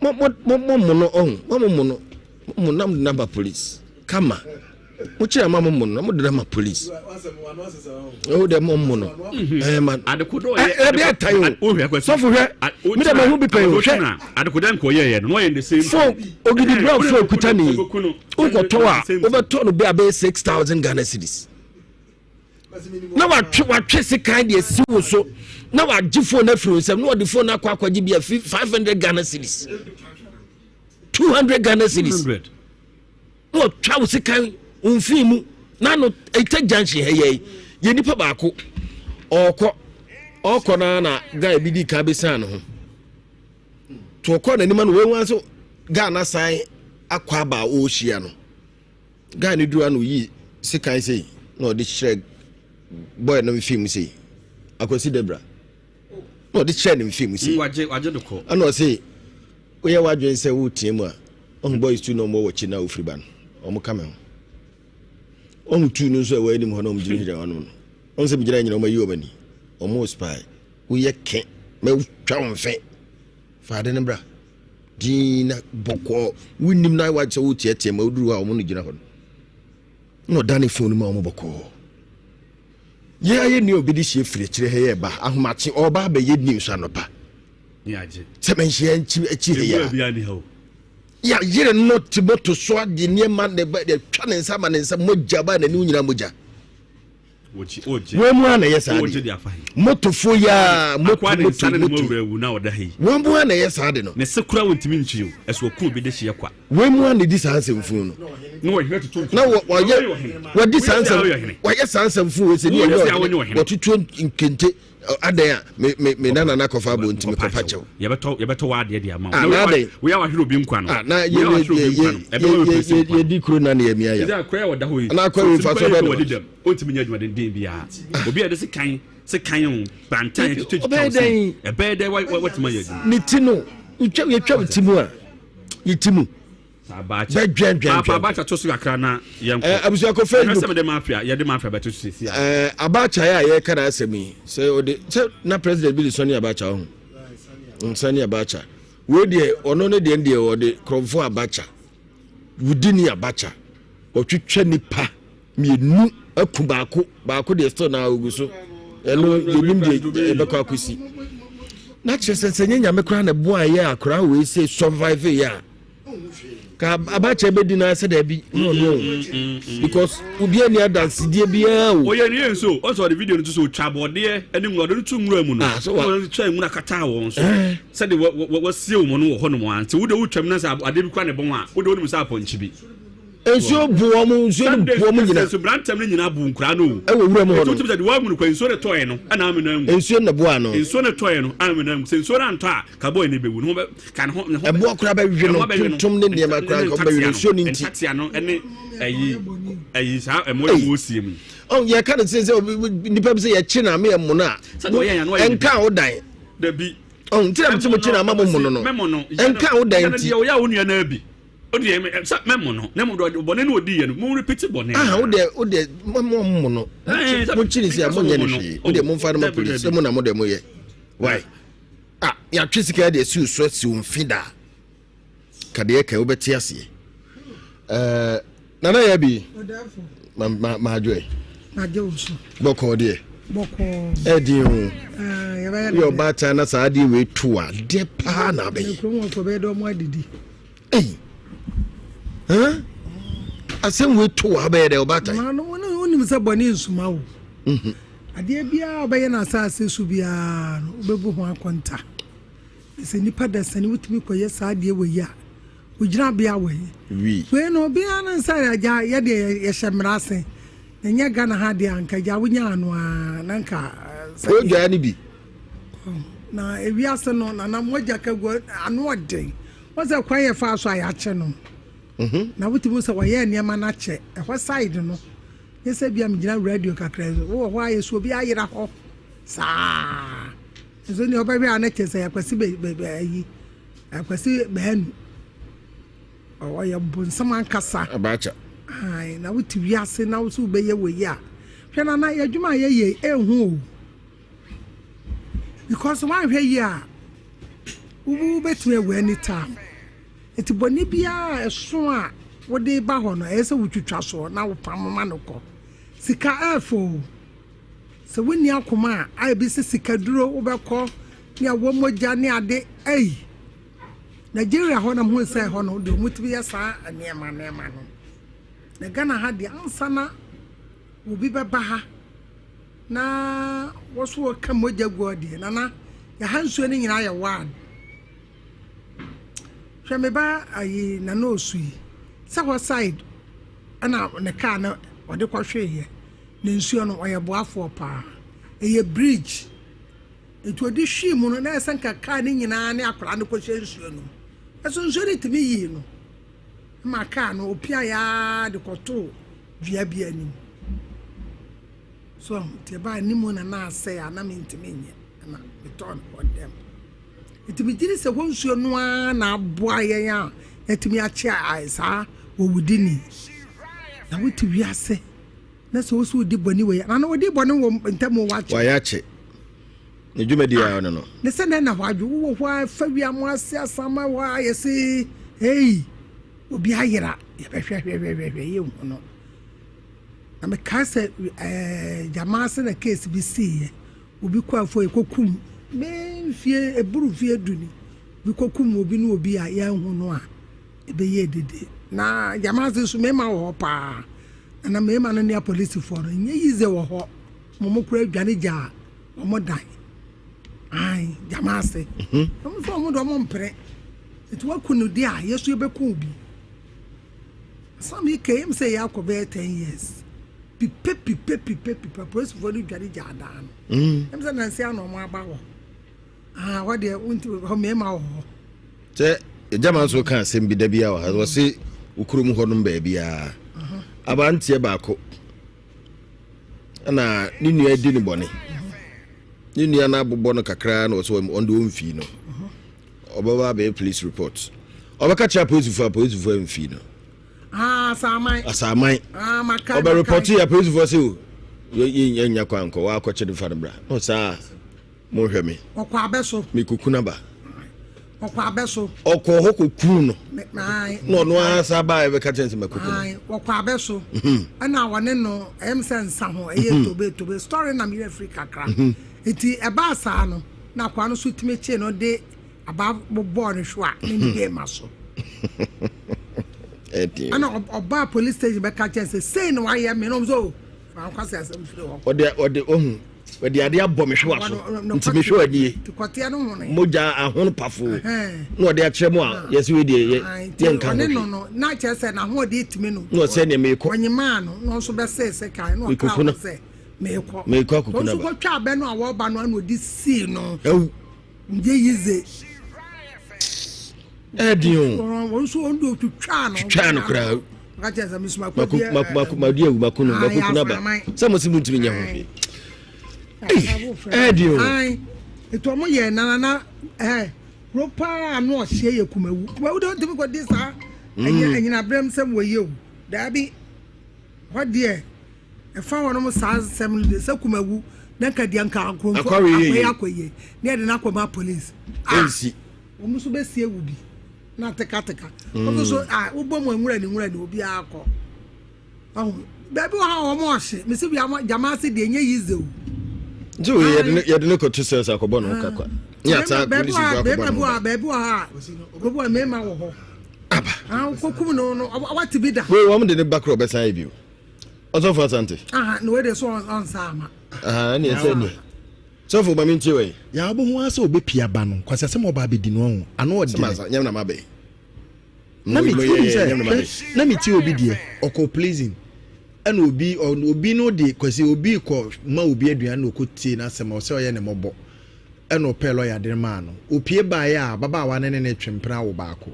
mo mo mo mo mo no ɔho mo mo mo no mo nam de naba police kama mo kyerɛ ma mo mo no mo de nama police ɛwɔ dɛ mo mo no ɛɛ ma ɛɛ bi ata yi o sɔfo hwɛ mi dɛ ma hu bi pɛn o hwɛ fon ogidi brown fon kuta ni wokɔtɔ a wobɛtɔ no bi a bɛyɛ 6,000 Ghana cedis na watwe watwe sekan de asi wo so na wagye phone afiri wo nsam na wɔde phone akɔ akɔgye bi afi 500 Ghana cedis 200 Ghana cedis na wɔtwa wo sekan mfii mu na no ɛtɛ junction ha yɛ yɛ nipa baako ɔkɔ ɔkɔ na na guy bi di kan bɛsan ne ho to ɔkɔ n'anim na wɔn nso guy na san akɔ aba a ɔrehyia no Guy no duru a na oyi sekan sei na ɔde kyerɛ boy no mfe mu sei akwasi debra na ɔde kyerɛ ne mfe mu sei ɛna ɔse woyɛ w'adwene sɛ woretea mu a ɔhu boys tu na ɔmo wɔ akyi na ofiri ba no ɔmo ka me ho ɔhu tu no nso ɛwɔ anim hɔ na ɔmo gyinagyina hɔ nom no ɔmo sɛ megyina nyina ɔmo ayi ɔmo ani ɔmo spy woyɛ ke mɛtwa wo mfe fa ade no bra Dinn na bɔkɔɔ. Wonnim na wagye sɛ woteɛteɛ ma woduru hɔ a wɔn no gyina hɔ no. Na ɔdane phone no ma wɔn bɔkɔɔ. Yɛ ayɛ nea obi de hyia firi akyire ha yɛ ba ahomakye ɔba abɛyɛ news anɔpa. Sɛ mɛnhyia nkyi akyi ha yɛ. Yɛayere no te moto so ade nneɛma na ɛba yɛtwa ne nsa ma ne nsa mogya ba n'anim nyinaa mogya. Wɔn mu a na ɛyɛ saa de. Motofoɔ yi a moto moto moto. Wɔn mu a na ɛyɛ saa de no. Ne se kura wɔntumi ntwi o ɛso ɔko obi de hyeɛ kwa. Wɔn mu a na ɛdi saa nsɛmfunu no. Na wɔyɛ wɔdi saa nsɛm wɔyɛ saa nsɛmfunu wɔ sɛ ne yɛ ɔhene wɔtutuo nkente. Adɛn a me me me nana na kɔfa abɔ ntumi kɔfa kyɛw. Yɛbɛtɔ yɛbɛtɔ w'adeɛ de ama wo. Ah, na adɛn? Woyɛ wahwere obi nkwa no. Ah, na yɛ yɛ yɛ yɛ yɛ yɛ di kuro na ne yɛ mia yɛ. Ɛsɛ akɔyɛ wɔ da hɔ yi. Na akɔyɛ nfa so bɛn na. Dɛm ontumi nyɛ adwuma denden biara. Obi a yɛde sekan sekan o bantan twitwa twitwa wo se. Ɛbɛyɛ dɛn watumi ayɛ adwuma. Ne ti no yɛtwa yɛtwa ti mu a ne ti mu. Bɛdwɛndwɛndwɛn. Papa Abacha to so kakra na yɛnkɔ. Eh, abusua kɔ Facebook. Ɛhwɛ sɛ mede mafia, yɛde mafia bɛto so sisi a. Eh, Abacha yɛ a yɛka na asɛm yi. Sɛ ɔde sɛ na president bi de Sani Abacha ho. Mm, Sani Abacha. Wei deɛ ɔno ne deɛ deɛ ɔde Krɔmfo Abacha. Wudini Abacha. Ɔtwitwa nipa mmienu aku baako baako deɛ still na ogu so ɛno yɛnim deɛ ɛbɛkɔ akɔsi na kyerɛ sɛ sɛ nyɛ nyame koraa na ɛboa yɛ akora wei sɛ survive yɛ a ka abakyɛ bɛdi no sɛ daabi no no because obi ani adansedie biara o ɔyɛ ne yɛ nso ɔsɛ ɔde video no to so ɔtwa abɔdeɛ ne nwura ɔde no to nwura mu no ah, ɔde twa nwura kataa wɔn so eh. sɛde wɔsie wɔn no wɔ hɔ nom a nti wode wotwam no sɛ adeɛ bi kora ne bɔn a wode wonim sɛ apɔnkye bi Nsuo bu wɔn, nsuo no bu wɔn nyinaa. Nso mmeranteɛ no nyinaa bu nkuraa no o. Ɛwɔ wura mu hɔ no. Etu sɛ de wɔn amunu kɔ nsuo no tɔɛ no ɛna amunu angu. Nsuo no na boa no. Nsuo no tɔɛ no amunu angu. Sɛ nsuo no antɔ a ka bɔyɛ no bɛwu ne ho bɛ ka ne ho ne ho. Ɛboɔ koraa bɛwe no tuntum ne nneɛma koraa nka bɛwe no nsuo no nti. Ntatea no ɛne ɛyi ɛyi saa ɛmo ɛmo osie mu. Ɔn yɛ ka ne sɛ sɛ nipa bi sɛ yɛkye na ame ɛmo no a. Ɛnka wo dan. Dabi. Ɔn nti na mo ti mo kye na ama mo mono no. Ɛnka wo dan nti. Yɛ ɔyɛ a wo nua naa bi. O deɛ mɛ sɛ mɛ mo no na mo deɛ bɔne no odi yɛ no mo repeat bɔne. Ah o deɛ o deɛ mo mo mo no mo kyiri si a mo nyɛ no hwee o deɛ mo nfa no ma polisi sɛ mo na mo deɛ mo yɛ why ah yàtwe sika deɛ si o so si o nfi da ka deɛ kɛ o bɛ te aseɛ ɛɛ nana yɛ bi ma ma ma adwo ɛ. Bɔkɔɔ deɛ. Bɔkɔɔ. Ɛdin o. Yɛ ɔbaatan na saa adeɛ wei to a deɛ paa na abɛyɛ. Kurom wɔfɔ bɛyɛ dɛ ɔmo adidi. Ei. Huh? Asɛm wei to a bɛyɛ dɛ ɔbaatan. Na no wonim sɛ bɔne nsuma wo. Mhm. Adeɛ biara ɔbɛyɛ no asase so biara no wobɛbu ho akɔnta. Sɛ nipa dasani wotumi kɔyɛ saa adeɛ wei a Wo gyinabea wɔ he? Wi. Wei no obiara no nsa agya yɛ deɛ yɛhyɛ mmara ase. Na nyɛ Ghana ha deɛ anka agya wonya ano a na nka. Wodwaa no bi. Na ewiase no nana mogya ka gu ano ɔden. Wɔn sɛ kwan yɛ fa so a yɛakyɛ no. Mhm. Na wotumi sɛ wɔyɛ nneɛma no akyɛ. Ɛhɔ side no. Nyɛ sɛ bia megyina radio kakra wowɔ hɔ a yɛsu obi ayera hɔ saa. Nso nea ɔbɛhwɛ a na kyerɛ sɛ yɛakwasi bɛ bɛ ayi. Akwasi Baanu, ɔyɛ bonsam ankasa. Abacha. Ae, na wote wiase na wo so wobɛyɛ wei a. Hwɛ nana, yɛ adwuma a yɛyɛ ɛnhu o. Because woanhwɛ yie a, wobɛtumi awu anytime. Nti bɔne biara a ɛso a wode ba hɔ no, ɛyɛ sɛ wotwitwa soɔ na wopam ma no kɔ. Sika ɛɛfɛ o. Sɛ wonni akoma a, ayɛ bi sɛ sikaduro wobɛkɔ ne awɔ mogya ne ade ei. Nigeria hɔ na muhu sɛ ɛhɔ no deɛ wɔtumi yɛ saa nneɛma nneɛma no. Na Ghana ha deɛ ansa na obi bɛba ha na wɔso wɔka mogya gu hɔ deɛ nana yɛha nsuo no nyinaa yɛ ward. Hwɛ me ba ayi nana osu yi sɛ hɔ side ɛna ne kaa no ɔde kɔhweeɛ. Na nsuo no ɔyɛ boafoɔ paa. Ɛyɛ bridge. Nti ɔde hwii mu no na ɛsɛ nka kaa no nyinaa ne akwadaa no kɔhyɛ nsuo no mu. Ɛso nsuo no tumi yii no ma kaa no ɔpiaeɛ ara de kɔtoo dua bi anim. So nti ɛbaa ne mu na na asɛe a na mentumi nyɛ na metɔɔ no hɔ dɛm. Nti megye di sɛ hɔ nsuo no ara na aboa yɛn a yɛatumi akye saa owudini. Na wote wiase na sɛ wosi wodi bɔne wei ana wodi bɔne wɔ ntam wɔ wakyɛ. Wayɛ akye ne dwumadi a ɔno no. Ne sɛ na ɛna hɔ adwo wowɔ hɔ a fa wia mo ase asama hɔ a yɛse ei obi ayera yɛbɛhwɛ hwɛhwɛhwɛ yɛnhu no. Na mekae sɛ ɛɛ gyama ase na case bi siiɛ. Obi kɔ afuo yɛkɔkum me mfie ɛboro mfie du ni. Obi kɔkum obi ne obi a yɛanhu no a ɛbɛyɛɛ dede. Na gyama ase nso mmarima wɔ hɔ paa. Na mmarima no ne apolisifoɔ no nyɛ yize wɔ hɔ. Wɔn koraa dwane gyaa wɔn dan. Ae gyama ase. Wɔn nso wɔn de wɔn mpere. Nti waku no deɛ a yɛso yɛbɛku wo bi. Asɛm yi ka yam sɛ yɛ akɔ bɛyɛ 10 years. Pipe pipe pipe pipe apolisifoɔ no dwane gyaa dan no. Ɛm sɛ nansi ano wɔn aba hɔ. Ah, hɔ deɛ wonti hɔ mmarima wɔ hɔ. Sɛ gyama nso ka asɛm bi da bi a wɔ ha wɔse wo kurom hɔnom baabiara aberanteɛ baako ɛna ne nua di ne bɔne ne nua no abobɔ no kakra na ɔsɛ ɔno de ɔmfii no ɔbɛba abɛyɛ police report ɔbɛka kyerɛ apolisifoɔ apolisifoɔ amfii no ah, asaman asaman ah, ɔbɛ report yɛ apolisifoɔ sɛ o yɛnya kwan nkɔ wakɔkye no fa no bra na ɔsaa Monhwɛ me. Ɔkɔ abɛ so. Mekɔku no aba. Ɔkɔ abɛ so. Ɔkɔɔ hɔ kɔkuu no. Na ɔno ara sa baa ɛbɛka kyɛn sɛ makɔku no. Ɔkɔ abɛ so. Mhm. Ɛna wɔne no ɛyɛ m sɛ nsa ho ɛyɛ mhm. tobe tobe story na meyɛ firi kakra. Mhm. Nti ɛbaa saa no na akoa no so tumi kyee no de aba bobɔɔ no hwe a ne ne bɛɛ ma so. Ɛna ɔbaa police station bɛka kyɛn sɛ sei na wayɛ me na ɔm sɛ o fa nkwasi asɛm firi hɔ. Ɔde ɔde ohu. Wɔde adeɛ abɔ me hwewa so nti me hwewa nie. Mogya ahono pafo na ɔde akyerɛ mu a yɛsɛ wei deɛ yɛnka ho hwee. Na kyerɛ sɛ n'ahoɔden tumi no. Na ɔsɛ nea meekɔ. Ɔnyemaa no na ɔnso bɛsee sekan na ɔkra hɔ sɛ meekɔ. Meekɔ akoko no aba. Ɔnso kɔtwa abɛ no a wɔreba no ana ɔde sii no. Awu. Ngye yize. Ɛden o. Wɔn nso wɔn de otwitwaa no. Twitwaa no koraa. Ɔka kyerɛ sɛ mesoma kɔ bi. Mako madi awu mako no mako kunu aba. Sɛ mo si mo ntumi nyɛ ho hwee. Ɛden o. Etu ɔmo yɛ nana na ɛɛ kuro paa ano ɔhyɛ yɛ kumawu. Kumawu de ɔntumi kɔ di saa. Ɛnyɛ ɛnyinabrɛm sɛm wɔ yie o. Daabi. Hɔ deɛ. Ɛfa wɔnom saa nsɛm no deɛ sɛ kumawu na nka deɛ nka nkurɔfoɔ akɔyɛ akɔyɛ na yɛde no akɔma police. Ah! Ɛnsi. Wɔn nso bɛsie wo bi na tekateka. Wɔn nso ah wobɔ mu nwura ne nwura ne obiara kɔ. Ɔho baabi wɔ ha wɔn ɔhye mesi bi ama gyama ase deɛ nyɛ yize o. Nti wo yɛde ne yɛde ne kɔto sɛs akɔbɔ ne ho kakwa. Ne ata polisi fo akɔbɔ ne ho. Baabi wɔ ha baabi wɔ mmarima wɔ hɔ. Aba. Ah kokum no no wate bi da. Wei wɔn de ne ba korɔ ɔbɛsan ayɛ bio. Ɔsɔfo Asante. Aha na wei de so ɔnsa ama. Aha ɛne ɛsɛ ni. Sɔfo ma mentie wei. Yaa wobɛhu ara sɛ ɔbɛpie aba no kwasi asɛm a ɔba abɛdi no ɔho ano ɔdene. Sɛ nyɛ na mabɛ. Na me wonim sɛ hwɛ na me tie obi deɛ ɔkɔ pleasing ɛna obi obi no de kwasi obi kɔ ma obi aduane na ɔkɔ tie n'asɛm ɔsɛ ɔyɛ ne mɔbɔ ɛna ɔpɛ lɔya de maa no opie baeɛ a ababaawa ne ne ne twempena awo baako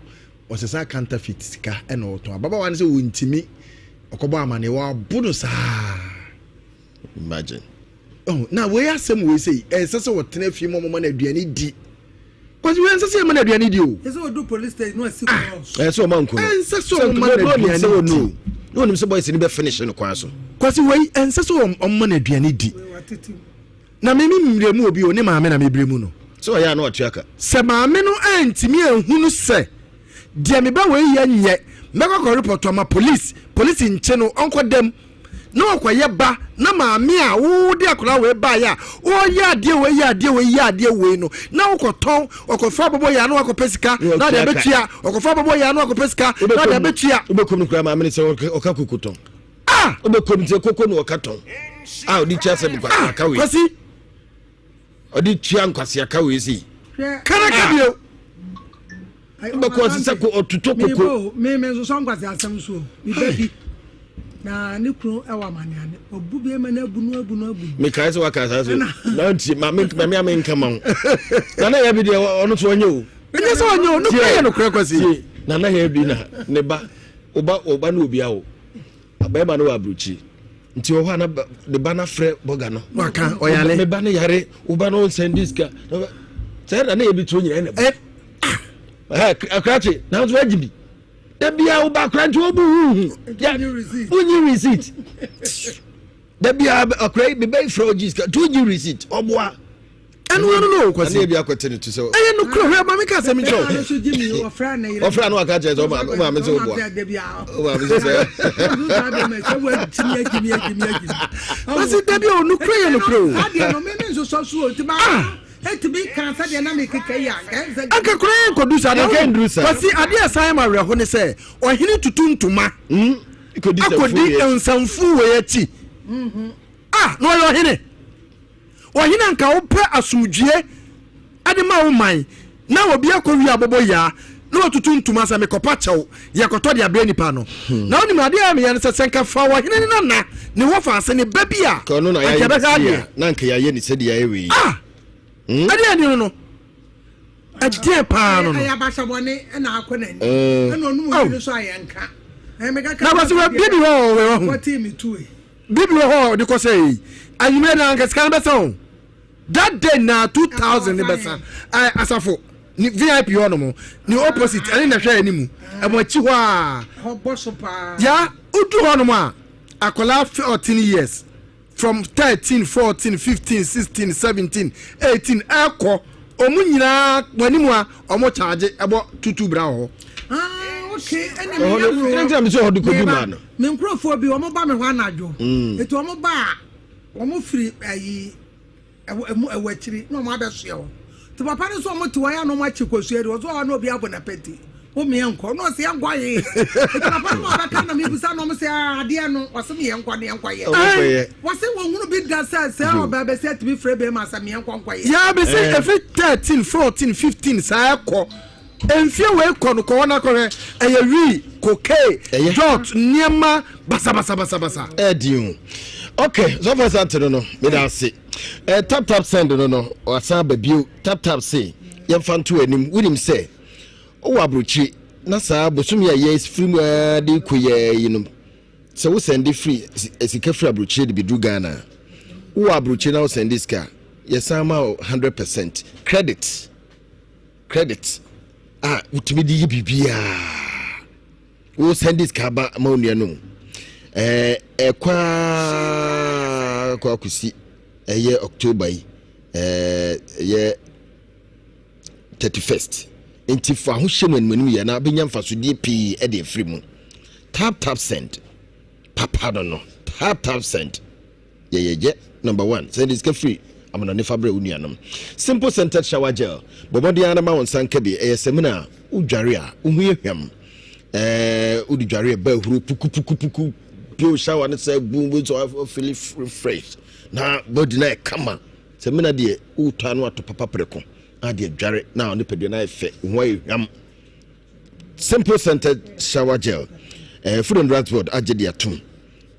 ɔsesa counterfeit sika ɛna ɔtɔn ababaawa no sɛ wɔntimi ɔkɔbɔ amaneɛ wɔabo no saa. Imagine. Oh, na wei asɛm wei sei ɛnsɛ sɛ ɔtena fie mu ɔmoma no aduane di kwasi wei ɛnsɛ sɛ yɛma no aduane di o. Ɛsɛ odu police station na wasi cross. Ɛsɛ ɔma nko no. Ɛnsɛ sɛ ɔma no aduane di. Na onim sɛ boys no bɛ finish no kwan so. Kwasi wei ɛnsɛ sɛ ɔma no aduane di. Na me me mmerɛ mu obi o ne maame na mebrɛ mu no. Sɛ ɔyɛ a na watua ka. Sɛ maame no antumi anhunu sɛ deɛ me ba wei yɛ nyɛ, mɛkɔ akɔ report ama police, police nkye no ɔnkɔ dam na ɔkɔyɛ ba na maame a wode akwadaa wei baeɛ a ɔyɛ adeɛ wei yɛ adeɛ wei yɛ adeɛ wei no na wokɔtɔn ɔkɔfa abɔbɔ yɛ ano akɔpɛ sika na ɔde abɛtua ɔkɔfa abɔbɔ yɛ ano akɔpɛ sika na ɔde abɛtua. Wobɛkum no koraa maame no sɛ ɔka koko tɔn. Ah! Wobɛkɔ mu sɛ koko na ɔka tɔn. A ɔde tua sɛ nkwasiaka ah, wei. Kwasi. Ɔde tua nkwasiaka wei sei. Karaka bio. Wobɛkɔ ɔse sɛ ɔtotɔ koko. Me me nso sɔ nkwasi asɛm so. Me ba bi. Na ne kunu ɛwɔ amaneane. Ɔbu bi ma no abu no abu no abu. Mekae sɛ waka saa so. Na nti ma me ma me ame nka ma wo. Na na yɛ bi deɛ ɔno so ɔnyɛ o. Ɛnyɛ sɛ ɔnyɛ o. Nokorɛ yɛ nokorɛ kwasi. Na na yɛ bi na ne ba ɔba ɔba ne obi awo. Bɛrima no wɔ aburokyi nti wɔ hɔ a na ne ba no afrɛ bɔga no. Waka ɔyale. Me ba no yare, wo ba no nsɛn di sika. Sɛ na ne yɛ bi tuo nyinaa na bu. Akrakye nanso wagye bi. Da bia wo ba akora nti wobu huhu. Wonyi receipt. Da bia akora yi bɛbɛ frɛ ogye sika nti wonyi receipt ɔboa. Ɛno ano no kwasi. Ɛne ebi akɔte ne to sɛ. Ɛyɛ no kura hwɛ maame ka asɛm nkyerɛ o. Ɔfrɛ no aka kyerɛ sɛ ɔma maame sɛ ɔboa. Ɔma maame sɛ sɛ. Kwasi dabi o nukura yɛ nukura o. Anka kura yɛ nkɔdu saa na kwasi adeɛ ɛsan ma awerɛho ne sɛ ɔhene tutu ntoma hmm? akɔdi nsanfu wɔ akyi ah na ɔyɛ ɔhene. Ɔhene anka wopɛ asomdwie de ma wo man na obi akɔ wie abɔbɔ yaa na watutu ntoma sɛ mekɔpa kyɛw yɛkɔtɔ de abrɛ nipa no hmm. Na wonim adeɛ a meyɛ no sɛ sɛ nka fa ɔhene ne nana ne wɔ fa ase ne ba bi a anka yɛbɛhwɛ adeɛ na anka yɛayɛ ne sɛdeɛ yɛayɛ wei ah hmm? Ɛdeɛ ni no no ɛdeɛ paa no no ɛyɛ abasabɔne ɛna akɔ n'ani eh. Ɛna ɔnum obi no so ayɛ nka na wɔsɛ wɔ bibi hɔ wɔ wɔ ho Bibi wɔ hɔ a ɔde kɔ sɛ yi anwummerɛ na anka sika no bɛsa o that day na 2000 ne bɛsa ɛ asafo ne vip hɔ nom ne opposite ɛne na hwɛ anim ɛmo akyi hɔ a ya wodu hɔ nom a akwadaa 14 years from 13 14 15 16 17 18 ɛkɔ ɔmo nyinaa wɔn anim a ɔmo kyaagye ɛbɔ tutu bra wɔ hɔ. Ah, okay. Ɛna mi yɛ wuro. Me nkurɔfoɔ bi, wɔn ba me hɔ anadwo. Mm. Eti wɔn ba a, wɔn firi ayi ɛwɔ ɛmu ɛwɔ akyiri na wɔn abɛsoɛ hɔ. Ti papa no nso wɔn te hɔ ya na wɔn akyi kosua di. Wɔn so hɔ na obi abɔ n'apɛti. Wɔn yɛ nkɔ na ɔsɛ yɛn nkɔ ye. Eti papa no ma ɔbɛka na mi bisa na wɔn sɛ ah, adeɛ no ɔsɛ mi yɛn nkɔ ne yɛn nkɔ yɛ. Wɔsɛ wɔn hunu bi da sɛ sɛ ɔbaa bɛsɛ atumi fira bɛrima sɛ mi yɛn nkɔ nkɔ yɛ. Yaa bɛ sɛ efi 13 14 15 saa ɛkɔ. Mfie wei kɔ no kɔ hɔ na kɔhwɛ ɛyɛ wii kokee jot nneɛma basabasabasabasa. Ɛdi o ok sɔfo asante no no meda ase eh, tap tap send no no wasan aba bio tap tap se yɛmfa nto anim wonim sɛ wowɔ aburokyiri na saa bosomi a yɛfiri mu ara de kɔ yɛ yi no sɛ wo sɛnde firi sika firi aburokyiri de bɛduru Ghana wowɔ aburokyiri na wo sɛnde sika yɛsan ma 100% credit Credit a wotumi de yɛ biribiara wo send sika ba ma onua no ɛɛ ɛkɔ akɔ akɔsi ɛyɛ October yi ɛɛ ɛyɛ 31st nti fa ho hyɛ mu animanim yɛ na abɛnya mfasodeɛ pii ɛde afiri mu. Tap tap send papa no no tap tap send. Yɛyɛ yɛ number one sɛ de sika firi amanɔne fa brɛ wo nuanom. Simple scented shower gel bɔ mmɔden ara na ma wo nsa nka bi. Ɛyɛ samina a wodware a wo ho yɛ hwam. Ɛɛ wode dware a ɛba ahuro pukupukupuku pio shower no sɛ boom bo so afili fresh na body no ayɛ kama. Samina deɛ wotɔ ano ato papa prɛko na deɛ dware na nipadua no ayɛ fɛ wo ho ayɛ hwam. Simple scented shower gel ɛɛ Food and Drugs Board agye de atom.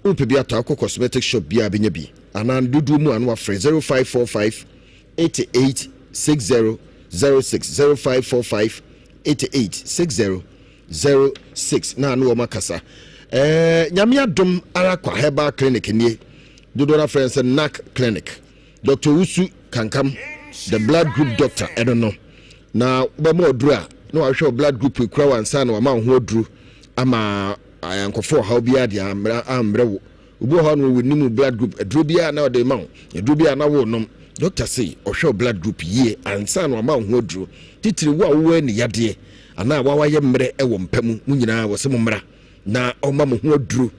Wopɛ bi atɔ a, wokɔ cosmetic shop biara bɛnya bi anaa ne dodoɔ mu a na wafrɛ 0545 88 60 06, 0545 88 60 06 na ne wɔn akasa. Ɛɛ Nyame adom ara kwa herbal clinic nie, dodoɔ no afrɛ no sɛ NAC clinic. Dr. Owusu Kankam, the blood group doctor ɛno no na wobɛma ɔduro a na wahwɛ wo blood group ekura wo ansa na wama wo ho aduro ama Ayɔnkɔfo ɔhaw biara de ammrɛ wo. Obi wɔ hɔ a na ɔnnim wo blood group, aduro biara na ɔde ma wo, aduro biara na worenom. Dɔkta se ɔhwɛ wo blood group yie ansa na wama wo ho aduro. Titire wo a wowɔ ani yadeɛ anaa wawayɛ mmerɛ wɔ mpa mu, mo nyinaa wɔse mo mmra na ɔma mo ho aduro.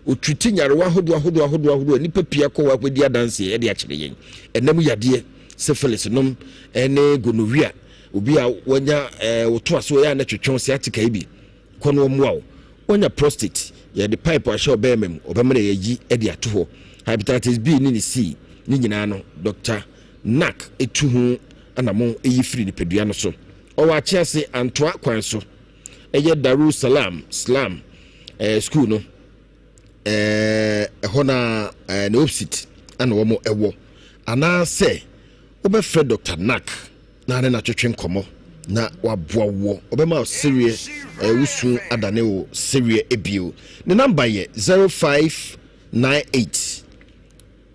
Ɔtriti nyarewa ahodoɔ ahodoɔ ahodoɔ ahodoɔ a nnipa pii akɔ hɔ akɔdi adanseɛ de akyerɛ yɛn. Ɛnam yadeɛ, syphilis nom ne gonorrhea, obi a wanya eh, woto aso ɛyɛ a na twetwe sciatica yi bi. Kɔ na wɔmmoa wo. Woanya prostate, yɛde pipe ahyɛ wo bɛrima mu, wɔbɛma no yɛayi de ato hɔ. Hepatitis B ne ne C ne nyinaa no, Dɔkta Nack tu ho anamɔn yi firi nipadua no so. Ɔwɔ Akyease, Antoa kwan so, ɛyɛ Darul Salam, Slam, eh, school no, eh, ɛhɔ na eh, ne opposite ɛna wɔn ɛwɔ. Anaasɛ wobɛfrɛ Dɔkta Nack na ne no atwetwe nkɔmmɔ na waboa woɔ. Ɔbɛma wo sereɛ, eh, wo su adane wo sereɛ ebio. Ne namba yɛ 0598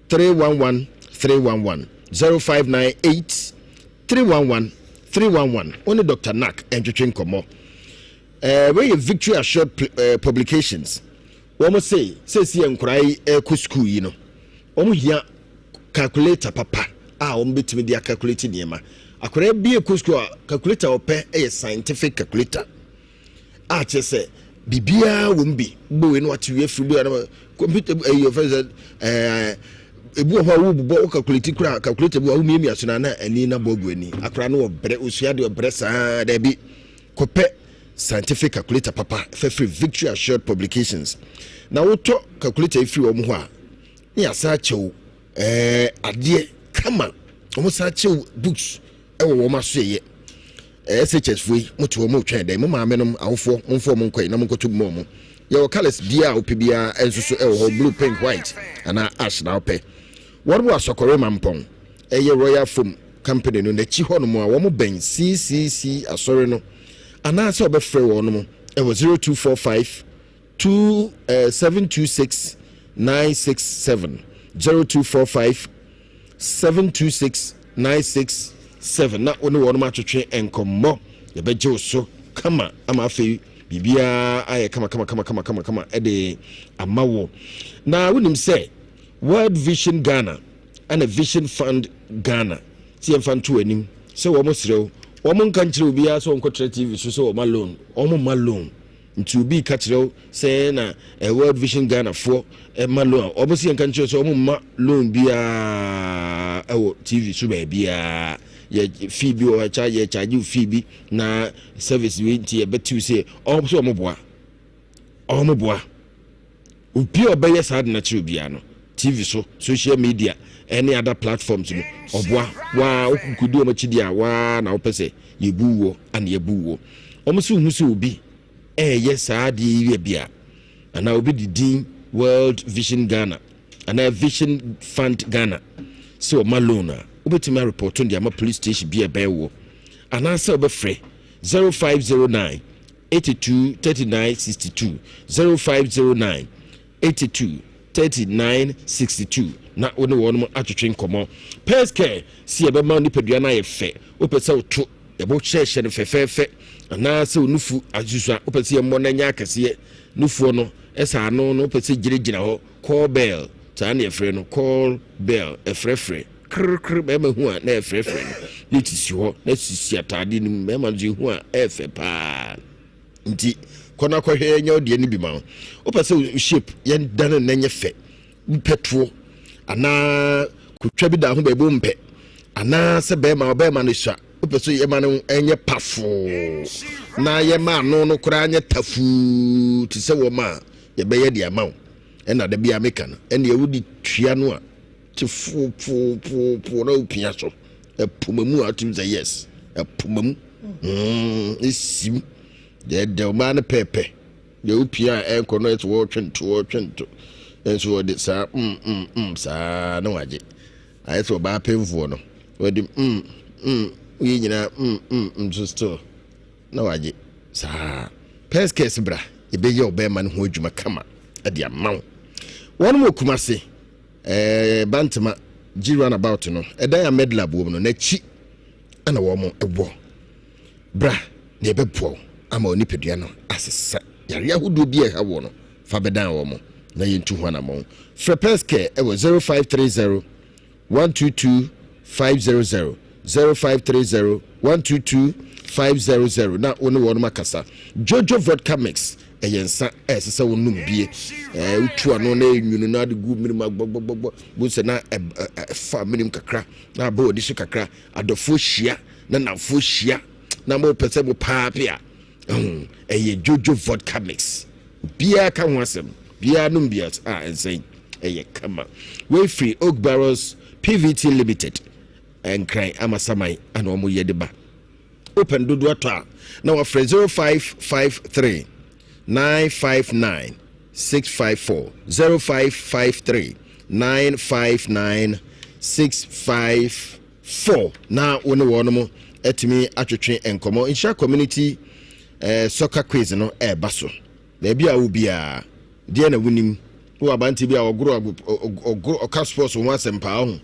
311 311, 0598 311 311. Wo ne Dr. Nack ntwetwe nkɔmmɔ. Eh, wei yɛ Victory Assured eh, Publications. Wɔn se, seesei nkoraa yi ɛrekɔ sukuu yi no, wɔn hia calculator papa. a wɔbɛtumi de acalculate nneɛma. Akwadaa bi ɛkɔ sukuu a calculator ɔpɛ yɛ scientific calculator a kyerɛ sɛ biribiara wɔ mu bi bɔ wei na wate wie afiri bi a computer ɛyi ɔfɛ sɛ ɛɛ ebi wɔ hɔ a wobobɔ wo calculate kura calculator bi wɔ a womiamia so na na ani na bɔ agu ani akwadaa no ɔbrɛ osua deɛ ɔbrɛ saa daabi kɔpɛ scientific calculator papa fɛfiri Victory Assured Publications na wotɔ calculator yi firi wɔn hɔ a ne yɛasan akyɛw ɛɛ adeɛ kama wɔn san kyɛw books ɛwɔ wɔn asoɛyɛ ɛɛ SHS foɔ yi mo te wɔn retwɛn dɛn mo maame nom awofoɔ mo nfa wɔn nkɔyi na mo nkɔtɔ bi ma wɔn yɛwɔ colours biara a wopɛ biara nso so ɛwɔ hɔ blue pink white anaa ash na wopɛ wɔn wɔ asɔkɔre mampɔn ɛyɛ royal foam company no n'akyi hɔ nom a wɔn bɛn CCC asɔre no anaasɛ wɔbɛfrɛ wɔn nom ɛwɔ 0245 2 726 967 0245 726 967 na wo ne wɔnom atwetwe nkɔmmɔ yɛbɛgye wo so kama ama afei biribiara ayɛ kama kama kama kama kama kama ɛde ama wo na wonim sɛ World Vision Ghana ɛna Vision Fund Ghana sɛ yɛmfa nto anim sɛ wɔn serɛ wo wɔn nka nkyerɛ obiara sɛ wɔnkɔtrɛ TV so sɛ wɔma loan wɔn mma loan Nti obi reka kyerɛ wo sɛ na eh, World Vision Ghana foɔ eh, ma loan a, wɔn si yɛn ka nkyerɛ sɛ wɔn mma loan biara ɛwɔ TV so baabiara. Yɛ fee bi wɔ hɔ, yɛ charge fee bi na service wei nti yɛbɛtiw sɛ wɔn sɛ wɔn boa, wɔn boa. Obi a ɔbɛyɛ saa de no akyerɛ obiara no, TV so, social media, ɛne other platforms no, ɔboa. Waa wokodi wɔn akyi deɛ a, waa na wopɛ sɛ yɛbu woɔ ana yɛbu woɔ. Wɔn sɛ wohu sɛ obi ɛreyɛ saa adeɛ yi yɛ bi a, anaa obi de din World Vision Ghana anaa Vision Fund Ghana sɛ ɔma loan a, wobɛtumi arepɔto de ama police station bi a ɛbɛn woɔ anaasɛ wobɛfrɛ 0509 82 39 62 0509 82 39 62 na wo ne wɔn atwetwe nkɔmmɔ. Pairs Care si ɛbɛma nipadua no ayɛ fɛ. Wopɛ sɛ woto yɛbɔ hyɛhyɛ no fɛfɛɛfɛ anaasɛ wo nufu asusua wopɛ sɛ yɛmmɔ no anya akɛseɛ nufoɔ no ɛsɛ ano no wopɛ sɛ gyinagyina hɔ call bell saa na yɛfrɛ no call bell ɛfrɛfrɛ krkrk bɛrima hu a na ɛfrɛfrɛ no ne ti si hɔ na sisi ataade no mu bɛrima nso ehu a ɛɛfɛ paa nti kɔ na kɔhwɛ nyɛ ɔdeɛ no bi ma wo wopɛ sɛ shape yɛn dane na nyɛ fɛ wopɛ toɔ anaa kotwa bi da ho baabi wompɛ anaa sɛ bɛrima ɔbɛrima no sua wopɛ sɛ yɛma no nyɛ pafoo na yɛma ano no koraa nyɛ tafuu te sɛ wɔn a yɛbɛyɛ de ama wo ɛna da bi a meka no ɛnea wode tua no a te foofoofoofoo na wopia so ɛpoma mu a wotumi sɛ yes ɛpoma mu ɛsim deɛ ɛdɛ ɔmaa no pɛɛpɛ deɛ wopia a ɛnkɔ no ɛsɛ wɔtwe nto wɔtwe nto nso wɔde saa mm mm mm saa na wagye ayɛ sɛ ɔbaa pemfoɔ no wɔde mm mm woyɛ nyinaa mm mm nso still na wagye saa pɛskɛs bra yɛbɛyɛ ɔbɛrima no ho adwuma kama ɛde ama wo wɔn wɔ Kumase Ɛɛ Bantama G runabout no, ɛdan a Medlab wɔ mu no, n'akyi na wɔn wɔ. Bra na yɛbɛboa wo ama wo nipadua no asesa. Yareɛ ahodoɔ bi a ɛha woɔ no, fa bɛdan wɔn na yɛntu ho anammɔn. Frɛ Pɛs Care wɔ 0530 122 500, 0530 122 500 na wo ne wɔn akasa. Jojo Vodka Mix. Ɛyɛ nsa a ɛsɛ sɛ wonom bie. Ɛɛ wotu ano na enwunu na ade gu menem agbɔgbɔgbɔ. Bu sɛ na ɛfa menem kakra na abɔ w'ani so kakra. Adɔfoɔ hyia na namfoɔ hyia na mo pɛ sɛ mo paape a. Ɛyɛ Jojo vodka mix. Biara ka ho asɛm. Biara nom bi a ɛnsɛn. Ɛyɛ kama. Wei firi Oak Barrels PVT Limited. Nkran Amasaman ana wɔn yɛ de ba. Wopɛ no dodoɔ atɔ a, na wafrɛ 0553 959 654, 0553 959 654 na wo ne wɔnom atumi atwetwe nkɔmmɔ. Nhyira Community eh, Soccer Quiz no ɛreba so. Baabi a wɔ biara, deɛ na wonim? Wowɔ aberanteɛ bi a ɔgoro ɔgoro ɔka sports ho asɛm paa ho.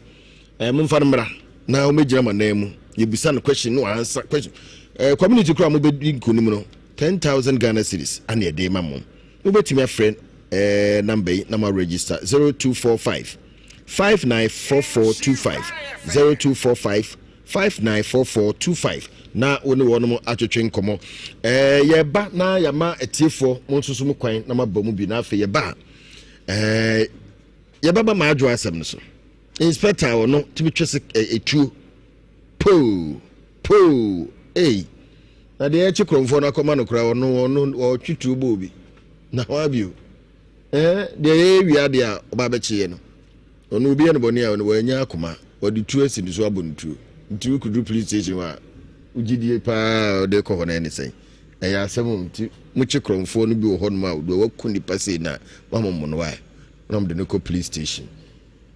Eh, momfa no mmra na ɔmmɛgyina mo anan mu. Yɛbisa no question no ansa question. Eh, community koraa mobɛdi nkonim no 10,000 Ghana cedis ana ɛde ma mo. Mobɛtumi afrɛ eh, number yi na mo register 0245. 594425 0245 594425 na wo ne wɔnom atwetwe nkɔmmɔ. Ɛɛ yɛba na yɛama atiefoɔ mo nso so mo kwan na moaba mu bi na afei yɛba a ɛɛ yɛbɛba ma adwo asɛm no so. Inspector a ɔno tumi twe se etuo poo poo ei na deɛ ɛkye kurɔmfoɔ no akɔma no koraa ɔno ɔno ɔtwe tuo bɔ obi na hɔ abio ɛɛ deɛ yɛyɛ wia deɛ a ɔba abɛkyeɛ no ɔno obi yɛ no bɔne a ɔno wanya akoma wɔde tuo asi ne so abɔ no tuo nti wokɔduru police station hɔ a wogyidie paa ɔde kɔ hɔ no ɛne sɛn ɛyɛ asɛm o nti mokye kurɔmfoɔ no bi wɔ hɔnom a deɛ waku nipa sei na moamɔmmɔ no wae na mode no kɔ police station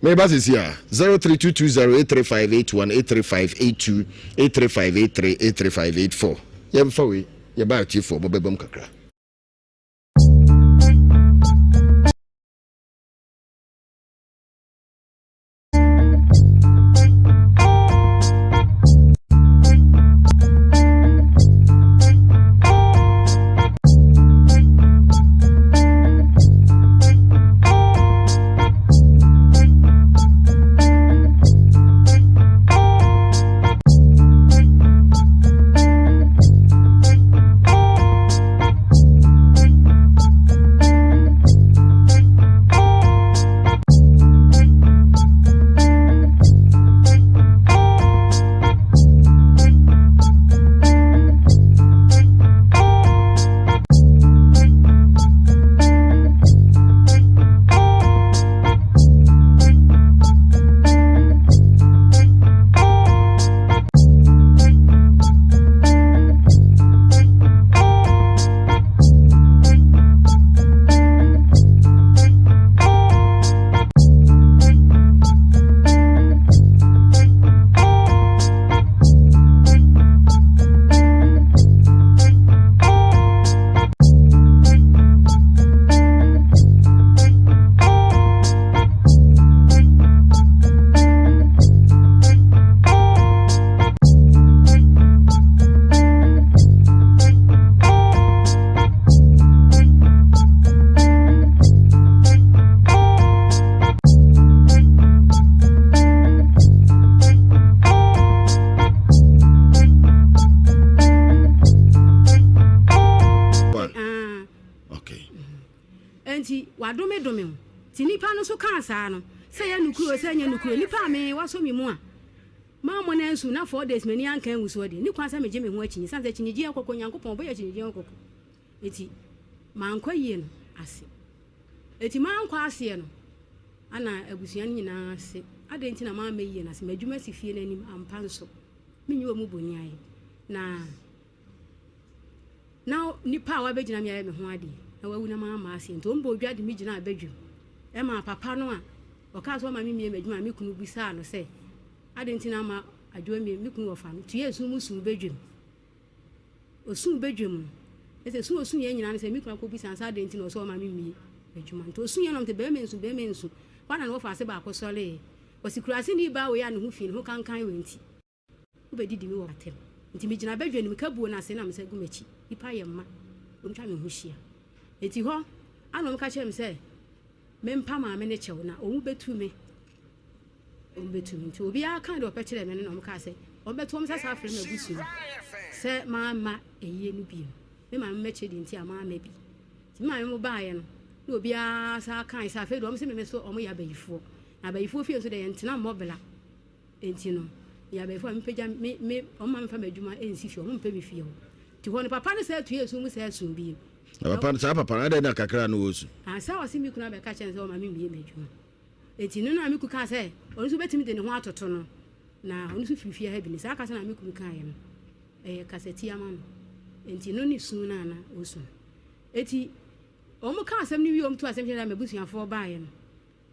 Meba sisi a, 03220 83581 83582 83583 83584. Yɛmfa wei, yɛba atiefoɔ mobɛbam kakra. Enti wadomedome wo. Nti nnipa no nso kaa saa no, sɛ ɛyɛ nokorɛ o, sɛ ɛnyɛ nokorɛ o, nnipa a me wɔasɔ me mu a mammɔ no ansu na four days m'ani anka angu soɔ deɛ, nni kwan sɛ megye me ho akyinnye, ɛsiane sɛ akyinnyegyeɛ kɔkɔ, Onyankopɔn ɔbɔ yɛ akyinnyegyeɛ ho kɔkɔ. Enti mankɔ ayie no ase. Enti mankɔ aseɛ no, ana abusua no nyinaa se, adɛn nti na mamma ayie no ase? M'adwuma si fie no anim ampa nso, menyi wɔn mu boniayɛ. Na Na nipa a wabɛgyina me ayɛ me ho adeɛ na wawu na mamma aseɛ nti wɔn bɔɔ dwa de me gyinaa badwam ɛmaa papa no a ɔkaa sɛ ɔma me mmie m'adwuma a me kunu bisaa no sɛ adɛn nti na ama adwoa mmie me kunu wɔfa no tuiɛ esu mu suu badwam osuu badwam no ɛsɛ su osu yɛn nyinaa no sɛ me kunu akɔbisa no sɛ adɛn nti na ɔsɛ ɔma me mmie m'adwuma nti osu yɛn nom te bɛrima nsu bɛrima nsu hɔ na na wɔfa ase baako sɔree ɔsi kurase ne baa wei a ne ho fi ne ho kankan wei nti Wobedidi me wɔ atɛm. Nti migyina badwa no mu, kabuo no ase na me nsa gu m'akyi. Nnipa yɛ mma, wɔtwa me ho hyia. Enti hɔ ara na wɔka kyerɛɛ me sɛ mempa maame no kyɛw na wɔbetu me. Wɔbetu me. Nti obiara kaa deɛ ɔpɛ kyerɛɛ me no na wɔkaa sɛ wɔbɛto wɔn nsa saa afrɛ m'abusua sɛ mamma ayie no bio. Me maame mmɛkyerɛ deɛ nti a mamma bi. Nti me maame mo baeɛ no, na obiara saa kae sɛ afei deɛ wɔn se me me so wɔyɛ abayifoɔ. Na abayifoɔ fie nso deɛ yɛntena mmɔ bla. Enti no, meyɛ abayifo a mepagya me me wɔn ma memfa m'adwuma nsi fie, wɔn mpɛ me fie hɔ. Nti hɔ no papa no saa tue esu mu saa su bio. Na papa no saa papa no adɛn na kakra na ɔresu? Ansa ɔse me kunu abɛka kyerɛ no sɛ ɔma memmie m'adwuma. Enti no na me kunu kaa sɛ ɔno nso bɛtumi de ne ho atoto no na ɔno nso firi fie ha bi no. Saa kasa na me kunu kaeɛ no ɛyɛ kasatia ma no. Enti no ne su no a na ɔsu no. Enti wɔn kaa asɛm no wie wɔn tu asɛm kyerɛ sɛ m'abusuafoɔ baeɛ no.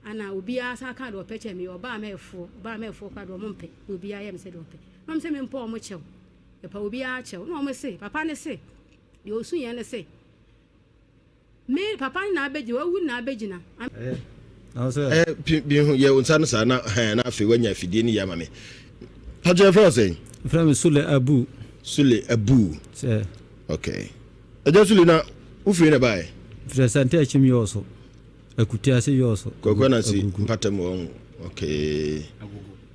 Ana obiara san kaa deɛ ɔpɛ kyɛɛ me, ɔbaa mɛɛfoɔ, ɔbaa mɛɛfoɔ koraa deɛ ɔmo mpɛ, na obiara yɛ me sɛ deɛ ɔpɛ. Na ɔmo se mempɔ ɔmo kyɛw, yɛpa obiara kyɛw. Na ɔmo se, papa no se, deɛ ɔsuiɛ no se, me papa no na abɛgyina, wawu na abɛgyina. Eh, pi, bi ho, yɛ wo nsa no saa na, hɛn, na afei wanya afidie no yie ama me. Pakyɛ yɛfrɛ wo sɛn? Yɛfrɛ me Sule Abu. Sule Abu. Sɛ. Okay. Agya Sule na wofiri na baeɛ? Firi Asante Akyem Yɔɔso. Akute ase yɔɔso. Kwaku Ananse mpata mu ɔho. Okay.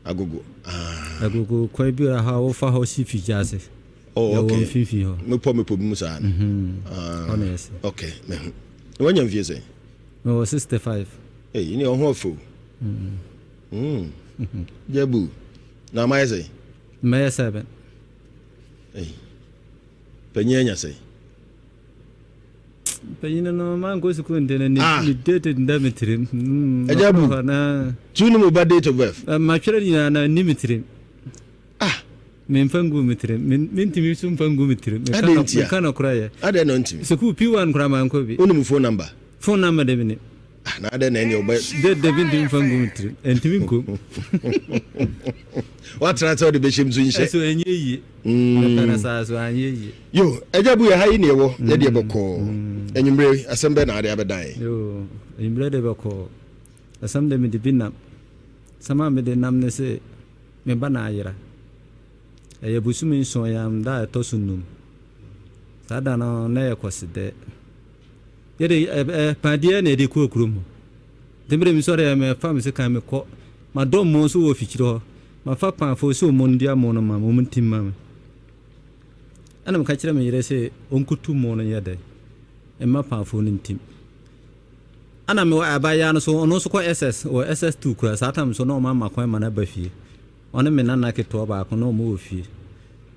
Agogo. Ah. Agogo kwan bi wɔ ha wofa hɔ si figya ase. Oh, okay. Yɛwɔ mfimfini hɔ. Mepɔ mepɔ bi mu saa no. Mhm. Ah. Hɔ na yɛsi. Okay, mehu. Na wanya mfie sɛn? Mewɔ 65. Ei, ne ɔho ɔfɛ o. Mm. Mm. Jabu. Na mayɛ sɛn? Mɛyɛ 7. Ei. Panyin anya sɛn? Panyin no mankɔ sukuu nti no ne ah. ne date nda me tirim. Mm, Agya bu. Tu ne mu ba date of birth. Eh, matwerɛ nyinaa na nni me tirim. Ah. Memfa ngu me tirim. Mentumi nso mfa ngu me tirim. Adɛn ntia? Meka no korɛ yɛ. Adɛn na ntumi? Sukuu P1 koraa mankɔ bi. Wonim phone number? Phone number de menim. Ah, na adɛn na ɛne ɔbɛ. Date de mentumi mfa ngu me tirim. Ɛntumi nkom. Watena sɛ wode bɛhyɛm so nhyɛ. Ɛso ɛnyɛ yie. Mm. Mepɛ no saa so anyɛ yie. Yo, agya bu yɛ ha yi ne ɛwɔ yɛ deɛ bɔkɔɔ. Anwummere asɛm bɛn na ade abɛdan yɛ? Yo, anwummere de bɔkɔɔ. Asɛm de mede bi nam. Asɛm a mede nam ne se me ba na ayera. Ɛyɛ bosome nson yam da a ɛtɔ so num. Saa da no na ɛyɛ Kwasida. Yɛde ɛ ɛ padeɛ na yɛde kɔɔ kurom hɔ. Nti mede mesɔre a mefa me sekan mekɔ. Madɔ mmo nso wɔ fikyire hɔ. Mafa paafo sɛ ɔmo ndua mo no ma me, ɔmo ntim ma me. Ɛna meka kyerɛ me yere sɛ ɔnkotu mo no nyɛ dɛ mma paafo no ntim. Ɛna me abaayewa no so ɔno nso kɔ SS wɔ SS2 kura saa tam so na ɔmo ama kwan ma no aba fie. Ɔne me nana ketewa baako na ɔmo wɔ fie.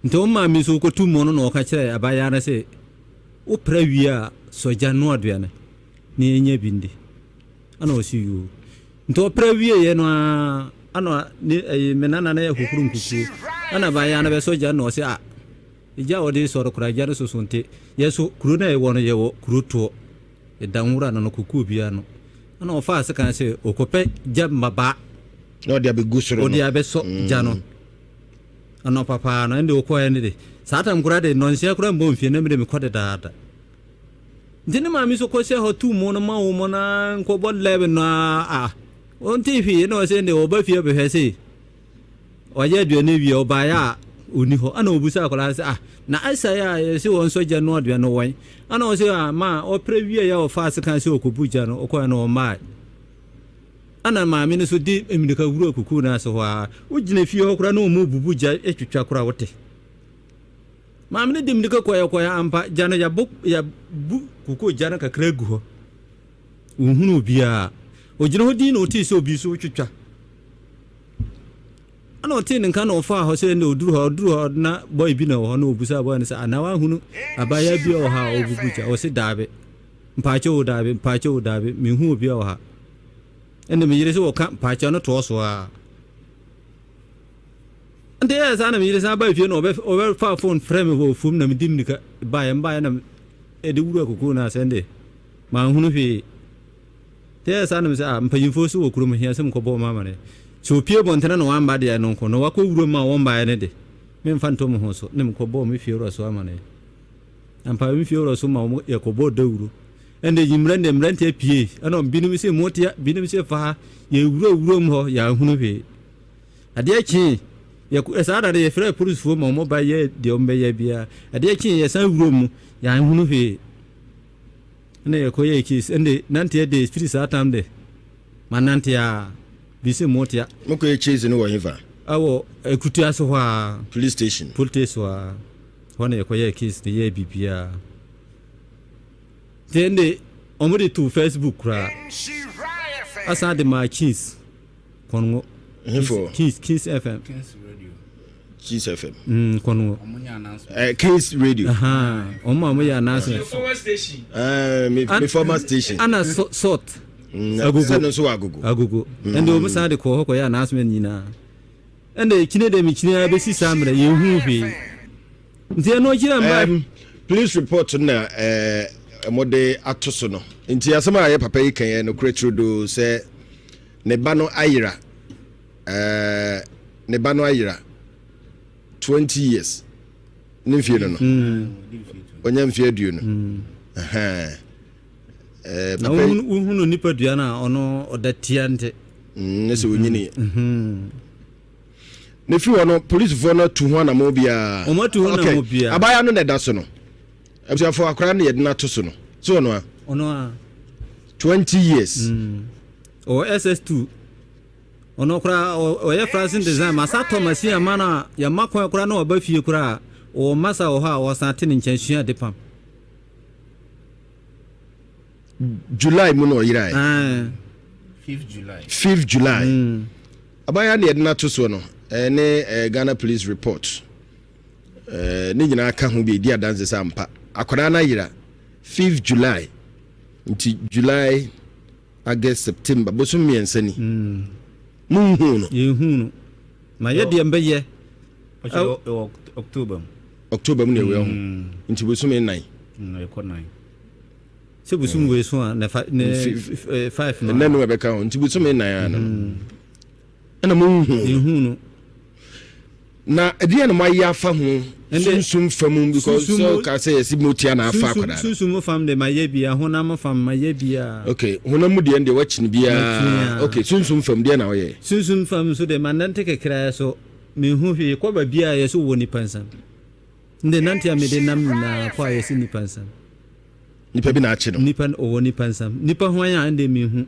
Nti ɔmo maa mi nso kɔtu mo no na ɔka kyerɛ abaayewa no sɛ wopra wie a sɔ gya noa aduane na yɛnya bi ndi. Ɛna ɔsi yoo. Nti ɔpra wieeɛ no ara ɛna ne ɛyi me nana no yɛ hohoro nkukuo ɛna baeɛ no bɛsɔ gya na ɔse a gya a ɔde sɔ no koraa gya no soso nti yɛ so kuro no a yɛwɔ no yɛwɔ kuro toɔ ɛda nwura no no kukuo biara no ɛna ɔfaa sekan sɛ ɔkɔpɛ gya mmabaa na ɔde abɛgu soro ɔde abɛsɔ gya no anɔpa paa no ɛnde ɔkɔɛ no de saa tam koraa de nnɔnsia koraa mbɔ mfie na mede mekɔ dedaada Nti ne maame nso kɔhyɛ hɔ tuu mo no ma wo mo na nkɔbɔ 11 no a ɔnte hwee na ɔsɛ ne ɔba fie bɛhwɛ se ɔyɛ aduane wie ɔbaeɛ a ɔni hɔ ana ɔbusa akwadaa sɛ ah na asae a yɛse wɔn nso gya no aduane no wɔn ana ɔsɛ ah ma ɔpere wie yɛ ɔfa ase kan sɛ ɔkɔbu gya no ɔkɔɛ no ɔmmae ana maame no so di mmirika wura kuku no ase hɔ a wogyina fie hɔ koraa na ɔmu bubu gya atwitwa koraa wote Maame no de mmirika kɔeɛ kɔeɛ ampa gya no yɛabo yɛabu kokoo gya no kakra agu hɔ. Ɔnhunu obiara. Ɔgyina hɔ din na ɔtee sɛ obi so retwitwa. Ɛna ɔtee ne nka na ɔfaa hɔ sɛ ɛna ɔduru hɔ ɔduru hɔ na bɔe bi na wɔ hɔ na ɔbusaa bɔe no sɛ anaa wahunu abaayewa bi wɔ ha a ɔbubu gya. Ɔse daabi. Mpaakyɛ o daabi mpaakyɛ o daabi menhu obi wɔ ha. Ɛna me yere sɛ wɔka mpaakyɛ no toɔ so ara. Nti ɛyɛɛ saa na me yere san baa fie na ɔbɛfaa fon frɛ me wɔ fam na medi mmirika baeɛ mbaeɛ na ɛde wura kokoo no ase ɛnde manhunu hwee. Nti ɛyɛɛ saa na mesɛ ah mpanyimfoɔ so wɔ kurom hia sɛ mekɔbɔ wɔn amaneɛ. Sɛ opie bɔntene na wamba deɛ ɛno nko na wakɔ wuram a wɔmbaeɛ no de memfa nto me ho so na mekɔbɔɔ me fiewura so amaneɛ. Ampa me fiewura so ma wɔn yɛkɔbɔɔ dawuro. Ɛnde nwummerɛ deɛ mmeranteɛ pie ɛna binom sɛ motia binom sɛ fa ha yɛwura wuram hɔ yɛanhunu hwee. Adeɛ kyee, yɛ saa da no yɛfrɛɛ polisifoɔ ma wɔn ba yɛɛ deɛ wɔn bɛyɛ biara. Adeɛ kyee yɛsan wuram mu, yɛanhunu hwee. Ɛna yɛkɔ yɛɛ case, ɛnde nanteɛ de firi saa tam de, manante a, bi sɛ motia. Mokɔ yɛ case no wɔ hefa? Ɛwɔ Akutu ase hɔ a. Police station. Police station hɔ a, hɔ na yɛkɔ yɛɛ case no yɛɛ biribiara. Nti ɛnde wɔn de too Facebook koraa, asan de maa Kings. Kɔngo. Hefo. Kings Kings FM. Kings Radio. Kings FM. Mm, Kɔngo. Eh, Kings Radio. Wɔn a wɔyɛ announcement. Former station. Eh, me, me former station. Ana so, salt. Mm, agogo. Sɛ no nso wɔ agogo. Agogo. Mm. Ɛnde wɔn san de kɔɔ hɔ kɔyɛ announcement nyinaa. Ɛnde kyinɛ de mi kyinɛ abɛsi saa mmerɛ yɛn hu hwee. Nti ɛno akyiri a mba. Police report na ɛɛ eh, wɔde ato so no. Nti asɛm a yɛ papa yi kan yɛ no korɛ turodoo sɛ. Ne ba no ayera eh, ne ba no ayera 20 years ne mfie no no ɔnya mfie aduonu mm. eh, na wohunu nipadua no a ɔno ɔda tia nte mm, ne sɛ ɔnyini mm-hmm. ne firi hɔ no polisifoɔ no atu ho anamɔ biara okay. abaya no na ɛda so no abusuafoɔ akora no yɛde no ato so no so ɔno a ɔno a 20 years mm. Ɔwɔ SS2. Ɔno koraa ɔyɛ fashion design masa tɔ machine ama no a yɛma kwan koraa na ɔba fie koraa a ɔwɔ masa wɔ hɔ a ɔsan te ne nkyɛn sua ade pam. July mu na ɔyerae. Fifth July. Fifth July. Mm. Abaya ne yɛde no ato soɔ no ɛne eh, Ghana Police report eh, ne nyinaa ka ho bi ɛdi adanse sɛ ampa akwadaa no ayera fifth July nti July August September bosom mmiɛnsa ni mm. monhuu no yɛnhuu no ma yɛ deɛ mbɛyɛ October mu October mu na ɛwɔ ho mm. nti bosome nnan mm, sɛ bosom wei so a na eh, five no ɛnɛ no ɛbɛka ho nti bosome nnan ano no ɛna monhu no Na ɛdeɛn na moayɛ afa ho sunsum fa mu because sɛ ɔka sɛ yɛsi motia na afa akwadaa no. Sunsum mu fam de mayɛ bia, honam fam mayɛ bia. Okay, honam mu deɛ deɛ wakyini biara. Okay, sunsum fam deɛ na ɔyɛ. Sunsum fam nso de manante kakra so menhu hwee kɔ baabi a yɛsɛ wɔ nipa nsam. Nde nante a mede nam nyinaa kɔ a yɛsɛ nipa nsam. Nipa bi na akye no. Nipa ɔwɔ nipa nsam. Nipa hwan a ɛnde menhu.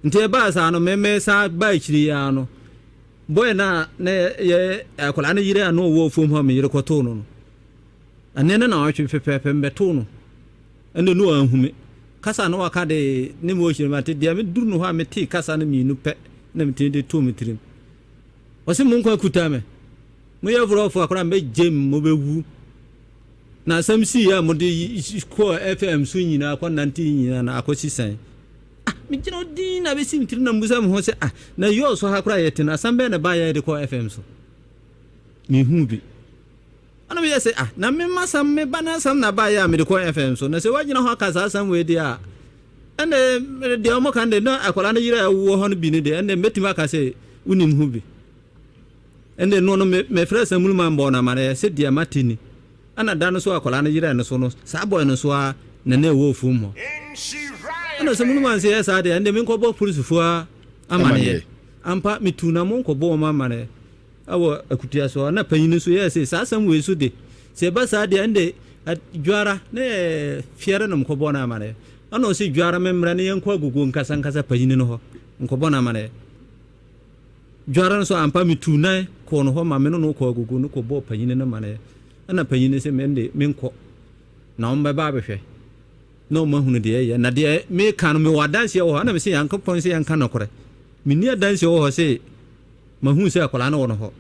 Nti ɛbaa saa no mɛmɛ saa ba akyiri yi ara no. Boy no a na yɛ akwadaa no yere a na ɔwɔ fam hɔ a me yere kɔtoo no no, ɛne no na ɔtwe pɛpɛɛpɛ mbɛtoo no, ɛnna no anhu me. Kasa na waka de ne mu ɔhyerɛ mate deɛ meduru no hɔ a metee kasa no mmienu pɛ na metumi de too me tirim. Ɔse mo nkwa kuta me, moyɛ vorɔfo akwadaa mbɛgyem mobɛwu. Na asɛm sii a mode kɔɔ FM so nyinaa kɔ nante nyinaa na akɔsi sɛn. Ah, megyina hɔ dinn na bɛsi me tirim na mebisa me ho sɛ, ah, na yɔɔ so ha koraa yɛte no, asɛm bɛn na ɛbaeɛ a yɛde kɔɔ FM so? Menhuu bi. Ɛna meyɛ sɛ, ah, na me m'asɛm, me ba no asɛm na ɛbaeɛ a mede kɔɔ FM so, na sɛ woagyina hɔ aka saa asɛm wei deɛ a, ɛnna deɛ wɔka no deɛ, na akwadaa no yere a ɛwɔ hɔ no bi no deɛ, ɛnna mɛtumi aka sɛ wonim ho bi. Ɛnna no no, mefrɛɛ Samulman bɔɔ no amanneɛ sɛ deɛ mate ni. Ɛna da no so akwadaa no yerɛɛ no so no, saa bɔe no so ara na na ɛwɔ fam hɔ. Ɛna sɛ munum anse yɛ saa deɛ, ɛnde menkɔbɔ polisifoɔ amaneɛ. Ampa, metuu na monkɔbɔ wɔn amaneɛ wɔ akutua so. Ɛna panyin no nso yɛɛ se, saa asɛm wei so de, sɛ ɛba saa deɛ, ɛnde dwoara na yɛ fiara na mokɔbɔ no amaneɛ. Ɛna ɔse dwoara memmra na yɛnkɔ agogo nkasa nkasa panyin no hɔ nkɔbɔ no amaneɛ. Dware no so ampa metuu nan kɔɔ no hɔ ma me ne no kɔɔ agogo no kɔbɔɔ panyini no amaneɛ. Ɛna panyini no se me de menkɔ na wɔbɛba abɛhwɛ na wɔahunu deɛ ɛyɛ. Na deɛ meka no mewɔ adanseɛ wɔ hɔ. Ɛna mese Nyankopɔn se yɛnka nokorɛ. Menni adanseɛ wɔ hɔ se mahunu sɛ akwadaa no wɔ no hɔ.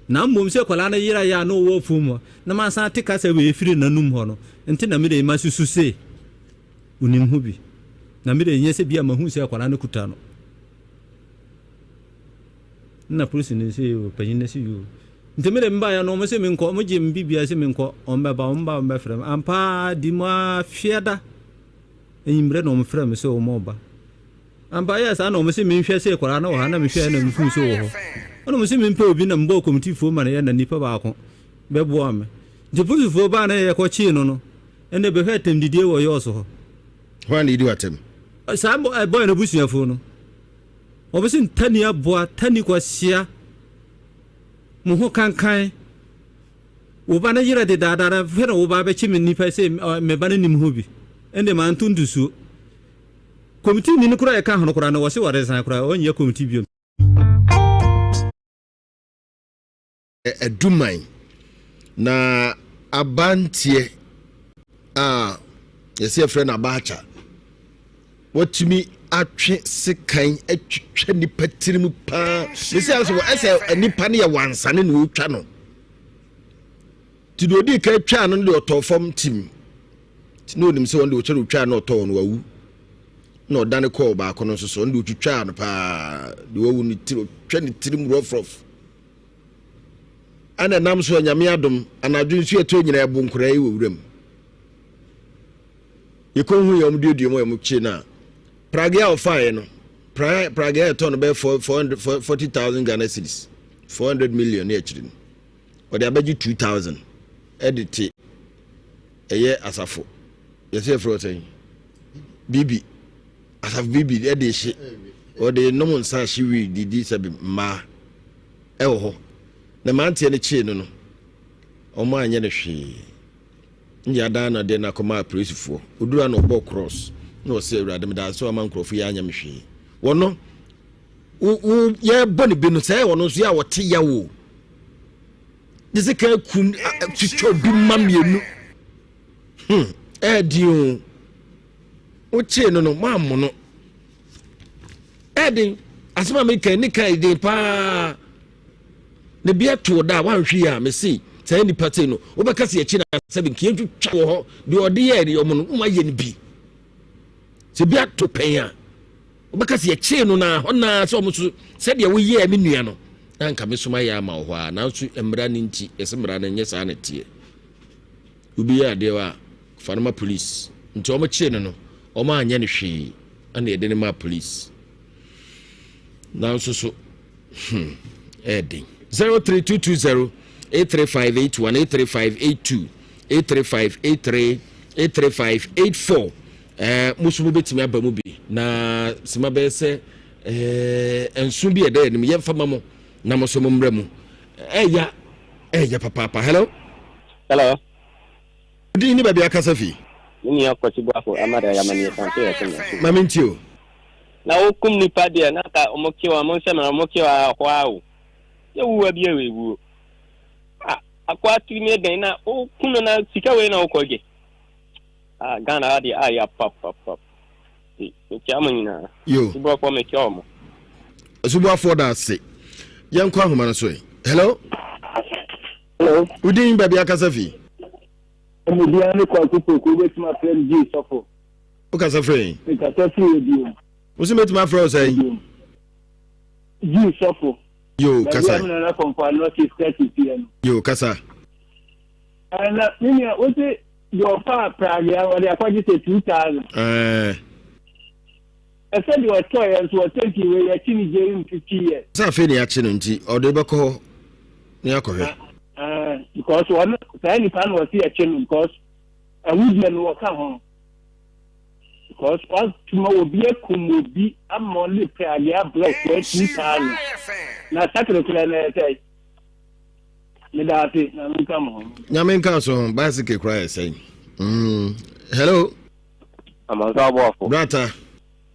Na mmom sɛ akwadaa no yeraeɛ a na ɔwɔ afuom hɔ na masan ate kasa wei afiri n'anom hɔ no nti na mede masusu se onim ho bi. Na mede nyɛ sɛ bi a mahunu sɛ akwadaa no kuta no. Nna polisini no se yoo, panyin no se yoo. Nti me de mebaeɛ no, wɔn se menkɔ, wɔn gye me biribiara se menkɔ, wɔn bɛba, wɔn ba wɔn bɛfrɛ me. Ampa ara di mu ara fiada anwummerɛ na wɔn frɛ me sɛ wɔn reba. Ampa yɛ saa na wɔn se menhwɛ se akwadaa no wɔ ha na mehwɛ na mehuu sɛ wɔ hɔ. Ɛna wɔn se mempɛ obi na mebɔɔ kɔmitifoɔ ma no yɛ na nipa baako bɛboa me. Nti polisifoɔ baa na yɛkɔkyee no no, ɛnna bɛhwɛ atɛmdidie wɔ yɔɔso hɔ. Hwan na edi w'atɛm? Saa bɔyɛ no abusuafoɔ no. Wɔbɛse ntani aboa, tani kwasia, mo ho kankan. Wo ba no yerɛ dedaada na afei na wo ba abɛkye me nipa sɛ me ba no nim ho bi. Ɛnde manto ntosuo. Komiti ni no koraa ɛka ho no koraa no wɔse wɔresan koraa ɔnyɛ komiti bio. Aduman, na abanteɛ a yɛsɛ yɛfrɛ no abaakya watumi atwe sekan atwitwa nipa tirim paa mesi asɛ ɛsɛ nipa no yɛ wansane na ɔtwa no nti deɛ ɔdii kan twaa no deɛ ɔtɔɔ fam tim na ɔnim sɛ wɔn deɛ ɔkyɛ no ɔtwaa no ɔtɔɔ no wawu na ɔdane kɔɔ baako no nso so ɔno deɛ ɔtwitwaa no paa deɛ wawu no tiri ɔtwa ne tirim rɔfrɔf Ɛna ɛnam so a Nyame adom, anadwo nsu ɛtɔ nyinaa ɛbo nkoraa yi wɔ wuram. Yɛkɔhu yɛ ɔmo duadua mu a ɔmo kye no a, pragea a ɔfaeɛ no, pragea a ɛtɔ no bɛyɛ 40,000 Ghana cedis, 400 million ne akyiri no, ɔde abɛgye 2,000 ɛde te ɛyɛ asafo. Yɛsɛ yɛfrɛ ɔsɛn? Bibi. Asafo bibi ɛde hye. Ɔde nom nsa hye wii didi sɛ mmaa. Ɛwɔ hɔ. Na mmeranteɛ no kyee no no, wɔanyɛ no hwee. Ne adan na ɔde no akɔma apolisifoɔ. Ɔduru a na ɔbɔɔ cross na ɔsɛ Awurade meda ase ama nkurɔfoɔ yi anyɛ me hwee. Wɔno. Wo wo yɛbɔ ne bi no sɛ ɔno nso yɛ a ɔte yaw o. De sika kum twitwa obi mma mmienu. Hmm, ɛɛden o. Wokyee no no, moammo no. Ɛɛden, asɛm a meka ne ka ɛden paa. Na bi ato da a wanhwe yi a mese saa nipa sei no wobɛka sɛ yɛkyi no asɛ bi nka yɛntwitwa wɔ hɔ deɛ ɔde yɛɛ deɛ ɔmo no woma yɛ no bi sɛ bi ato pɛn a wobɛka sɛ yɛkyee no na hɔ naa sɛ ɔmo so sɛdeɛ woyɛɛ me nua no na nka me so mayɛ ama wɔ hɔ a nanso mmara no nti yɛsɛ mmara no nyɛ saa na ɛteɛ obi yɛ adeɛ a fa no ma police nti ɔmo kyee no no ɔmo anyɛ no hwee ɛna yɛde no maa police nanso so hmm ɛyɛ den 03220 83581 83582 83583 83584 ɛɛ mo nso mobɛtumi aba mu bi na sima bɛyɛ sɛ ɛɛ nso bi ɛdɛ anim yɛmfa ma mo na mo nso mo mmra mu ɛɛya ɛɛya papaapa hello. Hello. Din ne baabi akasa fi. Me nua Kwasi Boafo ama da yamani asante yɛ sɛ na. Ma me ntie o. Na wokum nipa deɛ na ka ɔmo kill ɔmo nsɛm na ɔmo kill a hɔ a o. Yɛ wuwa bi ɛwɔ ewuo. Ah akoa tiri mi ɛdɛn na okun no na sika wei na okɔ gye. Ah Ghana ha deɛ ayɛ papapap. Mekyia mo nyinaa. Yo. Subuafoɔ mekyia ɔmo. Subuafoɔ da ase. Yɛnkɔ ahoma no so ɛ. Hello. Hello. Wodin baabi akasa fi? Mebia ne Kwaku Poku, wobɛtumi afrɛ me Gye Sɔfo. Wokasa frɛ yɛn? Mekasa firi Ebiem. Wo se mɛtumi afrɛ wo sɛn? Gye Sɔfo. Yo, kasa. Baabi a mena na kɔmfɔ ano te sɛ fie no. Yo, kasa. Na me nua, wo se deɛ ɔfaa pragea wɔde akɔgye sɛ 2000. Ɛɛ. Ɛsɛ deɛ ɔtɔeɛ nso ɔtɛnti wei yɛkye ne gyeri mu 50 years. Sɛ afei ne yɛakye no nti ɔde bɛkɔ hɔ ne akɔhwɛ. Because ɔno saa nipa no ɔsi yɛkye no because awudie no wɔka ho because watuma obi akum obi ama ɔde pragea abrɛ ɔkɔɛ 2000 na sakere korɛ na ɛsɛ meda ase na menka mo ho. Nyame nka so ho bicycle koraa yɛ sɛn. Hello. Amansan aboafo. Brata.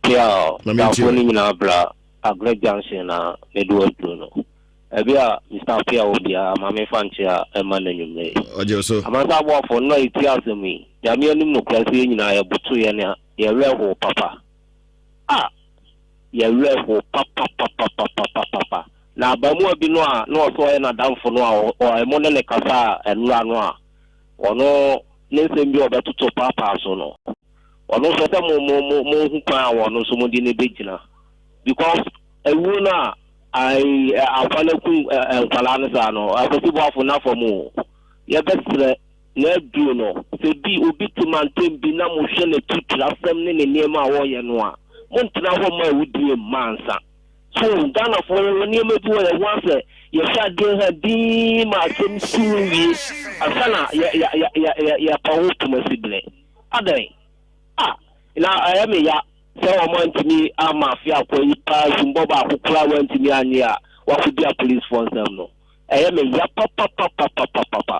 Pia Danfo no nyinaa bra Aggrey Junction na mede wo aduru no. Ɛbi a Mister Apia wɔ biara ma memfa nkyea ɛma no anwummerɛ yi. Ɔgye wo so. Amansan aboafo nnɔ a yɛtie asɛm yi, Nyame anim nokorɛ sɛ yɛn nyinaa yɛboto yɛn a yɛn werɛ how papa. Ah! Yɛn werɛ how papapapapapapa. Na abaamua bi no a na ɔsɛ ɔyɛ n'adamfo no a ɔ mo ne no kasaa nnora no a ɔno ne nsɛm bi a ɔbɛtoto paapaa so no, ɔno nso ɛsɛ mo mo mo mo hu kwan a ɔno nso mo de no bɛgyina because awuo no a ai afa no aku nkwadaa no saa no Akwasi Boafo n'afa mu o yɛbɛsrɛ na aduro no sɛ bi obi te mantam bi na mohwɛ n'atutire asɛm ne ne nneɛma a ɔreyɛ no a montena hɔ mma awudie mma ansa. So Ghanafoɔ yɛwɔ nneɛma bi wɔ yɛn ho asɛ yɛhwɛ adeɛ ha dinn ma asɛm si ho wie ansa na yɛ yɛ yɛ yɛ yɛ yɛapa ho poma si berɛ? Adɛn? Ah! Na ɛyɛ me ya sɛ wɔn antumi amma afe akɔ yi paa sumbɔ baako koraa wɔantumi annye a wakɔdi apolicefoɔ nsam no. Ɛyɛ me ya papapapapapapa.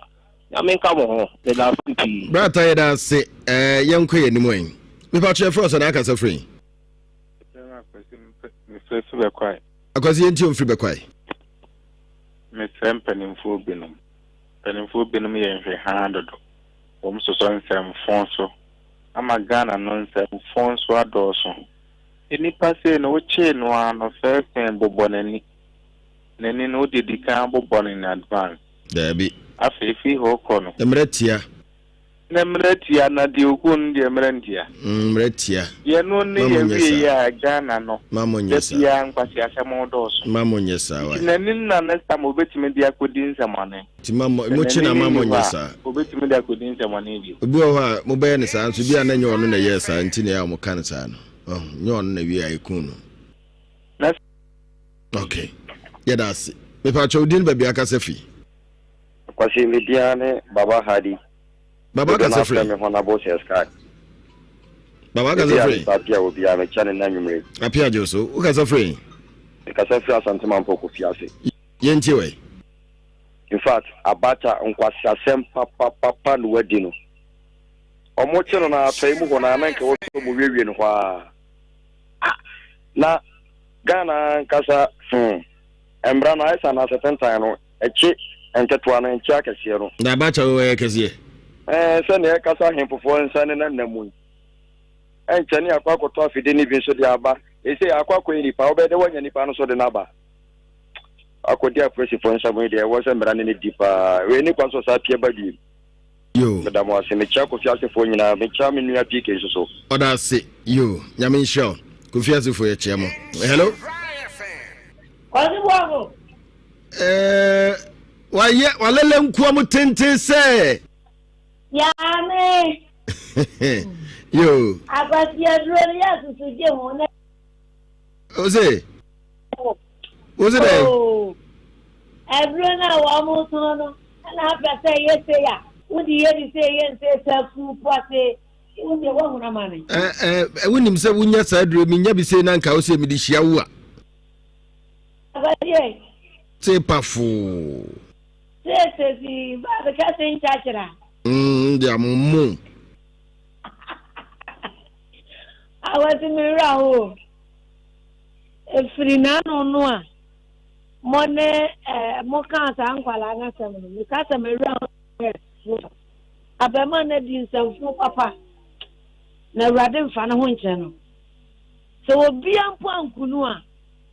Nyame nka mo ho. Meda ase pii. Brata yɛda ase ɛɛ yɛnkɔ yɛn anim ɛ. Mepa kyɛ frɛ sɛ na akasa firi. Mesrɛ fi bɛkwae. Akwasi yɛn ti omfiri bɛkwae. Mesrɛ mpanimfoɔ binom. Mpanimfoɔ binom yɛ nhwɛhaa dodo. Wɔn sosɔ nsɛmfo so ama Ghana no nsɛmfo nso adɔɔso. Nnipa sei no wokyee no ara no first thing bobɔ n'ani. N'ani no wode di kan abobɔ no in advance. Daabi. Afei firi hɔ kɔ no. Mmerɛ tia. Na mmerɛ tia na deɛ ɔkuu no deɛ mmerɛ ntia. Mmerɛ tia. Deɛ no ne Ma mo yɛ nyɛ wie saa. yɛ a Ghana no Ma mo da nyɛ saa. biara nkwaseasɛm dɔɔso. Ma mo nyɛ saa Nti wai. n'anim na next time ɔbɛtumi de akɔdi nsɛmɔne. Nti ma mo Sɛ mo kye n'ani na ma nni mo hɔ nyɛ a saa. ɔbɛtumi de akɔdi nsɛmɔne bio. Obi wɔ hɔ a mo bɛyɛ no saa nso bi a na nyɛ ɔno na ɛyɛɛ saa nti na ɛyɛ a wɔn ka no saa no. Ɔho nyɛ ɔno na wie a ɛkuu no. Na Okay. Yɛda ase. Mepa kyɛw din baabi akasa fi. Kwasi me din ara ne Baba Hadi. Baba kasa firi. Dodoɔ no afrɛ me Honourable Sir Sky. Baba kasa firi. Ebi a Apia wɔ biara mekyia ne nna nwummere. Apia gye so. Wo kasa firi. Me kasa firi Asante Mampɔ Kofi ase. Yɛn tie wɛ. In fact, Abacha nkwaseasɛm papapapa na wadi no. Ɔmo kye no na atɔe mu hɔ na na nka wɔsɔ ɔmo wiewie no hɔ ara. Ah, na. Ghana ankasa hmm mmra no ayɛ sɛ anaasɛ tentan no ɛkye nketewa no ɛnkye akɛseɛ no. Na Abacha wɔ yɛ kɛseɛ. Ɛɛ sɛnea ɛkasa ahemfofoɔ nsa ne nana mu yi. Ɛnkyɛ ne akɔ akɔtɔ afide no bi nso de aba. Ɛsei akɔ akɔyɛ nipa wobɛyɛ dɛ woanya nipa no nso de no aba. Akɔdi apolisifoɔ nsa mu yi deɛ ɛwɔ sɛ mmara ne no di paa. Wei ne kwan so saa pie ba biem. Yo. Meda mo ase. Mekyia Kofi asefoɔ nyinaa. Mekyia me nua PK nso so. Ɔda ase. Yo. Nyame nhyira wo. Kofi asefoɔ yɛkyia mo. Hello. Kwasi Boafo. Ɛɛ wayɛ walele nkoa mu tenten sɛ. Yaame. Yo. Akwasi aduro no yɛ asusu gye ho na. Ose. Wose dɛn? Oh, aduro no a wɔn tɔn no ɛna apɛ sɛ yɛ se ya wode yɛ ne se yɛ nse sɛ fu pɔse wo deɛ woahunu ama me. Ɛ ɛ wonim sɛ wonya saa aduro menya bi sei na nka wo sɛ mede hyia wo a. Abadeɛ. Se pafoo. Sese si ba bɛka se nkyakyera. Mm, de amomo. Awɔte me werɛ ho. Ɛfiri n'ano no a mo ne eh, mo kaa saa nkwadaa no asɛm no, meka sɛ me werɛ ho abɛma no adi nsɛmfo papa na Awurade mfa ne ho nkyɛ no. Sɛ obia mpo anku no a,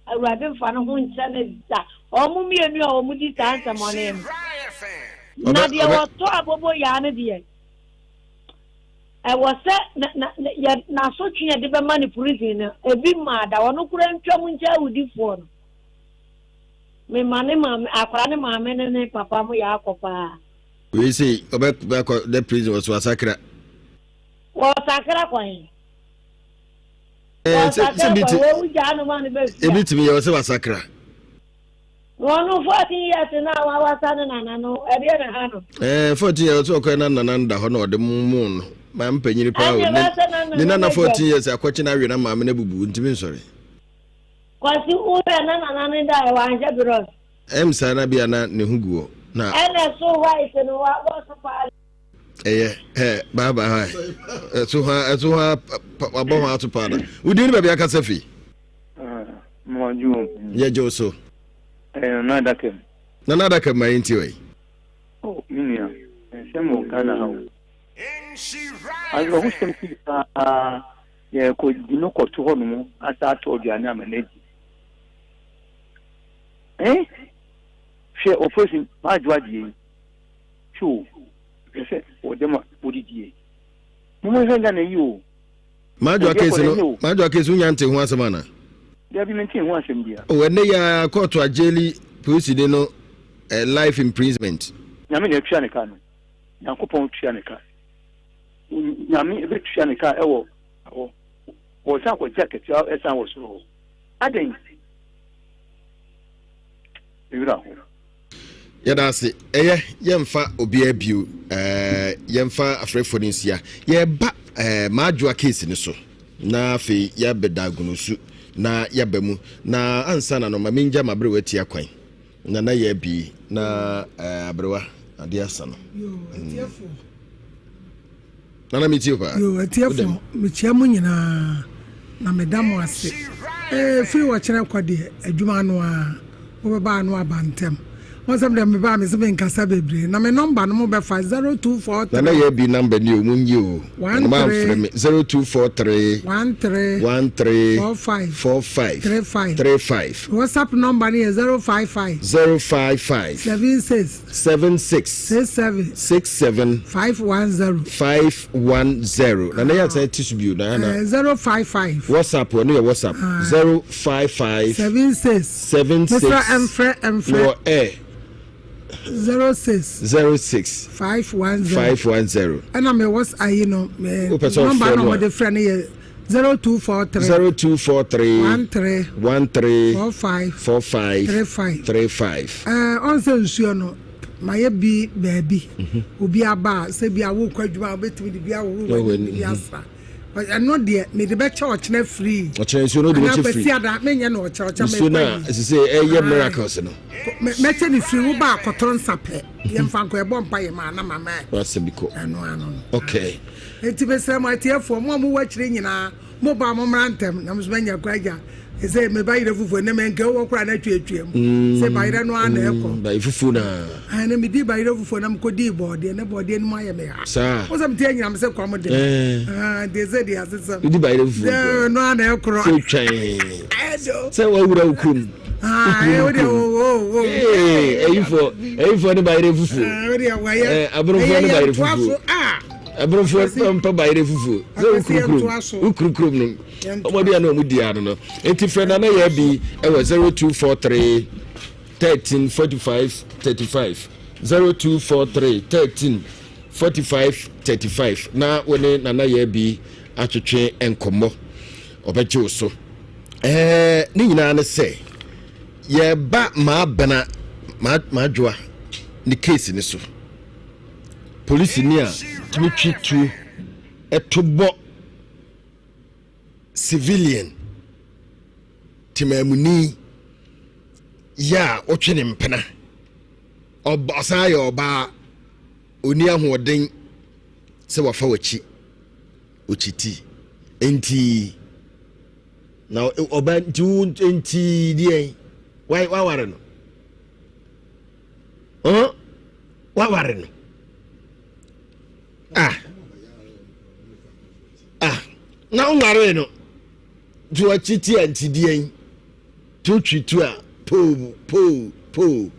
Awurade mfa ne ho nkyɛ no da. Wɔn mmienu a wɔn di saa nsɛmɔne no. Na deɛ wɔtɔ abobo yaa no deɛ, Ɛwɔ sɛ na na yɛ n'asotwe a yɛde bɛma no prison no ebi mmaa da ɔno koraa ntwam nkyɛ awudifoɔ no. Mema ne maame akwadaa ne maame ne ne papa mo yɛ akɔ paa. Wei sei ɔbɛ akɔ dɛ prison wɔ so asakra. Wɔ sakra kɔ he? Wɔ sakra kɔ wɔwu gyaa no ma no bɛ fia. Ebi tumi yɛ wɔ sɛ wasakra. Wɔn 14 years no a wawasa ne nana no, ɛdeɛ na ha no. Ɛɛ 14 years ɔsɛ ɔkɔɛ na nana no da hɔ na ɔde mo no. Maa mpanyini paa o. Ne nana 14 years akɔkye na awe na maame no abubu ntumi nsɔre. Kwasi wohwɛ na nana no da ɛ wanhyɛ berɔs. Ɛm saa na bia na ne ho gu hɔ. Na. Ɛna so white no wa bɔ so paa. Ɛyɛ ɛ bye bye hi. Ɛso hɔ ɛso hɔ wabɔ ho ato paa na. Wodin ne baabi akasa fi. Yɛgye wo so. Ɛyɛ Nana Adaka mu. Nana Adaka mu ma yɛntie wɔ yi. Oh, me nua, nsɛm wɔ Ghana ha o. Awerɛhosɛm pii paa yɛkɔdi no kɔto hɔ nom asa atɔ aduane ama no adi. Eh? Hwɛ operation maadwo adeɛ yi. Hwɛ o, hwɛ sɛ wɔde ma wɔdidie. Mommɛhwɛ Ghana yi o. Madwoa case no Madwoa case wonya nte ho asɛm ana? Dabi mente ho asɛm bia. Oh ɛnɛ yi ara kɔɔto agyeli polisini no eh, life imprisonment. Nyame na atua ne ka no. Nyankopɔn tua ne ka. Nyame bɛtua ne ka ɛwɔ hɔ. Wɔsan akɔgye akatua ɛsan wɔ soro hɔ. Adɛn? Me werɛ ahow. Yɛda ase. Ɛyɛ, yɛmfa obiara bio. Ɛɛ, yɛmfa afrɛfoɔ no nsia. Yɛreba ɛɛ Maadwoa case no so, na afei yɛabɛda Agunosu na yɛaba mu. Na ansa na no, ma mengya m'aberewa tia kwan. Na na yɛabi na ɛɛ aberewa adeɛ asa no. Yoo, atiefoɔ. Nana me tie paa. Yo atiefo mekyia mo nyinaa na meda mo ase. Ee firi wɔkyerɛ kɔ deɛ adwuma no ara wobɛba ano aba ntɛm. Wɔn sɛ deɛ mebaa me sɛ menkasa bebree na me nɔmba no mobɛfa 0243. Nana yɛ bi nɔmba ni o mo nyi o. 13 mamfrɛ me 0243 13 13 45 45 35 35. WhatsApp nɔmba no yɛ 055 055 76 76 67 67 510 510 na ne yɛ asan ti so bio na na 055 WhatsApp ɛno yɛ WhatsApp 055 76 76 mesra ɛmfrɛ ɛmfrɛ wɔ ɛ 06 06 510 510 ɛna me what's ayi no me nɔmba na wɔde frɛ no yɛ 0243 0243 13 13 45 45 35 35. Ɛɛ ɔn sɛ nsuo no mayɛ bi baabi mhm. obi aba a sɛ bi a wokɔ adwuma a wobɛtumi de bi aworo w'ani bi mhm. asra ɛno deɛ mede bɛkyɛ ɔkyena free ɔkyena nsuo no de bɛkyɛ free anaa ada menyɛ no ɔkyena ɔkyena nsuo no a ɛsɛ sɛ ɛyɛ miracles no mɛkyɛ ne free wo ba akɔtɔ nsa pɛ yɛmfa nkɔ ɛbɔ mpa yɛ ma na mama wasɛm bi kɔ ɛno ano no okay Enti mesrɛ mo atiefoɔ, mo a mowɔ akyire nyinaa, mo ba a mommra ntɛm, na mo nso moanya kwan agya. Ɛsɛ me bayerɛ fufuo ɛnɛ mɛ nkɛ wɔ koraa na atwa mu. Sɛ bayerɛ no ara na ɛkɔ. Bayerɛ fufuo na. Ɛnɛ me di bayerɛ fufuo na mekɔ di bɔɔdeɛ na bɔɔdeɛ no mu ayɛ me ha. Saa. Wo sɛ mete anyina me sɛ kɔm de. Nti sɛ deɛ asesɛm. Wodi bayerɛ fufuo. Sɛ no ara na ɛkorɔ. Sɛ otwan. Sɛ wawura wo kurom. Ɛyifoɔ ɛyifoɔ ne bayerɛ fufuo. Aborɔfoɔ ne bayerɛ fufuo. Aborɔfoɔ mpa bayerɛ fufuo. Sɛ wokuru kurom wokuru kurom no. Wɔn aduane a wɔn di ano no. Eti frɛ Nana Yaa bi wɔ 0243 13 45 35 0243 13 45 35 na wo ne Nana Yaa bi atwetwe nkɔmmɔ. Ɔbɛgye wo so. Ɛɛ ne nyinaa ne sɛ yɛba maabena maadwoa ne case ne so. Polisini a tumi twe tuo ɛto bɔ civilian temaamuni yɛ a wotwe ne mpena ɔsan yɛ ɔbaa ɔni ahoɔden sɛ wafa w'akyi ɔkyiti nti na ɔba nti wo nti deɛ waware no waware no ah ah na wonwaree no nti wakyi ti a nti deɛn to twi tu a poo poo poo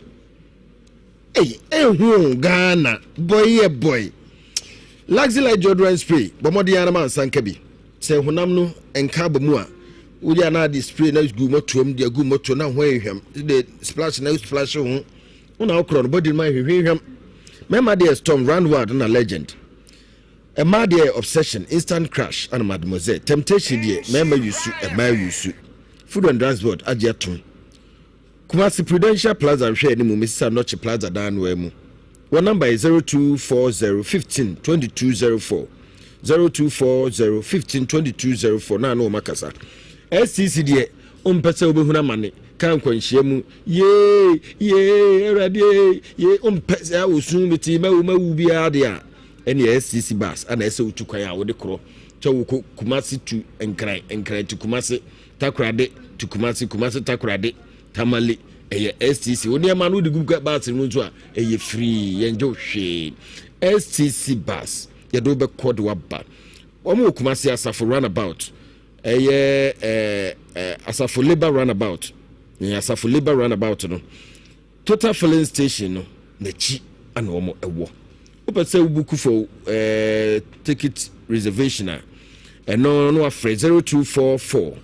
ei ehu Ghana boy yɛ boy Luxy Light deodorant spray bɔ mmɔden ara ma nsa nka bi sɛ honam no nka abɔ mu a wode anaa de spray na gu mɔtoam de agu mɔto na ho ayɛ hwam de splash na splash ho Wo na wokorɔ no body no ma hwehwehwam. Mmarima deɛ storm round world na legend. Mmaa deɛ obsession instant crush ana mademoiselle. Temptation deɛ mmarima yusu mmaa yusu. Food and Drugs Board agye atom. Kumasi Prudential Plaza nhwɛ anim Mesisa Nɔkye Plaza dan noa mu. Wɔn namba yɛ 0240 15 2204. 0240 15 2204 na ano wɔn akasa. STC deɛ Wompɛ sɛ wobɛhunu amane, kaa nkwanhyia mu, yee, yee, Awurade ee, yee, wompɛ sɛ osu mete mawu mawu biara deɛ a, ɛne STC bus ana ɛsɛ wotu kwan a wode korɔ kyɛ wokɔ Kumasi tu Nkran, Nkran tu Kumasi, Takorade tu Kumasi, Kumasi Takorade, Tamale, ɛyɛ STC. Wo nneɛma no wode gu bus no mu nso a, ɛyɛ free, yɛngye wo hwee. STC bus, yɛde wobɛkɔ de waba. Wɔn wɔ Kumasi Asafo runabout. Ɛyɛ ɛɛ Asafo Labour Runabout. Ɛyɛ Asafo Labour Runabout no. Total filling station no n'akyi ana wɔn ɛwɔ. Wopɛ sɛ wobuku for ɛɛ ticket reservation a, ɛno no wafrɛ 0244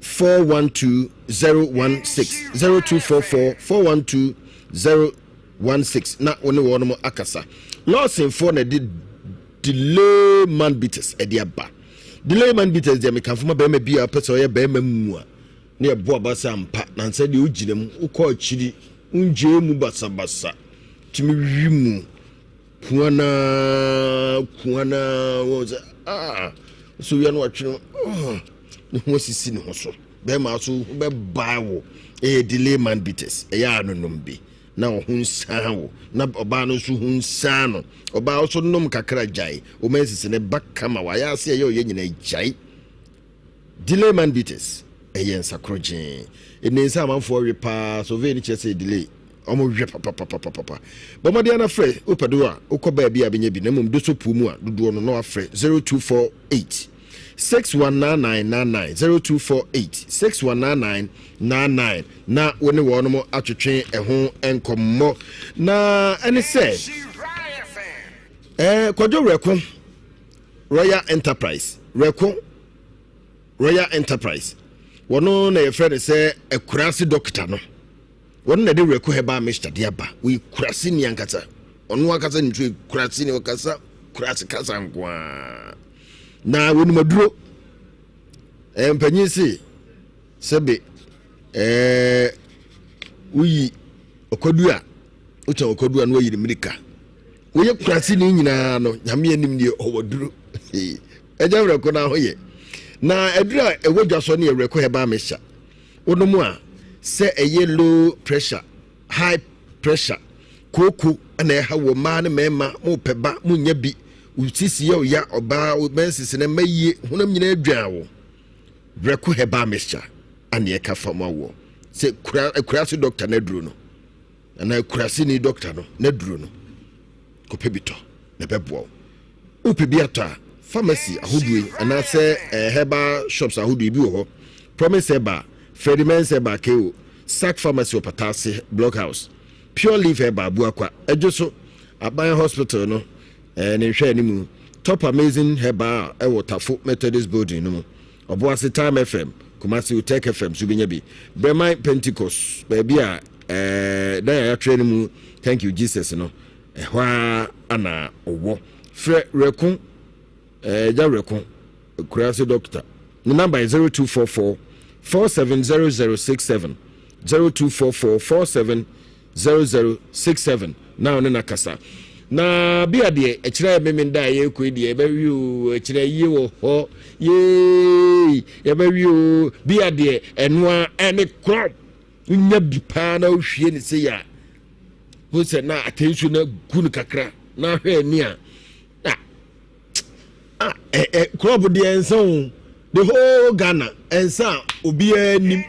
412 016 0244 412 016 na wo ne wɔn akasa. Lawsonfoɔ na ɛde Delay man bitters ɛde aba. Delay man bitters deɛ mekamfo ma bɛrima bi a ɔpɛ sɛ ɔyɛ bɛrima mu a ne ɛbo aba sɛ ampa nansa deɛ wogyina mu wokɔ akyiri wongyee mu basabasa tumi wi mu kuanaa kuanaa wɔn sɛ ah so wia no watwene oh ne ho asisi ne ho so bɛrima so ho bɛbaa wo ɛyɛ delay man bitters ɛyɛ anonom bi na ɔho nsan wo na ɔbaa no nso ho nsan no ɔbaa nso nom kakra gyae wo menses ne ba kama wayɛ ase ɛyɛ ɔyɛ nyina gyae delay man bitters ɛyɛ nsakoro gyee ɛnɛ nsa amanfoɔ we paa survey no kyerɛ sɛ delay ɔmo hwɛ papapapapapa bɔ mmɔden ana frɛ wopɛ do a wokɔ baabi a bɛnya bi na mmom doso puo mu a dodoɔ no na wafrɛ 0248 619999 0248 619999 na wo ne wɔnom atwetwe ɛho nkɔmmɔ na ɛne sɛ eh, Kwadwo Werɛko Royal Enterprise Werɛko Royal Enterprise wɔno na yɛfrɛ no sɛ akuraase dɔkta no wɔno na ɛde Werɛko Herbal Mixture de aba wɔyɛ kurase ni ankasa ɔno ankasa ne nso kurase ni ɔkasa kurase kasa nko ara na wɔnim aduro eh, mpanyin se Sɛbe ɛɛ woyi ɔkwadu a wotɛn ɔkwadu a na wayi ne mmirika. Woyɛ kurase ne nyinaa no nyame anim deɛ ɔwɔ duro. Ɛgya werɛko no ahoyɛ. Na aduru a ɛwɔ dwa so ne werɛko herbal mixture. Wonom a sɛ ɛyɛ low pressure, high pressure, kooko na ɛha wɔ mmaa ne mmarima mo pɛ ba mo nya bi. Wo sisi yɛ ɔya ɔbaa wo menses na mma yie honam nyinaa dwan wo. Brɛko herbal mixture ana ɛka fam awoɔ sɛ kura akuraase dɔkta no aduro no anaa akuraseni dɔkta no n'aduro no kɔpɛ bi tɔ na ɛbɛboa wo. Wopɛ bi atɔ a, pharmacy ahodoɔ yi anaasɛ eh, herbal shops ahodoɔ yi bi wɔ hɔ. Promise Herbal, Freddie Mens Herbal KO, Sac Pharmacy wɔ Pataase Block House, Pure Leaf Herbal Abuakwa, Adwo so, Aban Hospital no eh, ne nhwɛanimu, Top Amazing Herbal ɛwɔ Tafo Methodist Building no mu. Ɔboase Time FM, Kumasi Otec FM so wobɛnya bi. Breman Pentecost, baabi a eh, dan a yɛatwerɛ no mu Thank you Jesus no, ɛhɔ ara ana ɔwɔ. Frɛ Werɛko, eh, Agya Werɛko, Kurase Dɔkta. Ne namba yɛ 0244 470067, 0244 47 0067 na ɔne no akasa. Na bia deɛ ɛkyerɛ memenda a yɛrekɔ yi deɛ yɛbɛwe o, ɛkyerɛ yie wɔ hɔ yee yɛbɛwe o. Bia deɛ ɛnoa ɛne korɔ wonya bi paa na wohwie ne sɛ yɛ a ho sɛ na atɛnsuo no agu no kakra na ahwɛ ani a na Ah, eh, eh, club deɛ nsa o. The whole Ghana nsa a obiara nim.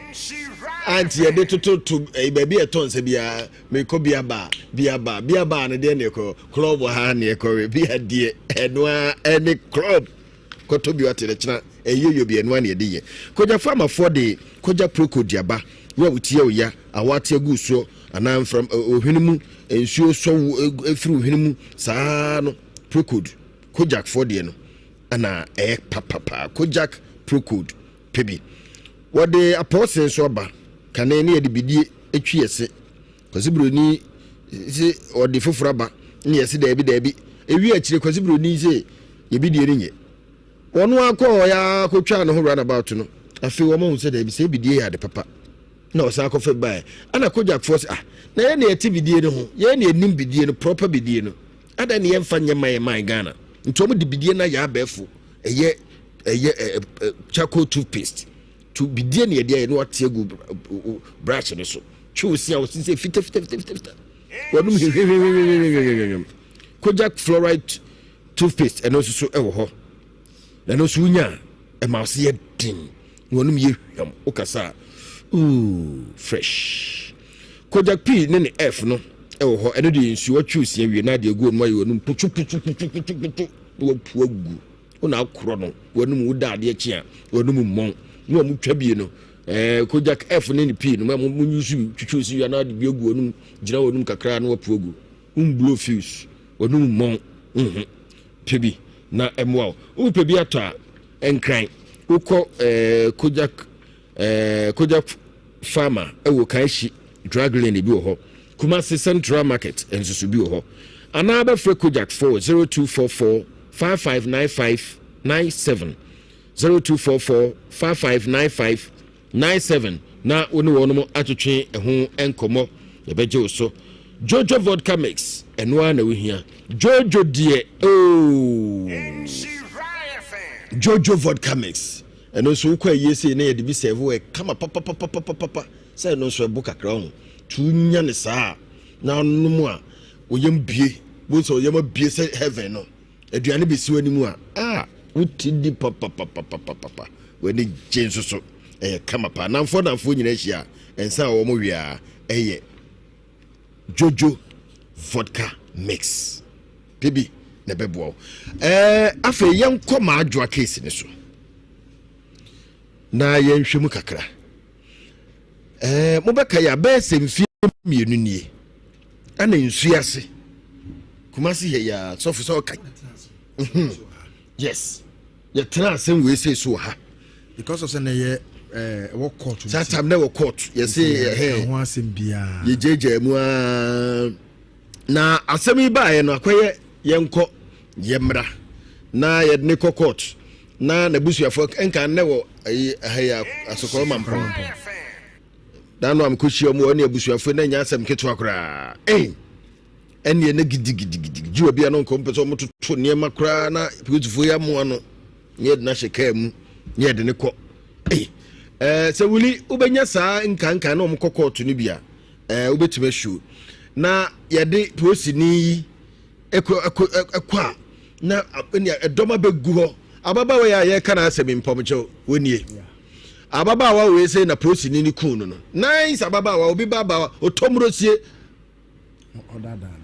Anti yɛde tototo eh, baabi a ɛtɔ nsa biara mekɔ bia baa bia baa bia baa no deɛ ne ɛkɔ club ha ne ɛkɔ bia deɛ ɛno a ɛne club kɔtɔ bi ɔte ne kyena ɛyɛ yɔ bi ɛno a ne ɛde yɛ kogya farmafoɔ de kogya proko duaba wo a wotia oya awɔ ate agu soɔ anaa mfram ohwene mu nsuo sɔ wo efiri ohwene mu saa no procode Kojak foɔ deɛ no ɛna ɛyɛ papapaa. Kojak Procode pɛ bi. Wɔde apɔɔse nso aba. Kane ne yɛde bidie twi ɛse. Kwasi Buroni se ɔde foforɔ aba ne yɛse daabi daabi. Ewie akyire Kwasi Buroni se yɛ bidie no nyɛ. Wɔn akɔ ya akɔtwa ne ho runabout no. Afei wɔn ahu sɛ daabi sɛ bidie yɛ ade papa. Na ɔsan akɔfa baeɛ. Ɛna Kojak foɔ se ah na yɛn na yɛte bidie no ho. Yɛn na yɛnim bidie no proper bidie no. Adɛn ne yɛmfa nyɛ ma yɛ man Ghana? Nti wɔn de bidie no ayɛ abɛɛfo ɛyɛ ɛyɛ ɛ charcoal toothpaste to bidie ne yɛde ayɛ na wate agu brush no so twe osi a osi sɛ fita fita fita fita fita wɔnom hwehwehwehwehwehwehwehwehwem Kojak fluoride toothpaste ɛno nso so ɛwɔ hɔ na ɛno nso wonya a ɛma ɔse yɛ den na wɔnom yɛ hwam wokasa a ooh fresh Kojak P ne ne F no ɛwɔ hɔ ɛno deɛ nsuo watwi osia wie na adeɛ agu wɔn ayɛ wɔn putu putu putu putu putu na wapu agu wɔn akorɔ no wɔn mu da adeɛ kye a wɔn mu mmɔn na wɔn twa bie no ɛɛ Kojak F ne ne P no mo mo nyusu bi twitwi osi wie na ade bi agu wɔn mu gyina wɔn mu kakra na wapu agu mblow fuse wɔn mu mmɔn nho pɛ bi na ɛmoa wo wopɛ bi atɔ a nkran wokɔ ɛɛ Kojak ɛɛ Kojak Farmer ɛwɔ Kanhyi drug lane bi wɔ hɔ Kumasi Central Market nso so bi wɔ hɔ anaa bɛfrɛ Kojak 4 0244 5595 97 0244 5595 97 na wo ne wɔn atwetwe ɛho nkɔmmɔ yɛbɛgye wo so Jojo vodka mix ɛno ara na wohia Jojo deɛ ooo Jojo vodka mix ɛno nso wokɔ ayie sei na yɛde bi sɛve wɔ kama papapapapapa sɛ ɛno nso ɛbo kakra ho tu nya ne saa na ɔnom a oyam bie bo sɛ oyam abie sɛ heaven no aduane bɛsi w'anim a ah wote di papapapapapa w'ani gye nso so ɛyɛ kama paa namfoɔ namfoɔ nyinaa ahyia a nsa a wɔn we a ɛyɛ Jojo vodka mix pɛ bi na ɛbɛboa wo ɛɛ afei yɛnkɔ maadwoa case ne so na yɛnhwɛ mu kakra ɛɛ mobɛka yɛ abɛyɛ sɛ mfie mmienu nie ɛna nsuo ase kumasi yɛ yɛ sɔfo sɛ ɔka mhm. yes yɛtena asɛm wei sei so wɔ ha because of sɛ na ɛyɛ ɛwɔ court saa time na ɛwɔ court yɛse ɛhɛn ho asɛm biara yɛgyaagyaa mu aa na asɛm yi baeɛ no akɔyɛ yɛnkɔ yɛmmra na yɛde ne kɔ court na n'abusuafoɔ nka nnɛ wɔ ayi ɛha yi asokɔrɔ mampɔn na no amekɔhyia mu ɔne abusuafoɔ na nya asɛm ketewa koraa ei ɛneɛ na gidigidigidi gye obi a no nkɔ mpɛ sɛ ɔmototo nneɛma koraa na polisifoɔ yi amoa no ne yɛde no ahyɛ kaa mu ne yɛde no kɔ ei ɛɛ sɛ wuli wobɛnya saa nkankan na ɔmokɔ kɔɔto no bi a ɛɛ wobɛtumi asuo na yɛde polisini yi ɛkɔ ɛkɔ ɛkɔ a na ɛnea ɛdɔm abɛgu hɔ ababaawa yi a yɛreka n'asɛm mpɔmkyɛw wɔnie. Ababaawa wei sɛ na polisini no kuu no no. Nice ababaawa, obi ba ba otomurosie.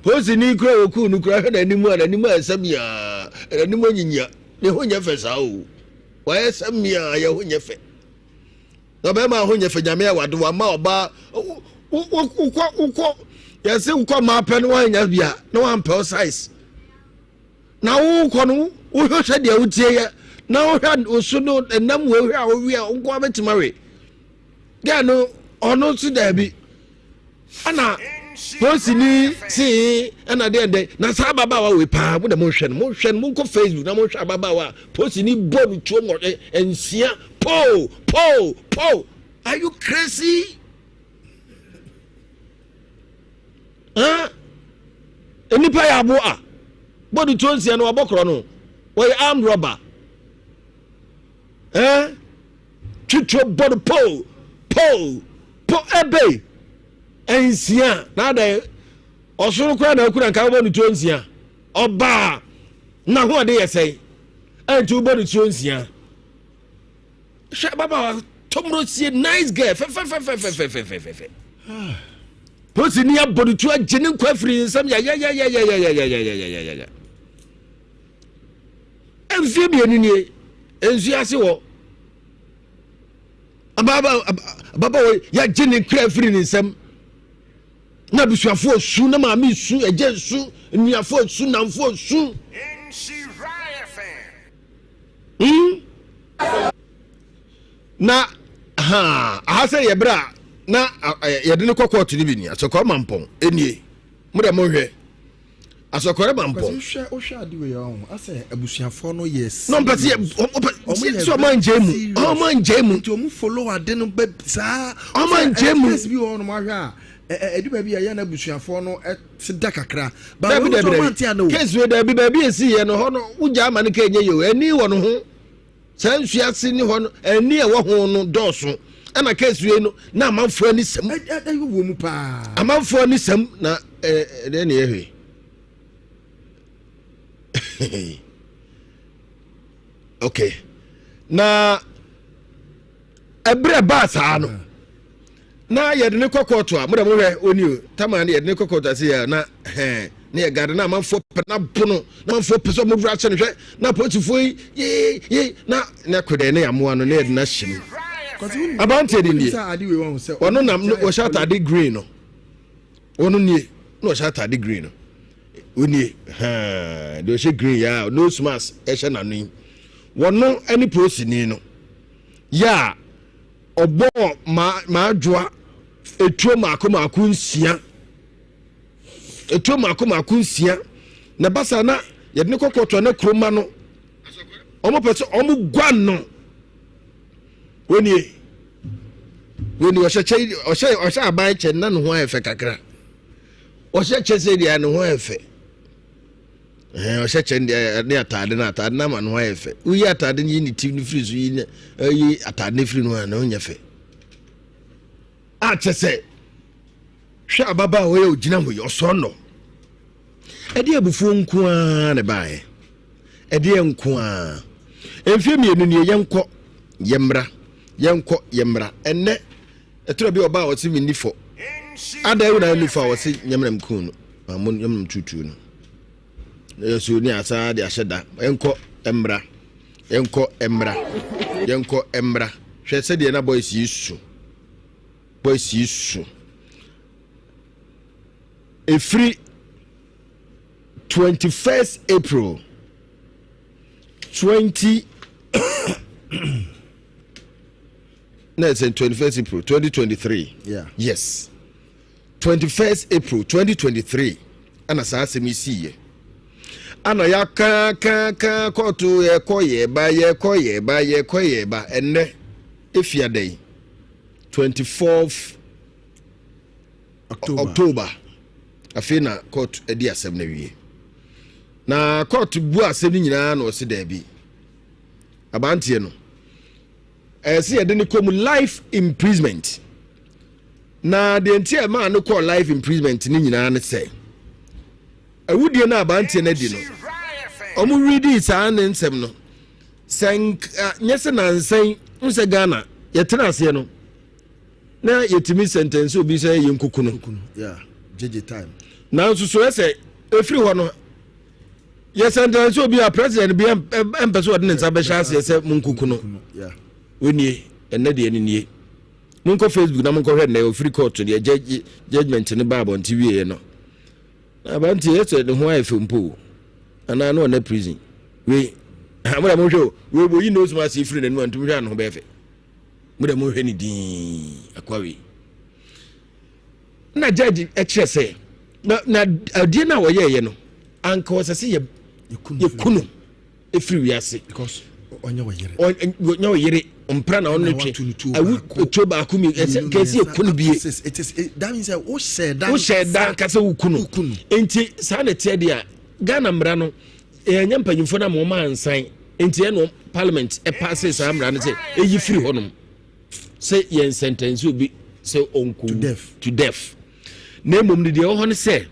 Polisini kura okuu no kura hwɛ n'anim a n'anim ayɛ sɛ miaa, n'anim anyinyia. Ne ho nyɛ fɛ saa o. Wayɛ sɛ miaa, yɛ ho nyɛ fɛ. Na bɛrima ho nyɛ fɛ nyame a wade wama ɔbaa wokɔ wokɔ yɛse wokɔ mmaa pɛ no woanya bia na wampɛ wo size. Na wokɔ no wohwɛ sɛ deɛ wotie yɛ na wohwɛ osu no ɛnam wei hwɛ a wowe a wo nko abɛtumi awe gɛɛ no ɔno nso daabi ɛna polisini see ɛna deɛ dɛ na saa ababaawa wei paa mo de monhwɛ no monhwɛ no monkɔ facebook na monhwɛ ababaawa a polisini bɔ no tuo nwɔtwe nsia po po po are you crazy? Huh? Nnipa yɛ abo a bɔde tuo nsia no wabɔ korɔ no wɔyɛ armed robber. Eh? Twitwo bɔ no po po po ebe nsia na adɛn ɔsoro koraa na akura nka wobɔ no tuo nsia ɔbaa na ho ɔde yɛ sɛn ɛnti wobɔ no tuo nsia. Hwɛ ababaawa tɔmrosie nice girl fɛfɛfɛfɛfɛfɛfɛfɛ. Polisi ni abɔ ne tu agye ne nkwa afiri ne nsam yayayayayayayayayaya. Mfie mmienu nie nsu ase wɔ ababaawa yagye ne nkwa afiri ne nsam na abusuafoɔ su na maame su agya su nnuafoɔ su namfoɔ su. Hmm? Na ha aha sɛ yɛ berɛ a na yɛde no kɔ kɔɔto no bi ni asɔkɔrɔ mampɔn nie mo dɛ monhwɛ asɔkɔrɔ mampɔn. Wohwɛ wohwɛ ade wei ɔho asɛ abusuafoɔ no yɛ na ɔmpɛ sɛ ɔmpɛ sɛ ɔma ngyɛ mu ɔma ngyɛ mu nti ɔmo follow ade no bɛ saa ɔma ngyɛ mu case bi wɔ hɔ nom ahwɛ a ɛdu baabi a yɛ na abusuafoɔ no te da kakra. Dabi dabi dabi case wei dabi baabi esi yɛ no hɔ no wogya ama no ka enye yɛ o ani wɔ no ho saa nsu ase ne hɔ no ani ɛwɔ ho no dɔɔso ɛna case wei no na amanfoɔ ani sɛm ɛyɛ wɔ mu paa amanfoɔ ani sɛm na ɛɛ ɛdeɛ ne yɛ hwee okay na ɛberɛ baa saa no na yɛde ne kɔ kɔɔto a mo dɛ mohwɛ oni o tama no yɛde ne kɔ kɔɔto ase yɛ na hɛn ne yɛ gade na amanfoɔ pɛ na bo no na amanfoɔ pɛ sɛ ɔmo wura ahyɛ no hwɛ na apolisifoɔ yi yee yee na ne kɔ dɛ ne amoa no ne yɛde no ahyɛ mu abanteɛ de nie ɔno nam wɔhyɛ ataade green no ɔno nie na ɔhyɛ ataade green no onie hɛn deɛ ɔhyɛ green yɛ a nose mask ɛhyɛ n'ano yi wɔno ne polisini no yɛ a ɔbɔɔ m'adwoa etuo mako mako nsia etuo mako mako nsia na basa na yɛde ne kɔkɔtɔ ne kuroma no wɔn pɛ sɛ wɔn guan no wɔnie wɔnie ɔhyɛ kyɛ ɔhyɛ ɔhyɛ aban kyɛ na ne ho ayɛ fɛ kakra ɔhyɛ kyɛ sɛ deɛ ne ho ayɛ fɛ. Ɛɛ ɔhyɛ kyɛ deɛ ne ataade no ataade no ama ne ho ayɛ fɛ. Woyi ataade no yi ne ti no firi so yi ne yi ataade no firi no a ne ho nyɛ fɛ. A kyɛ sɛ hwɛ ababaawa yi a ogyina hɔ yi ɔsɔɔ nɔ. Ɛdeɛ abufuo nko ara na ɛbaeɛ. Ɛdeɛ nko ara. Mfeɛ mmienu nie yɛnkɔ yɛmmra yɛnkɔ yɛmmra ɛnnɛ ɛtɔrɔ bi ɔbaa ɔse menni fɔ. Ada ewu na ɛnu fɔ a ɔse nyɛmina mkuu no. Ma mo yam tutu no. Na yɛso ne asa de ahyɛ da. Yɛnkɔ mmra. Yɛnkɔ mmra. Yɛnkɔ mmra. Hwɛ sɛdeɛ na boys yi su. Boys yi su. Ɛfiri 21st April 20 na ɛsɛ 21st April 2023. Yeah. Yes. 21st April 2023 ɛna saa asɛm yi siiɛ ana yɛakaakaaka kɔɔto yɛkɔ yɛba yɛkɔ yɛba yɛkɔ yɛba ɛnnɛ efiada yi 24th October, October. Afei na kɔɔto adi asɛm no awie na kɔɔto bu asɛm no nyinaa na ɔse daabi abanteɛ no ɛsɛ yɛde no kɔ mu life imprisonment Na deɛ nti a ɛmaa no kɔɔ life imprisonment no nyinaa ne sɛ awudie no a aberanteɛ no adi no wɔn redii saa ne nsɛm no sɛ nka nyɛ sɛ nansa yi n sɛ Ghana Yɛtena aseɛ no na yɛtumi sɛntɛnse obi sɛ yɛ nkuku no. Nanso so ɛsɛ ɛfiri hɔ no yɛ sɛntɛnse obi a president bi ɛmpɛ sɛ ɔde ne nsa bɛhyɛ aseɛ sɛ mo nkuku no. Wɔnie ɛnɛ deɛ no nie. Monkɔ Facebook na monkɔhwɛ nnɛ ɔfiri court deɛ judgement no ba abɔnte wieɛ no. Na aberanteɛ yɛ sɛ ne ho ayɛ fɛ mpo o anaa na ɔnɛ prison wei mo dɛ monhwɛ o wei wɔyi nose mask yi firi n'anim a ntumi hwɛ a ne ho bɛyɛ fɛ mo dɛ monhwɛ ne din akoa wei na judge ɛkyerɛ sɛ na na adeɛ no a wɔyɛɛyɛ no anka ɔsɛ sɛ yɛ yɛku no ɛfiri wiase because ɔnyɛ ɔyere ɔnyɛ ɔyere mpra na ɔno twe awu tuo baako mi ɛsɛ kɛse eku no bie wohyɛ da kasa woku no nti saa na ɛteɛ deɛ a Ghana mmara no ɛnyɛ mpanyinfoɔ no ama wɔn ansan nti ɛna parliament ɛpaase saa mmara no sɛ ɛyi firi hɔnom sɛ yɛn sɛntɛnse obi sɛ ɔnko to death na mmom no deɛ ɛwɔ hɔ no sɛ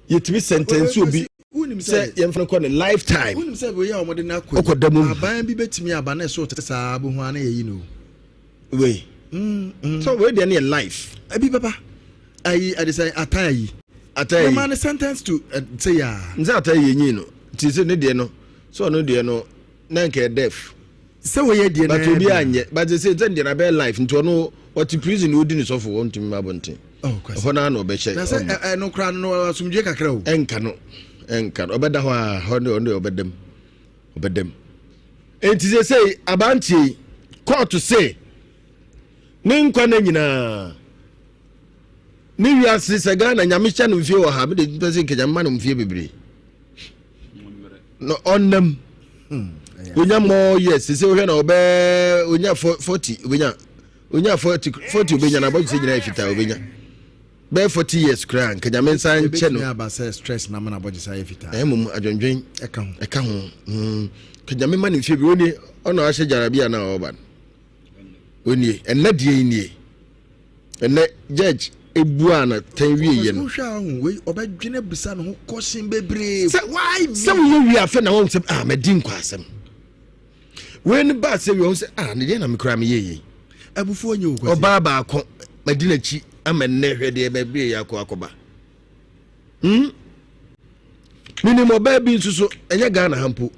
yɛtumi sɛntɛnse obi sɛ yɛmfa no kɔ ne lifetime. Wonim sɛ wei a wɔde no akɔ yi, da mu. Aban bi bɛtumi aba na ɛso tete saa bɛhu a na yɛyi no. Wei. So wei deɛ no yɛ life. Ebi bɛba. Ayi ɛde sɛ atan ayi. Atan ayi. Yɛma no sentence to sɛ yaa. Nsɛ atan yi yɛnyi no. Nti sɛ ne deɛ no, sɛ ɔno deɛ no, na nka yɛ deaf. Sɛ wɔyɛ deɛ but obi anyɛ but sɛ sɛ deɛ na bɛyɛ life nti ɔno ɔte prison na ɔdi ne sɔfo ɔntumi ma abɔnten oh, ɛhɔ no na ɔbɛhyɛ na sɛ ɛno koraa no asomdwe kakra o ɛnka no ɛnka no ɔbɛda hɔ a hɔ ne ɔno ɔbɛdam ɔbɛdam enti sɛ sɛ abanteɛ yi kɔɔto se ne nkwa no nyinaa ne wiase sɛ Ghana nyame hyɛ no mfie wɔ ha mede mpɛ sɛ nka nyame ma no mfie bebree na ɔnam hmm, onya more years sɛ wohwɛ na ɔbɛ onya 40 obenya onya 40 40 obenya na abɔdwe sɛ nyinaa fitaa obenya bɛyɛ 40 years koraa nka nyame nsa nkyɛ no aba sɛ stress na mana abɔdwe sɛ ayɛ fitaa ɛmmom adwendwen ɛka ho ɛka ho hmm, nka nyame ma no mfie bi ɔnie ɔna ahyɛ gyarabia na ɔba no ɔnie ɛnna deɛ yi nie Ɛnɛ judge ebuaa no atɛn wieɛ no. Wohwɛ a ɔho wei ɔbɛdwene bisa ne ho kɔsen bebree. Sɛ why me? Sɛ woyɛ wie afɛ na wɔn sɛ ah mɛdi nkɔ asɛm. Wei no baa sɛ wie wɔn sɛ ah ne deɛ na me koraa meyɛ yei. Abufuo nyɛ o kwasi. Ɔbaa baako mɛdi n'akyi ama nnɛ hwɛ deɛ bɛbere yɛ akɔ akɔba. Hmm? Menim ɔbaa bi nso so ɛnyɛ Ghana ha mpo.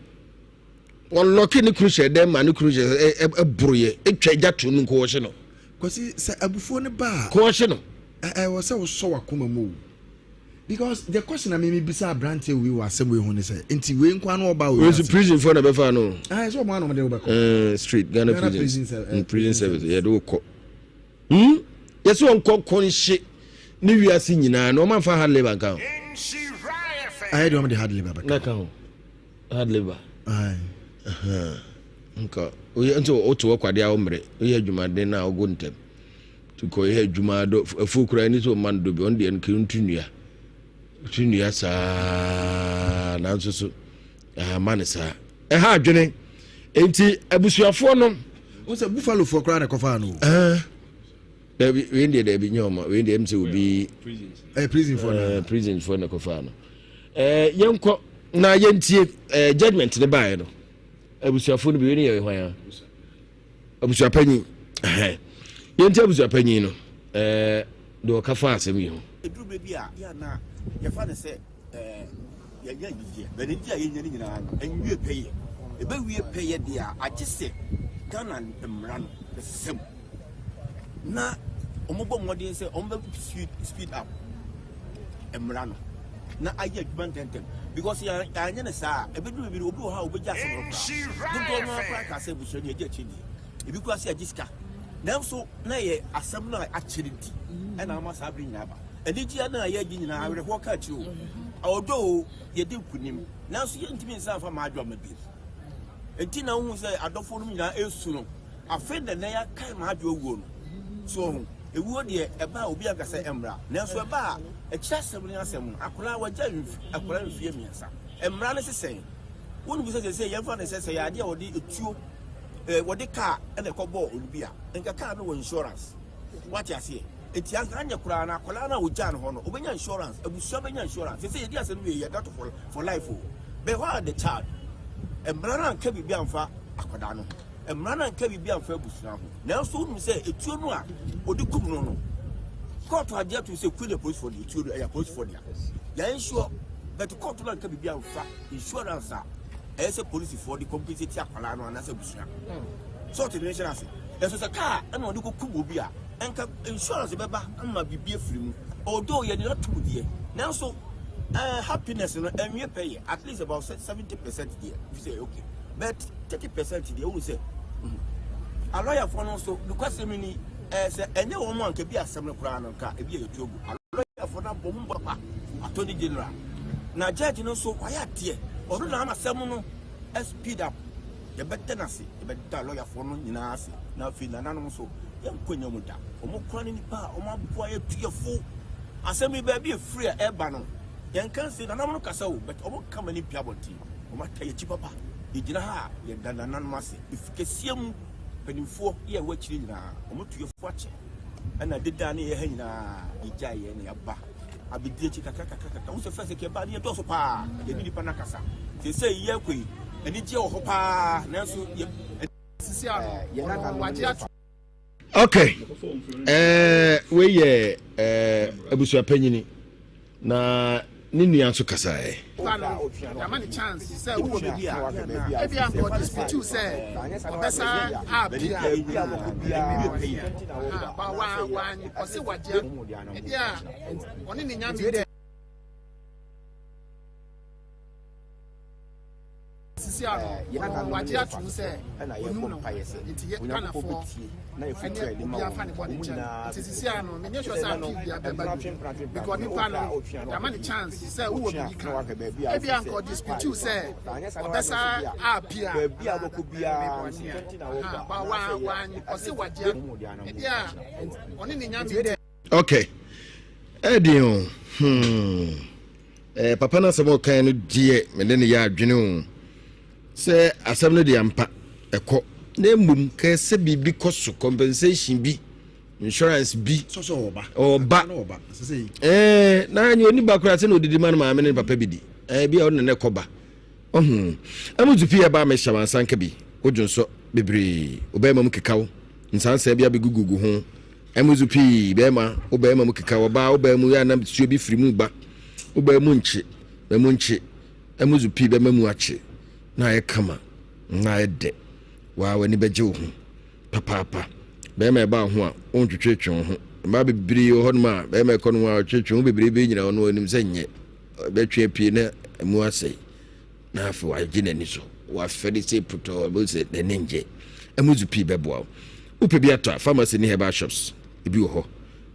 Wɔlɔke ne kunu hyɛ dɛm ma ne kunu hyɛ ɛboroyɛ atwa gya to no nkɔɔhye no. Kwasi sɛ abufuo no ba a. Kɔɔhye no. Ɛwɔ sɛ wosɔ w'akoma mu o. Because the question na mimi bisa aberanteɛ wei wɔ asɛm wei ho ne sɛ nti wei nko ano ɔba wei. Wei prison foɔ na bɛfa no. Ah ɛsɛ ɔmo ano de wobɛkɔ. Ɛɛ street Ghana prison prison, prison service yɛde wokɔ. Hmm yɛsɛ ɔnkɔ kɔnhye ne wiase nyinaa na ɔmo anfa hard labour nka ho. Ayɛ deɛ ɔmo de hard labour bɛka. Nka ho. Hard labour. Nka oyɛ nti wote hɔ kwadeɛ a wommerɛ woyɛ adwumaden no a wogo ntɛm nti kɔyɛ adwuma dɔ afuo koraa ni sɛ ɔma no dɔ bi ɔno deɛ no kɛntu nnua tu nnua saa nanso so ama no saa ɛha adwene nti abusuafoɔ no wo sɛ buffalofoɔ koraa na ɛkɔfaa no dabi wei deɛ dabi nyɛ ɔma wei deɛ ɛm sɛ obi ɛyɛ prisonfoɔ na prisonfoɔ na ɛkɔfaa no Eh, yɛnkɔ na yɛntie eh, judgment ne baeɛ no abusuafoɔ no bi wei ne yɛ hwan a abusuapanyin yɛntie abusuapanyin no eh, deɛ ɔka fa asɛm yi ho ɛduru berɛ bi a yɛ na yɛfa no sɛ eh, yɛnya anigyeɛ na anigyeɛ a yɛnya no nyinaa no ɛnwie pɛyɛ ɛbɛwie pɛyɛ deɛ a agye sɛ Ghana mmara no ɛsesa mu na wɔbɔ mmɔden sɛ wɔbɛ speed speed up mmara no na ayɛ adwuma ntɛntɛm because yɛanyɛ no saa a ɛbɛduru baabi no obi wɔ hɔ a obɛgya asɛm no koraa dodoɔ no ara koraa kaa sɛ abusua no yɛgye akyi nie ebi koraa sɛ yɛgye sika nanso na yɛ asɛm no a akyere nti ɛna ama saa bere nyinaa ba anigyeɛ no a yɛgye nyinaa awerɛhoɔ ka akyire o ɔdɔ o yɛdi nkonim nanso yɛntumi nsa mfa ma adwo ama bi nti na wohu sɛ adɔfoɔ no nyinaa ɛsu no Afei na nnɛ yɛakae m'adwo awuo no. So wahu? Ewuo deɛ, ɛba a obi anka sɛ ɛmmra. Nanso ɛba a, akyiri asɛm ne asɛm no. Akwadaa, wagya mf, akwadaa mfeɛ mmiɛnsa. Mmara no se sɛn? Wonim sɛ seesei yɛmfa no sɛ, sɛ ɛyɛ adeɛ a wɔde etuo, eh, wɔde kaa na ɛkɔbɔɔ obi a, nka kaa no wɔ insurance. Wate aseɛ? Enti anka anyɛ koraa no, akwadaa no a wɔgyaa no hɔ no, ɔbɛnya insurance, abusua bɛnya insurance. Seesei yɛdi asɛm wie, yɛda to for, for life o. But why the child? Mmara no anka biribi amfa akwadaa no ho. Mmara no anka biribi amfa abusua ho. Nanso wonim sɛ etuo no a wɔde kum no no, kɔɔto agye atom sɛ kuo no yɛ apolisifoɔ dea, etuo no ɛyɛ apolisifoɔ dea. Yɛn nsuo, but kɔɔto no anka biribi amfa insurance a ɛyɛ sɛ polisifoɔ de compensate akwadaa no anaasɛ abusua. Sɛ ɔte ne nhyɛ no ase. Nanso sɛ kaa ɛna ɔde kɔkum obi a, ɛnka insurance bɛba ama biribi afiri mu. Although yɛde no atom deɛ, nanso eh, happiness no ɛnwie pɛ yɛ at least about 70% deɛ, fi sɛ okay. But 30% deɛ wohu sɛ mm, alɔyafoɔ no nso nokwasɛm ni ɛɛ sɛ ɛnyɛ wɔn a nka bi asɛm no koraa no nka ebi yɛ yɛtu agu. Alɔyafoɔ no abɔ mu papa, attorney general na judge no nso wayɛ adeɛ, ɔno na ama asɛm no speed up. Yɛbɛda no ase, yɛbɛda lɔyafoɔ no nyinaa ase, na afei nananom nso yɛnkɔ nya mu da. Wɔn kora ne nipa a wɔn aboa yɛ tuyɛfo. Asɛm yi baabi efiri a ɛba no, yɛnka nse nananom no kasa o, but wɔn ka ma ne pia abɔnten. Wɔn ata yɛn akyi papa. Yɛgyina ha a, yɛda nananom ase. Efi kɛseɛ mu, mpanimfoɔ yɛ ɛwɔ akyire nyinaa, wɔn tuyɛfo akyɛ. Ɛna deda ne yɛ ha nyinaa, yɛgyae yɛn na yɛaba. Abɛdi akyi kakra kakra kakra. Wo sɛ fɛsɛ kɛ ba ne yɛdɔɔso paa. Yɛne nipa no akasa. Seesei yɛrekɔ yi, anigyeɛ wɔ hɔ paa, nanso yɛ. Sisi ano, ɔno wagye ato. Ok, eh, wei yɛ eh, abusua panyini na ne nua nso kasaeɛ. Ba no, yɛama no chance sɛ wowɔ baabi a, ebia nka ɔdispute sɛ ɔbɛsa appear. Aha, ba wa wa ɔse wagye ebia ɔne ne nyame. Sisi ano, ɔno wagye atom sɛ onum no nti yɛ Ghanafoɔ ɛne obi afa ne bɔne nkyɛn no nti sisi ano menyɛ sure sɛ appeal bia bɛba bio because nipa no yɛama ne chance sɛ wowɔ biribi ka ebia nka ɔdispute sɛ ɔbɛsa appeal a ba wa wa ɔse wagye ebia ɔne ne nyame. Okay ɛden o hmm eh, papa no asɛm a ɔkan no deɛ mene ne yɛ adwene o sɛ asɛm no deɛ ampa ɛkɔ na mmom kɛɛ sɛ biribi kɔ so compensation bi insurance bi ɔba ɛɛ na nyɛ oniba koraa sɛ na odidi ma no maame ne papa bi di ɛɛ bi a ɔne ne kɔba ɔho ɛmu nso pii ɛba mɛhyɛ wɔn asanka bi wodwo nsɔ bebree ɔbɛrima mu kekaw nsansa bi abɛgugugu ho Ɛmu pii, bɛrima, wo bɛrima mu keka, ɔbaa, wo baa mu yɛ anam suo bi firi mu ba, wo baa mu nkye, bɛ mu nkye, ɛmu pii bɛma mu akye, na ayɛ kama, na ayɛ dɛ, waa w'ani bɛgye wo ho papaapa. Bɛrima ɛba wo ho a, wontwetwetwe wo ho. Mmaa bebree wɔ hɔnom a, bɛrima ɛkɔ no ho a, ɔtwetwe ho bebrebe nyina ɔno anim sɛ nyɛ, bɛtwe apue na ɛmu asɛe. na afei wagye n'ani so wafɛre sɛ putɔɔ bɛhu sɛ n'ani ngye ɛmu dzu pii bɛboa wo wopɛ bi atɔ a pharmacy ne herbal shops ebi wɔ hɔ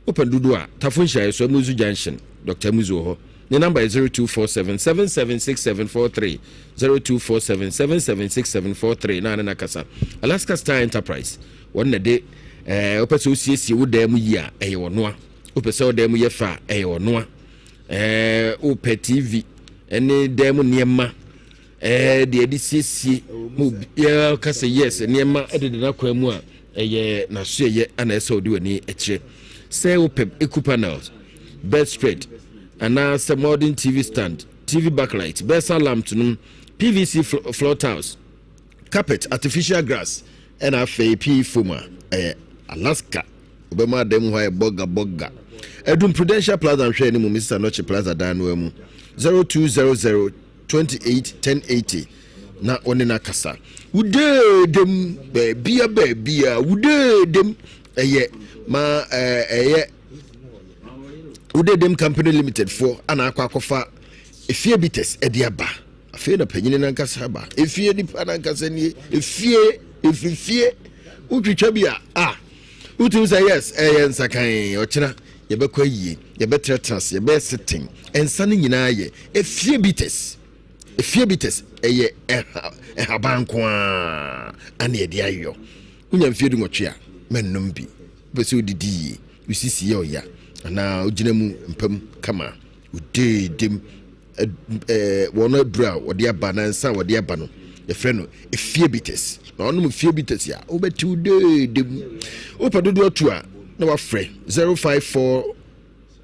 wopɛ dodo a tafo nhyiaeɛ so amuzu junction dr amuzu wɔ hɔ ne number yɛ 0247 776743 0247 776743 na ne na kasa alaska star enterprise wɔn na de ɛɛ wopɛ sɛ wosiesie wo dan mu yie a ɛyɛ wɔnoa wopɛ sɛ wo dan mu yɛ fɛ a ɛyɛ wɔnoa ɛɛ wopɛ tv ɛne dan mu nneɛma ɛɛ deɛ ɛde siesie mu obiara ka sɛ yes nneɛma ɛdeda n'akwan mu a ɛyɛ n'aso ɛyɛ ana ɛsɛ ɔde w'ani ɛkyerɛ sɛ wopɛ eco panels bedspread anaasɛ modern tv stand tv backlight bɛsa lamp no pvc floor tiles Carpet, artificial grass, ɛna afei pii foam a ɛyɛ Alaska. Wobɛma adan mu hɔ ayɛ bɔga bɔga. Adum Prudential Plaza nhwɛ anim Mrs. Anokye Plaza dan no mu 0200 28 1080 na wɔne no akasa. Wodeedem baabia baabia wodeedem ɛyɛ ma ɛyɛ wodeedem company limited foɔ ana akɔ akɔfa efie bitters ɛde aba. Afei na panyini no ankasa aba. Efie nipa no ankasa nie. Efie, efifie. Wotwitwa bi a, ah, wotumi sɛ yes, ɛyɛ nsakan. Ɔkyena yɛbɛkɔ ayie, yɛbɛtenatena ase, yɛbɛyɛ sitting. Nsa no nyinaa yɛ efie bitters. Efie bitters ɛyɛ ɛha ɛhaban nko ara ana yɛde ayɔ. Wonya mfie dunwɔtwe a, mɛnnom bi. Wopɛ sɛ wodidi yie, wo sisi yɛ ɔya anaa wogyina mu mpa mu kama, wodeedem. wɔn aduru a wɔde aba na nsa a wɔde aba no yɛfrɛ no efie bitters na ɔnom efie bitters a wobɛtew deede mu wopɛ dodoɔ tu a na wafrɛ 054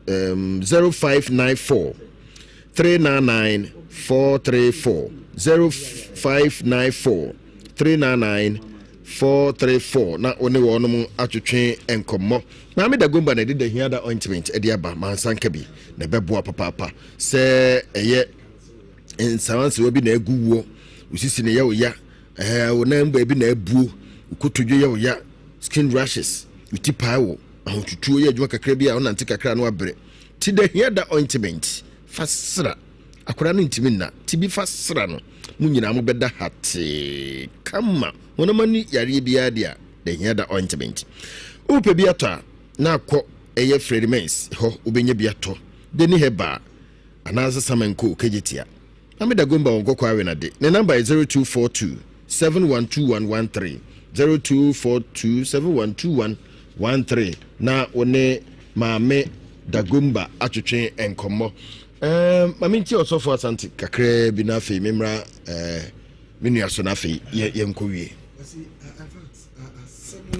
um, 0594 399 434 0594 399. 434 na wo ne wɔnom atwetwe nkɔmmɔ. Maame Dagomba na ɛde Dahiada ointment de aba mansa nka bi na ɛbɛboa papaapa sɛ ɛyɛ nsawansawa bi na agu woɔ, wo sisi na ɛyɛ wo ya, ɛɛ wo nan baabi na abuo, wo kotodwe yɛ wo ya, skin rashes, wo ti pae wo, ahotutuo yɛ adwuma kakra bi a wonante kakra na wabrɛ. Ti Dahiada ointment fa sra Akwadaa no ntumi nna. Ti bi fa sra no. Mo nyinaa mobɛda hatee kama. Honam ani yareɛ biara deɛ a, dahia da ointment. Wopɛ bi atɔ a, na akɔ ɛyɛ Fredimens hɔ wobɛnya bi atɔ. Deni Herbal anaasɛ Samenco Kejetia. Maame Dagomba wɔ Nkɔkɔ Awenade. Ne namba yɛ 0242 712113, 0242 712113 na wo ne Maame Dagomba atwetwe nkɔmmɔ. Ɛɛ ma mentie ɔsɔfo Asante kakraa bi na afei memmra ɛɛ me nua so na afei yɛ yɛnkɔ wie. Asɛm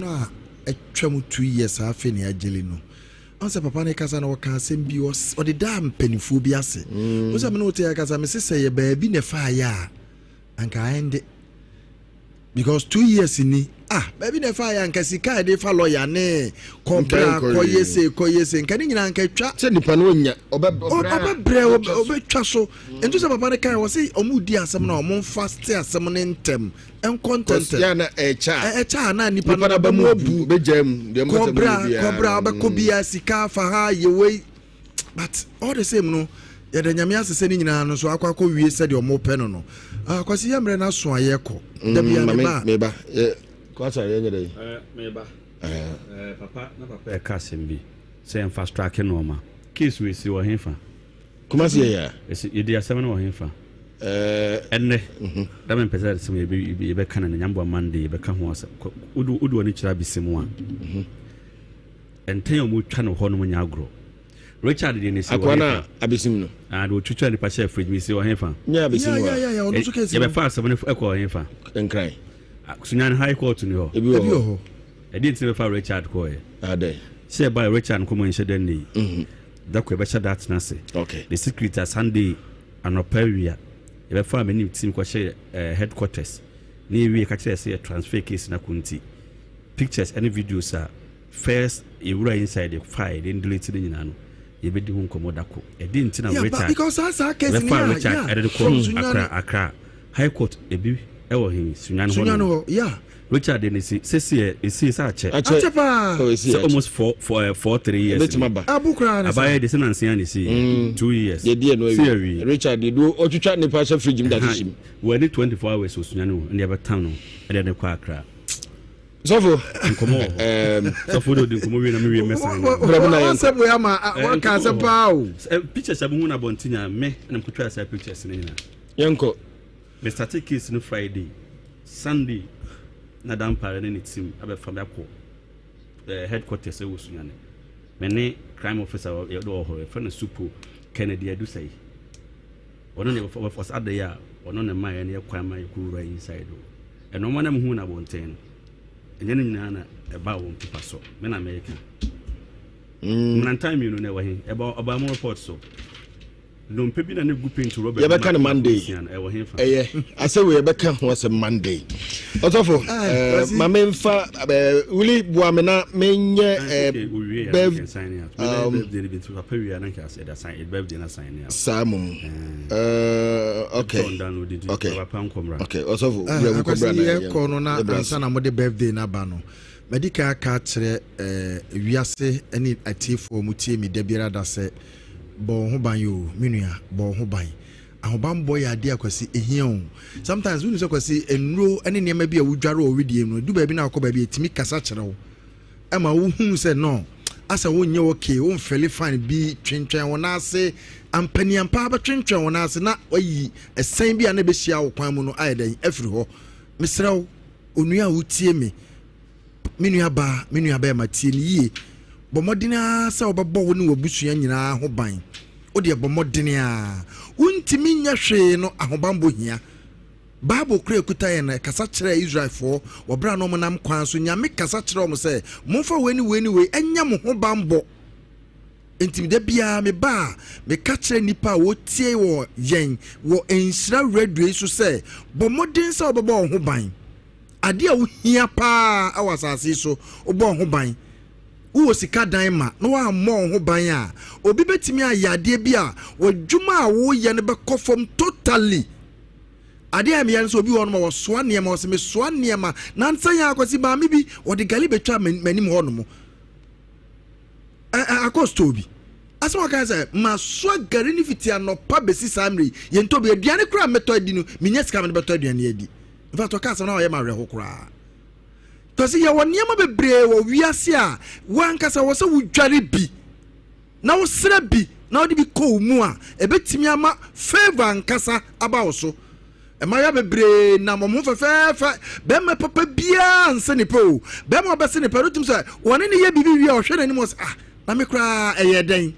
no a atwam 2 years a afei na yɛagyeli no ɔn sɛ papa no kasa no ɔka asɛm bi ɔde daa mpanimfoɔ bi ase wo sɛ mene wote akasa mese sɛ yɛ baabi na ɛfa ayɛ a anka ɛnde because 2 years ni ah baabi na ɛfa yɛ anka sika a yɛde fa lɔya ne kɔbra kɔyɛ se kɔyɛ se nka ne nyinaa nka twa. Sɛ nipa no nya ɔbɛbrɛ ɔbɛtwa so nti sɛ papa no kan wɔ sɛ ɔmo di asɛm na ɔmo nfa te asɛm ne ntɛm nkɔ ntɛntɛm yɛ na ɛkyɛ a ɛkyɛ a na nipa no aba mu abu bɛgya mu deɛ kɔbra kɔbra ɔbɛkɔ bia sika afa ha yɛ wei. But all the same no, yɛda Nyame ase sɛ ne nyinaa no nso akɔ akɔ wie sɛdeɛ ɔmo pɛ no no. Ah, Kwasi yɛ mmerɛ no aso a yɛkɔ. Da bia me ba. Meba. Kwasa yɛnyɛ dɛ. Meba. Papa na papa ɛka asɛm bi sɛ yɛmfa strike nneɛma. Case wei si wɔ hefa? Kumasi yɛ ya. Esi yɛdi asɛm no wɔ hefa? Ɛnɛ da mempɛ sɛ asɛm yɛbɛka no no nyamboa Monday yɛbɛka ho asɛm. Wode w'ani kyerɛ abɛsi mu a. Ntɛn a wɔtwa no hɔ nom nyɛ agorɔ. Richard deɛ ne si wɔ Akoa no hefa? a abesim no. Ah, deɛ ɔtwitwa nipa hyɛ fridge mu si wɔ hefa? Nyɛ abesim hɔ a. Yɛbɛfa asɛm no ɛkɔ hefa? Nkran. Ah, Sunyani High Court ni hɔ. Ebi wɔ hɔ. Ɛdeɛ nti na bɛfa Richard kɔɛ? Adɛn? Sɛ ɛbaeɛ Richard nkɔmmɔ nhyɛ da nnɛ yi. Da koro yɛbɛhyɛ da atena ase. Okay. The secret a Sunday anɔpa awia yɛbɛfa me ne team kɔhyɛ eh, headquarters na yɛwie ka kyerɛ sɛ yɛ transfer case no akɔ nti pictures ne videos a first yɛwura inside yɛ fae de delete ne nyinaa no yɛbɛdi ho nkɔmmɔ da ko ɛde nti na Richard because saa saa case ni yɛbɛfa Richard ɛde de kɔ Accra Accra High Court ebi ɛwɔ he Sunyani hɔ no yeah Richard de ne si sisi ɛ esi sɛ akyɛ akyɛ paa sɛ almost 4, 4, 4, 3 years Ebetumi aba. Abu koraa ne sa abayɛ de sɛ nansia ne si 2 years Yɛdi ɛno si awie Richard de do ɔtwitwa nipa hyɛ fridge mu da hyehyɛ mu. Wɔani 24 hours wɔ Sunyani hɔ ɛne yɛbɛtam no ɛde ne kɔ Accra. Sɔfo. Nkɔmɔ wɔ hɔ. Sɔfo de odi nkɔmɔ wie na mi wie mɛsan. Wasɛm wei ama waka asɛm paa o. Pictures a muhu na abɔnten a me na mekotwa saa pictures no nyinaa. Yɛnkɔ. Me starte case no Friday, Sunday na Dampare ne ne team abɛfa me akɔ eh, headquarters ɛwɔ Sunyani. Me ne crime officer wɔ hɔ yɛfrɛ no Supo Kennedy Adusai. Ɔno ne ɔsɛ adɛn a ɔno ne maa yɛn yɛ kwan ma yɛkɔ wura inside o. Ɛnɔɔma na mehu no abɔnten no, ɛnyɛ ne nyinaa na ɛbaa wɔn pepa so. Me na mɛka. Mmerantan mmienu na ɛwɔ he? Ɛba ɔbaa mu report so. Nnompe bi na ne gu paint rɔba bi Yɛbɛka no ma Monday. nsia no, ɛwɔ he fa? Ɛyɛ asɛ wei yɛbɛka ho asɛm Monday. Ɔsɔfo, eh, ma memfa eh, Wuli boa me na menyɛ eh, bev, saa mom. Eh, okay. Okay. Okay, ɔsɔfo, wura mu Akwasi kɔbra na yɛkɔ no na yɛbrɛ ansa na mode birthday no aba no madi kan aka akyerɛ eh, wiase ne atiefoɔ mu tie me da biara da sɛ bɔ wo ho ban o me nua bɔ wo ho ban ahobanbɔ yɛ adeɛ a Kwasi ɛhia o sometimes wonim sɛ Kwasi nnuro ne nneɛma bi a wodware wɔ wedeɛ mu no du baabi na akɔ baabi ɛtumi kasa kyerɛ wo ɛma wohunu sɛ no asɛ wonyɛ okay womfɛle fine bi twentwɛn wo nan ase ampaniampa bɛtwentwɛn wo nan ase na wayi ɛsɛn bi a na ɛbɛhyia wo kwan mu no ayɛ dɛn afiri hɔ mesrɛ wo onua a wotie me me nua baa me nua bɛrima tie me yie bɔ mmɔden ara sɛ wobɛbɔ wo ne w'abusua nyinaa ho ban wodeɛ bɔ mmɔden a wontumi nyɛ hwee no ahobanbɔ hia Bible kora ekuta yɛn no, ɛkasa kyerɛɛ Israelfoɔ wɔ berɛ a na wɔnam kwan so. Nyame kasa kyerɛɛ wɔn sɛ, Momfa wei ne wei ne wei nyɛ mo ho banbɔ. Enti da biara meba a, meka kyerɛ nnipa a wɔtie wɔ yɛn wɔ Nhyira Radio yi so sɛ, bɔ mmɔden sɛ wobɛbɔ wo ho ban. Adeɛ a wohia paa wɔ asase yi so, wobɔ wo ho ban. Wowɔ sika dan ma na woammɔ wo ho ban a, obi bɛtumi ayɛ adeɛ bi a w'adwuma a woyɛ no bɛkɔ fam totally. Adeɛ a meyɛ no sɛ obi wɔ hɔ nom a wɔsoa nneɛma, ɔsɛ mesoa nneɛma. Nansa yi ara Kwasi maame bi, ɔde gari bɛtwa m'anim hɔ nom. Akɔ store bi. Asɛm a ɔkae sɛ, Masoa gari no fiti anɔpa bɛsi saa mmerɛ yi, yɛntɔ bi. Aduane koraa a mɛtɔ adi no, mennya sika a mede bɛtɔ aduane adi. In fact, ɔkaa asɛm no a ɔyɛ me awerɛho koraa. Kwasi, yɛwɔ nneɛma bebree wɔ wiase a w'ankasa wɔ sɛ wodware bi na wosrɛ bi na wode bi kɔ wo mu a, ɛbɛtumi ama favour ankasa aba wo so. Mmaayewa bebree nam wɔn ho fɛfɛɛfɛ. Bɛrima papa biara nse ne pɛ o. Bɛrima a ɔbɛse ne pɛ no tumi sɛ wɔne ne yɛ biribi wie a ɔhwɛ n'anim ɔsɛ ah na me koraa ɛyɛ dɛn?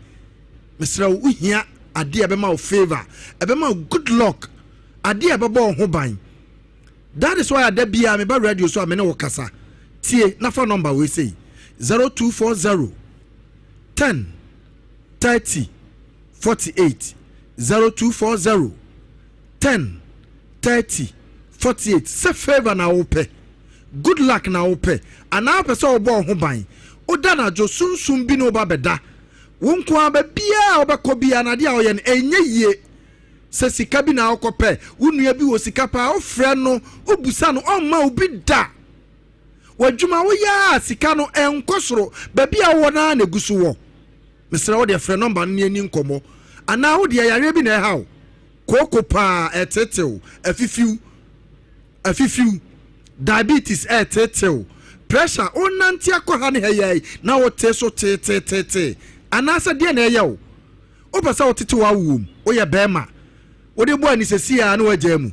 Mesrɛ wo wohia adeɛ a ɛbɛma wo favour, ɛbɛma wo good luck, adeɛ a ɛbɛbɔ wo ho ban. That is why ada biara meba radio so a me ne wo kasa. Tie na fa number wei sei 0240 10 30 48 0240 10 30 48 sɛ favour na wopɛ, good luck na wopɛ anaa wopɛ sɛ wobɔ wo ho ban, woda anadwo sunsum bi ne wo ba bɛda, wo nko ara baabiara a wobɛkɔ biara no adeɛ a woyɛ no ɛnyɛ yie. Sɛ sika bi na wokɔpɛ, wo nua bi wɔ sika paa wofrɛ no wobusa no ɔmma wo bi da. W'adwuma woyɛ a sika no ɛnkɔ soro, baabi a wowɔ no ara na ɛgu so wɔ. Mesrɛ wo deɛ frɛ nɔmba no ne yɛnni nkɔmmɔ. Anaa wo deɛ yareɛ bi na ɛha wo. Kooko paa ɛreteetew, afifiw, afifiw, diabetes ɛreteetew, pressure, wonante akɔ ha ne ha yi ara yi na wote so teeteetee. Anaasɛ deɛ na ɛyɛ wo? Wopɛ sɛ wotete w'awoɔ mu, woyɛ bɛrima, wode bɔ ani sɛsi ara na woagyaa mu.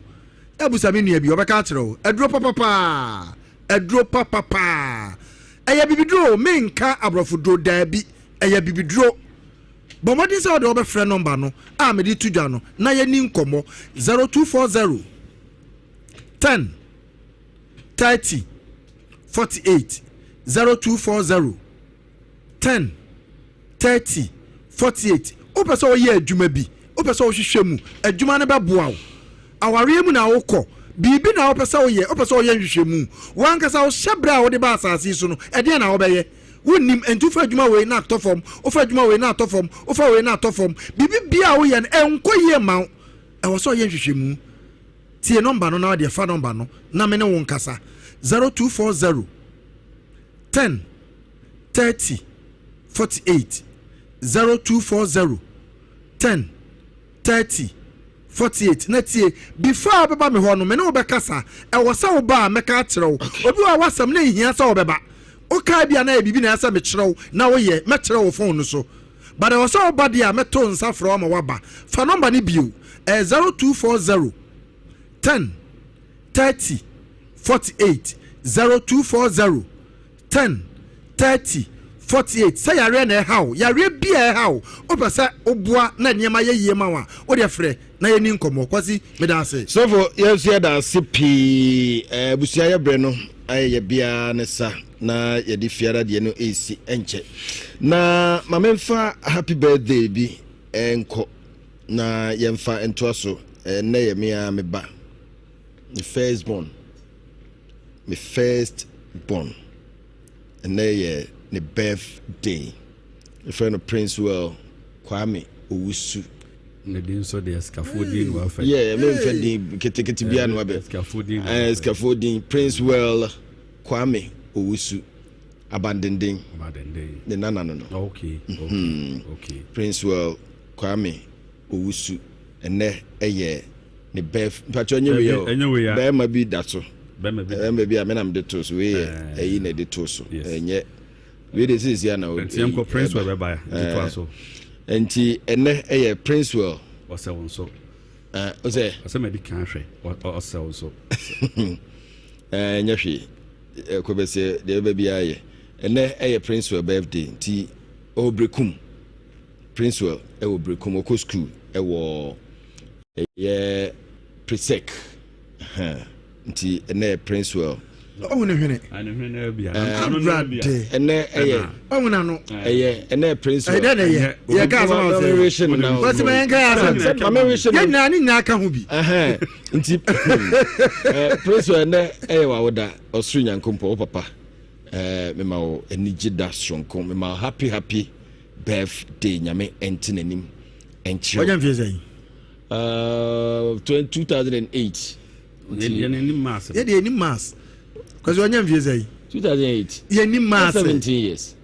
Abusa me nua bi, ɔbɛka akyerɛ wo. Aduro papa paa, aduro papa paa. Ɛyɛ bibiduro o, menka aborɔfoduro, daabi, ɛyɛ bibiduro. Bɔ mmɔden sɛ wode wobɛfrɛ nɔmba no a mede to dwa no na yɛni nkɔmmɔ 0240 10 30 48 0240 10 30 48 Wopɛ sɛ woyɛ adwuma bi, wopɛ sɛ wohwehwɛ mu, adwuma no bɛboa wo. Awareɛ mu na wokɔ, biribi na wopɛ sɛ woyɛ, wopɛ sɛ woyɛ nhwehwɛmu. W'ankasa wo hyɛberɛ a wode ba asase yi so no, ɛdeɛn na wobɛyɛ? Wonnim, enti wofa adwuma wei na atɔ fam, wofa adwuma wei na atɔ fam, wofa wei na atɔ fam. Biribi biara a woyɛ no, ɛnkɔ yie mma wo. Ɛwɔ sɛ ɔyɛ nhwehwɛmu. Tie nɔmba no na wodeɛ fa nɔmba no na me ne wo nkasa. 0240 10 30 48 0240 10 30 48 na tie before a wobɛba me hɔ no me ne wo bɛkasa ɛwɔ sɛ woba a mɛka akyerɛ wo obi wɔ a w'asɛm na nhia sɛ wobɛba wokae bi a na yɛ biribi na ɛsɛ mekyerɛ wo na woyɛ mɛkyerɛ wo phone no so but ɛwɔ sɛ woba deɛ a mɛto nsa frɛ wo ama woaba fa nɔmba no bio ɛyɛ 0240 10 30 48 0240 10 30 48 Sɛ yareɛ na ɛha wo, yareɛ bi a ɛha wo, wopɛ sɛ woboa na nneɛma yɛ yie ma wo a, wo deɛ frɛ na yɛnni nkɔmmɔ. Kwasi, meda ase. Sɔfo, yɛn nso yɛda ase pii. Eh, abusua yɛ berɛ no ayɛ yɛ biara ne sa na yɛde fiara deɛ no ɛresi ɛnkyɛ. Na ma memfa happy birthday bi nkɔ na yɛmfa ntoa so. Ɛnnɛ yɛ me ara me ba, me first born. Me first born ɛnɛ yɛ ne birth day yɛfrɛ no Princewell Kwame Owusu. Ne din nso deɛ sikafoɔ din na wafa. Yeah, memfa din ketekete biara na wabɛ. Sikafoɔ din. Eh, sikafoɔ din Princewell Kwame Owusu Abandenden. Abandenden. Ne nana no no. Okay. Okay. Mm -hmm. Okay. Princewell Kwame Owusu ɛnɛ ɛyɛ ne birth mpatsɔ nye wei o bɛrima bi da so bɛrima bi a mena mede to so wei yɛ ɛyi na ɛde to so ɛnyɛ wei de sisi ana o nti yɛnkɔ Princewell bɛba nti to aso nti ɛnɛ ɛyɛ Princewell ɔsɛ wo nso ɔsɛ ɔsɛ mɛdi kan hwɛ ɔsɛ wo nso ɛnyɛ hwee ɛkɔ bɛsɛ deɛ ɛbɛ biara yɛ ɛnɛ ɛyɛ Princewell birthday nti ɔwɔ Berekum Princewell ɛwɔ Berekum ɔkɔ school ɛwɔ Ɛyɛ Presec nti ɛnɛ yɛ Princewell. Ɔhu ne hwene. Awurade. Ɛnɛ ɛyɛ. Ɔhu n'ano. Ɛyɛ ɛnɛ prince. Ɛdɛ na ɛyɛ. Yɛ kaa sɛ ɔsɛ. Wɔsi ma yɛn ka yɛ asɛm. Maame wihye no. Yɛn nyinaa ne nyinaa ka ho bi. Nti prince ɛnɛ ɛyɛ w'awoda ɔsoro nyankompɔ wo papa mema wo anigye da soronko mema wo happy happy birthday nyame ɛnte n'anim ɛnkyerɛ. Ɔnyɛ mfie sɛn? 2008. Yɛn anim maas. Yɛ deɛ anim maas. Kɔsi ɔnyɛ mfie sɛ yi. 2008. Yɛn anim maas. 17 years.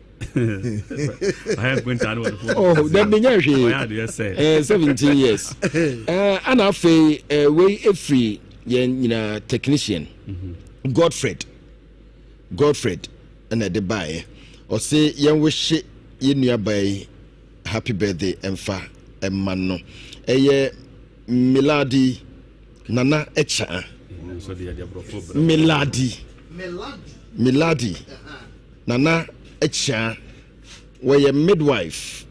Oh, then menya hwee. Eh, 17 years. Eh, ana afei eh, wei efiri yɛn nyinaa technician mm-hmm. Godfred. Godfred ɛna ɛde baeɛ. Ɔse yɛn wehye yɛn nuabaa yi happy birthday ɛmfa ɛma no. Ɛyɛ Miladi Nana Ɛkyaa. Miladi. Miladi. Nana Ɛkyaa. Wɔyɛ midwife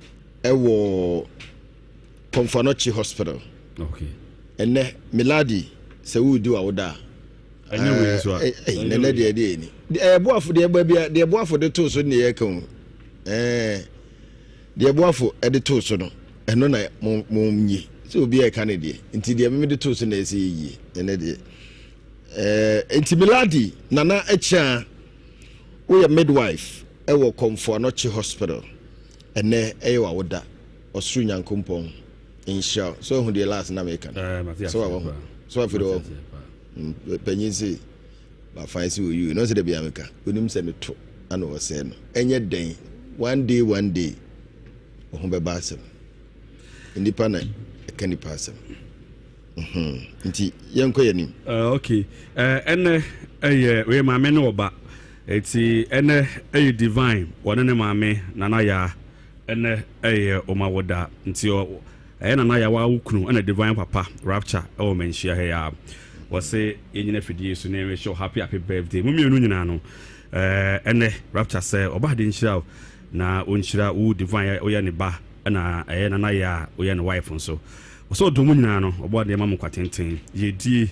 ɛwɔ Komfo Anokye Hospital. Okay. Ɛnɛ Miladi sɛ woredi w'awoda a. Ɛnyɛ wei nso a. Nɛnɛ deɛ ɛdeɛ ni. Ɛɛ boafo deɛ baabi a deɛ boafo de too so ne yɛ ka o. Ɛɛ. Deɛ boafo de too so no, ɛno na mo mo nyi. Sɛ obi a ɛka ne deɛ, nti deɛ meme de too so na ɛsɛ yie. Ɛnɛ deɛ. Ɛɛ nti Miladi Nana Akyia, woyɛ midwife ɛwɔ Komfo Anokye Hospital. Ɛnɛ ɛyɛ w'awoda. Ɔsoro Nyankompɔn nhyira wo. So ahu deɛ last na meka no? So wahu. So afei deɛ wahu. Panyin se. Wafan sɛ oyi no sɛ dabi ameka onim sɛ ne to ana ɔsɛe no ɛnyɛ dɛn one day one day ɔho bɛba asɛm nnipa na ɛka nipa asɛm mhm. nti yɛnkɔ yɛn anim. Uh, okay eh, ɛnɛ ɛyɛ wei maame ne ɔba eti ɛnɛ ɛyɛ divine wɔne ne maame nana yaa ɛnɛ ɛyɛ ɔma wɔda nti ɔ Ɛyɛ Nana Yaw wo kunu ɛna Divine papa Rapture ɛwɔ manhyia ha yi aa wɔse yɛnyina afidie so na yɛnwish wo happy happy birthday mo mmienu nyinaa no ɛɛ ɛnɛ Rapture sɛ ɔba ade nhyira wo na ɔnhyira wo Divine woyɛ ne ba ɛna ɛyɛ Nana Yaw woyɛ ne wife nso ɔsɛ ɔdɔ mo nyinaa no ɔbɔ adeɛ ma mo nkwa tenten yɛdie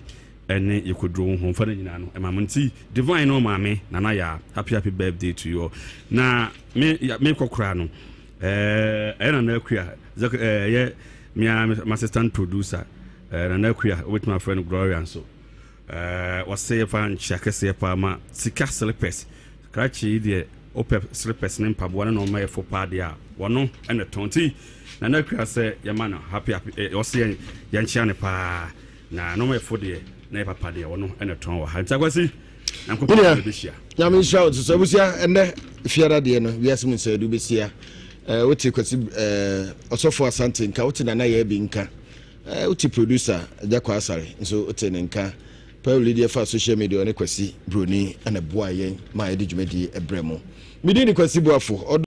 ɛne yɛkɔduro wo ho mfa no nyinaa no ɛma mo nti Divine ne ɔmaame Nana Yaw happy happy birthday to you all na me mekɔ koraa no Ɛɛ Nana Akua, ɛyɛ me ara m'assistant producer, Nana Akua, wobɛtumi afrɛ no Gloria nso. Wɔse yɛfa nkyea kɛseɛ paa ma sika slippers. Krakye yi deɛ wopɛ slippers ne mpaboa ne nɔɔma ɛfo paa deɛ a wɔno ɛna tɔn. Nti Nana Akua sɛ yɛma no happy happy, ɔse yɛnkyea no paa. Na nɔɔma ɛfo deɛ na yɛ papa deɛ wɔno ɛna tɔn wɔ ha. Nti Akwasi, Nyankopɔn na bɛhyia. Nyame nhyira wo nso abusua ɛnɛ fiara deɛ no wiase mu nsɛedu bɛsia eh, wote kwasi eh, ɔsɔfo asante nka wote nana yɛ bi nka eh, wote producer agya kwa asare nso wote ne nka Pauli deɛ fa social media ɔne kwasi broni ɛna boa yɛn ma yɛde dwumadie ɛbrɛ mu medin ne kwasi boafo ɔdɔ.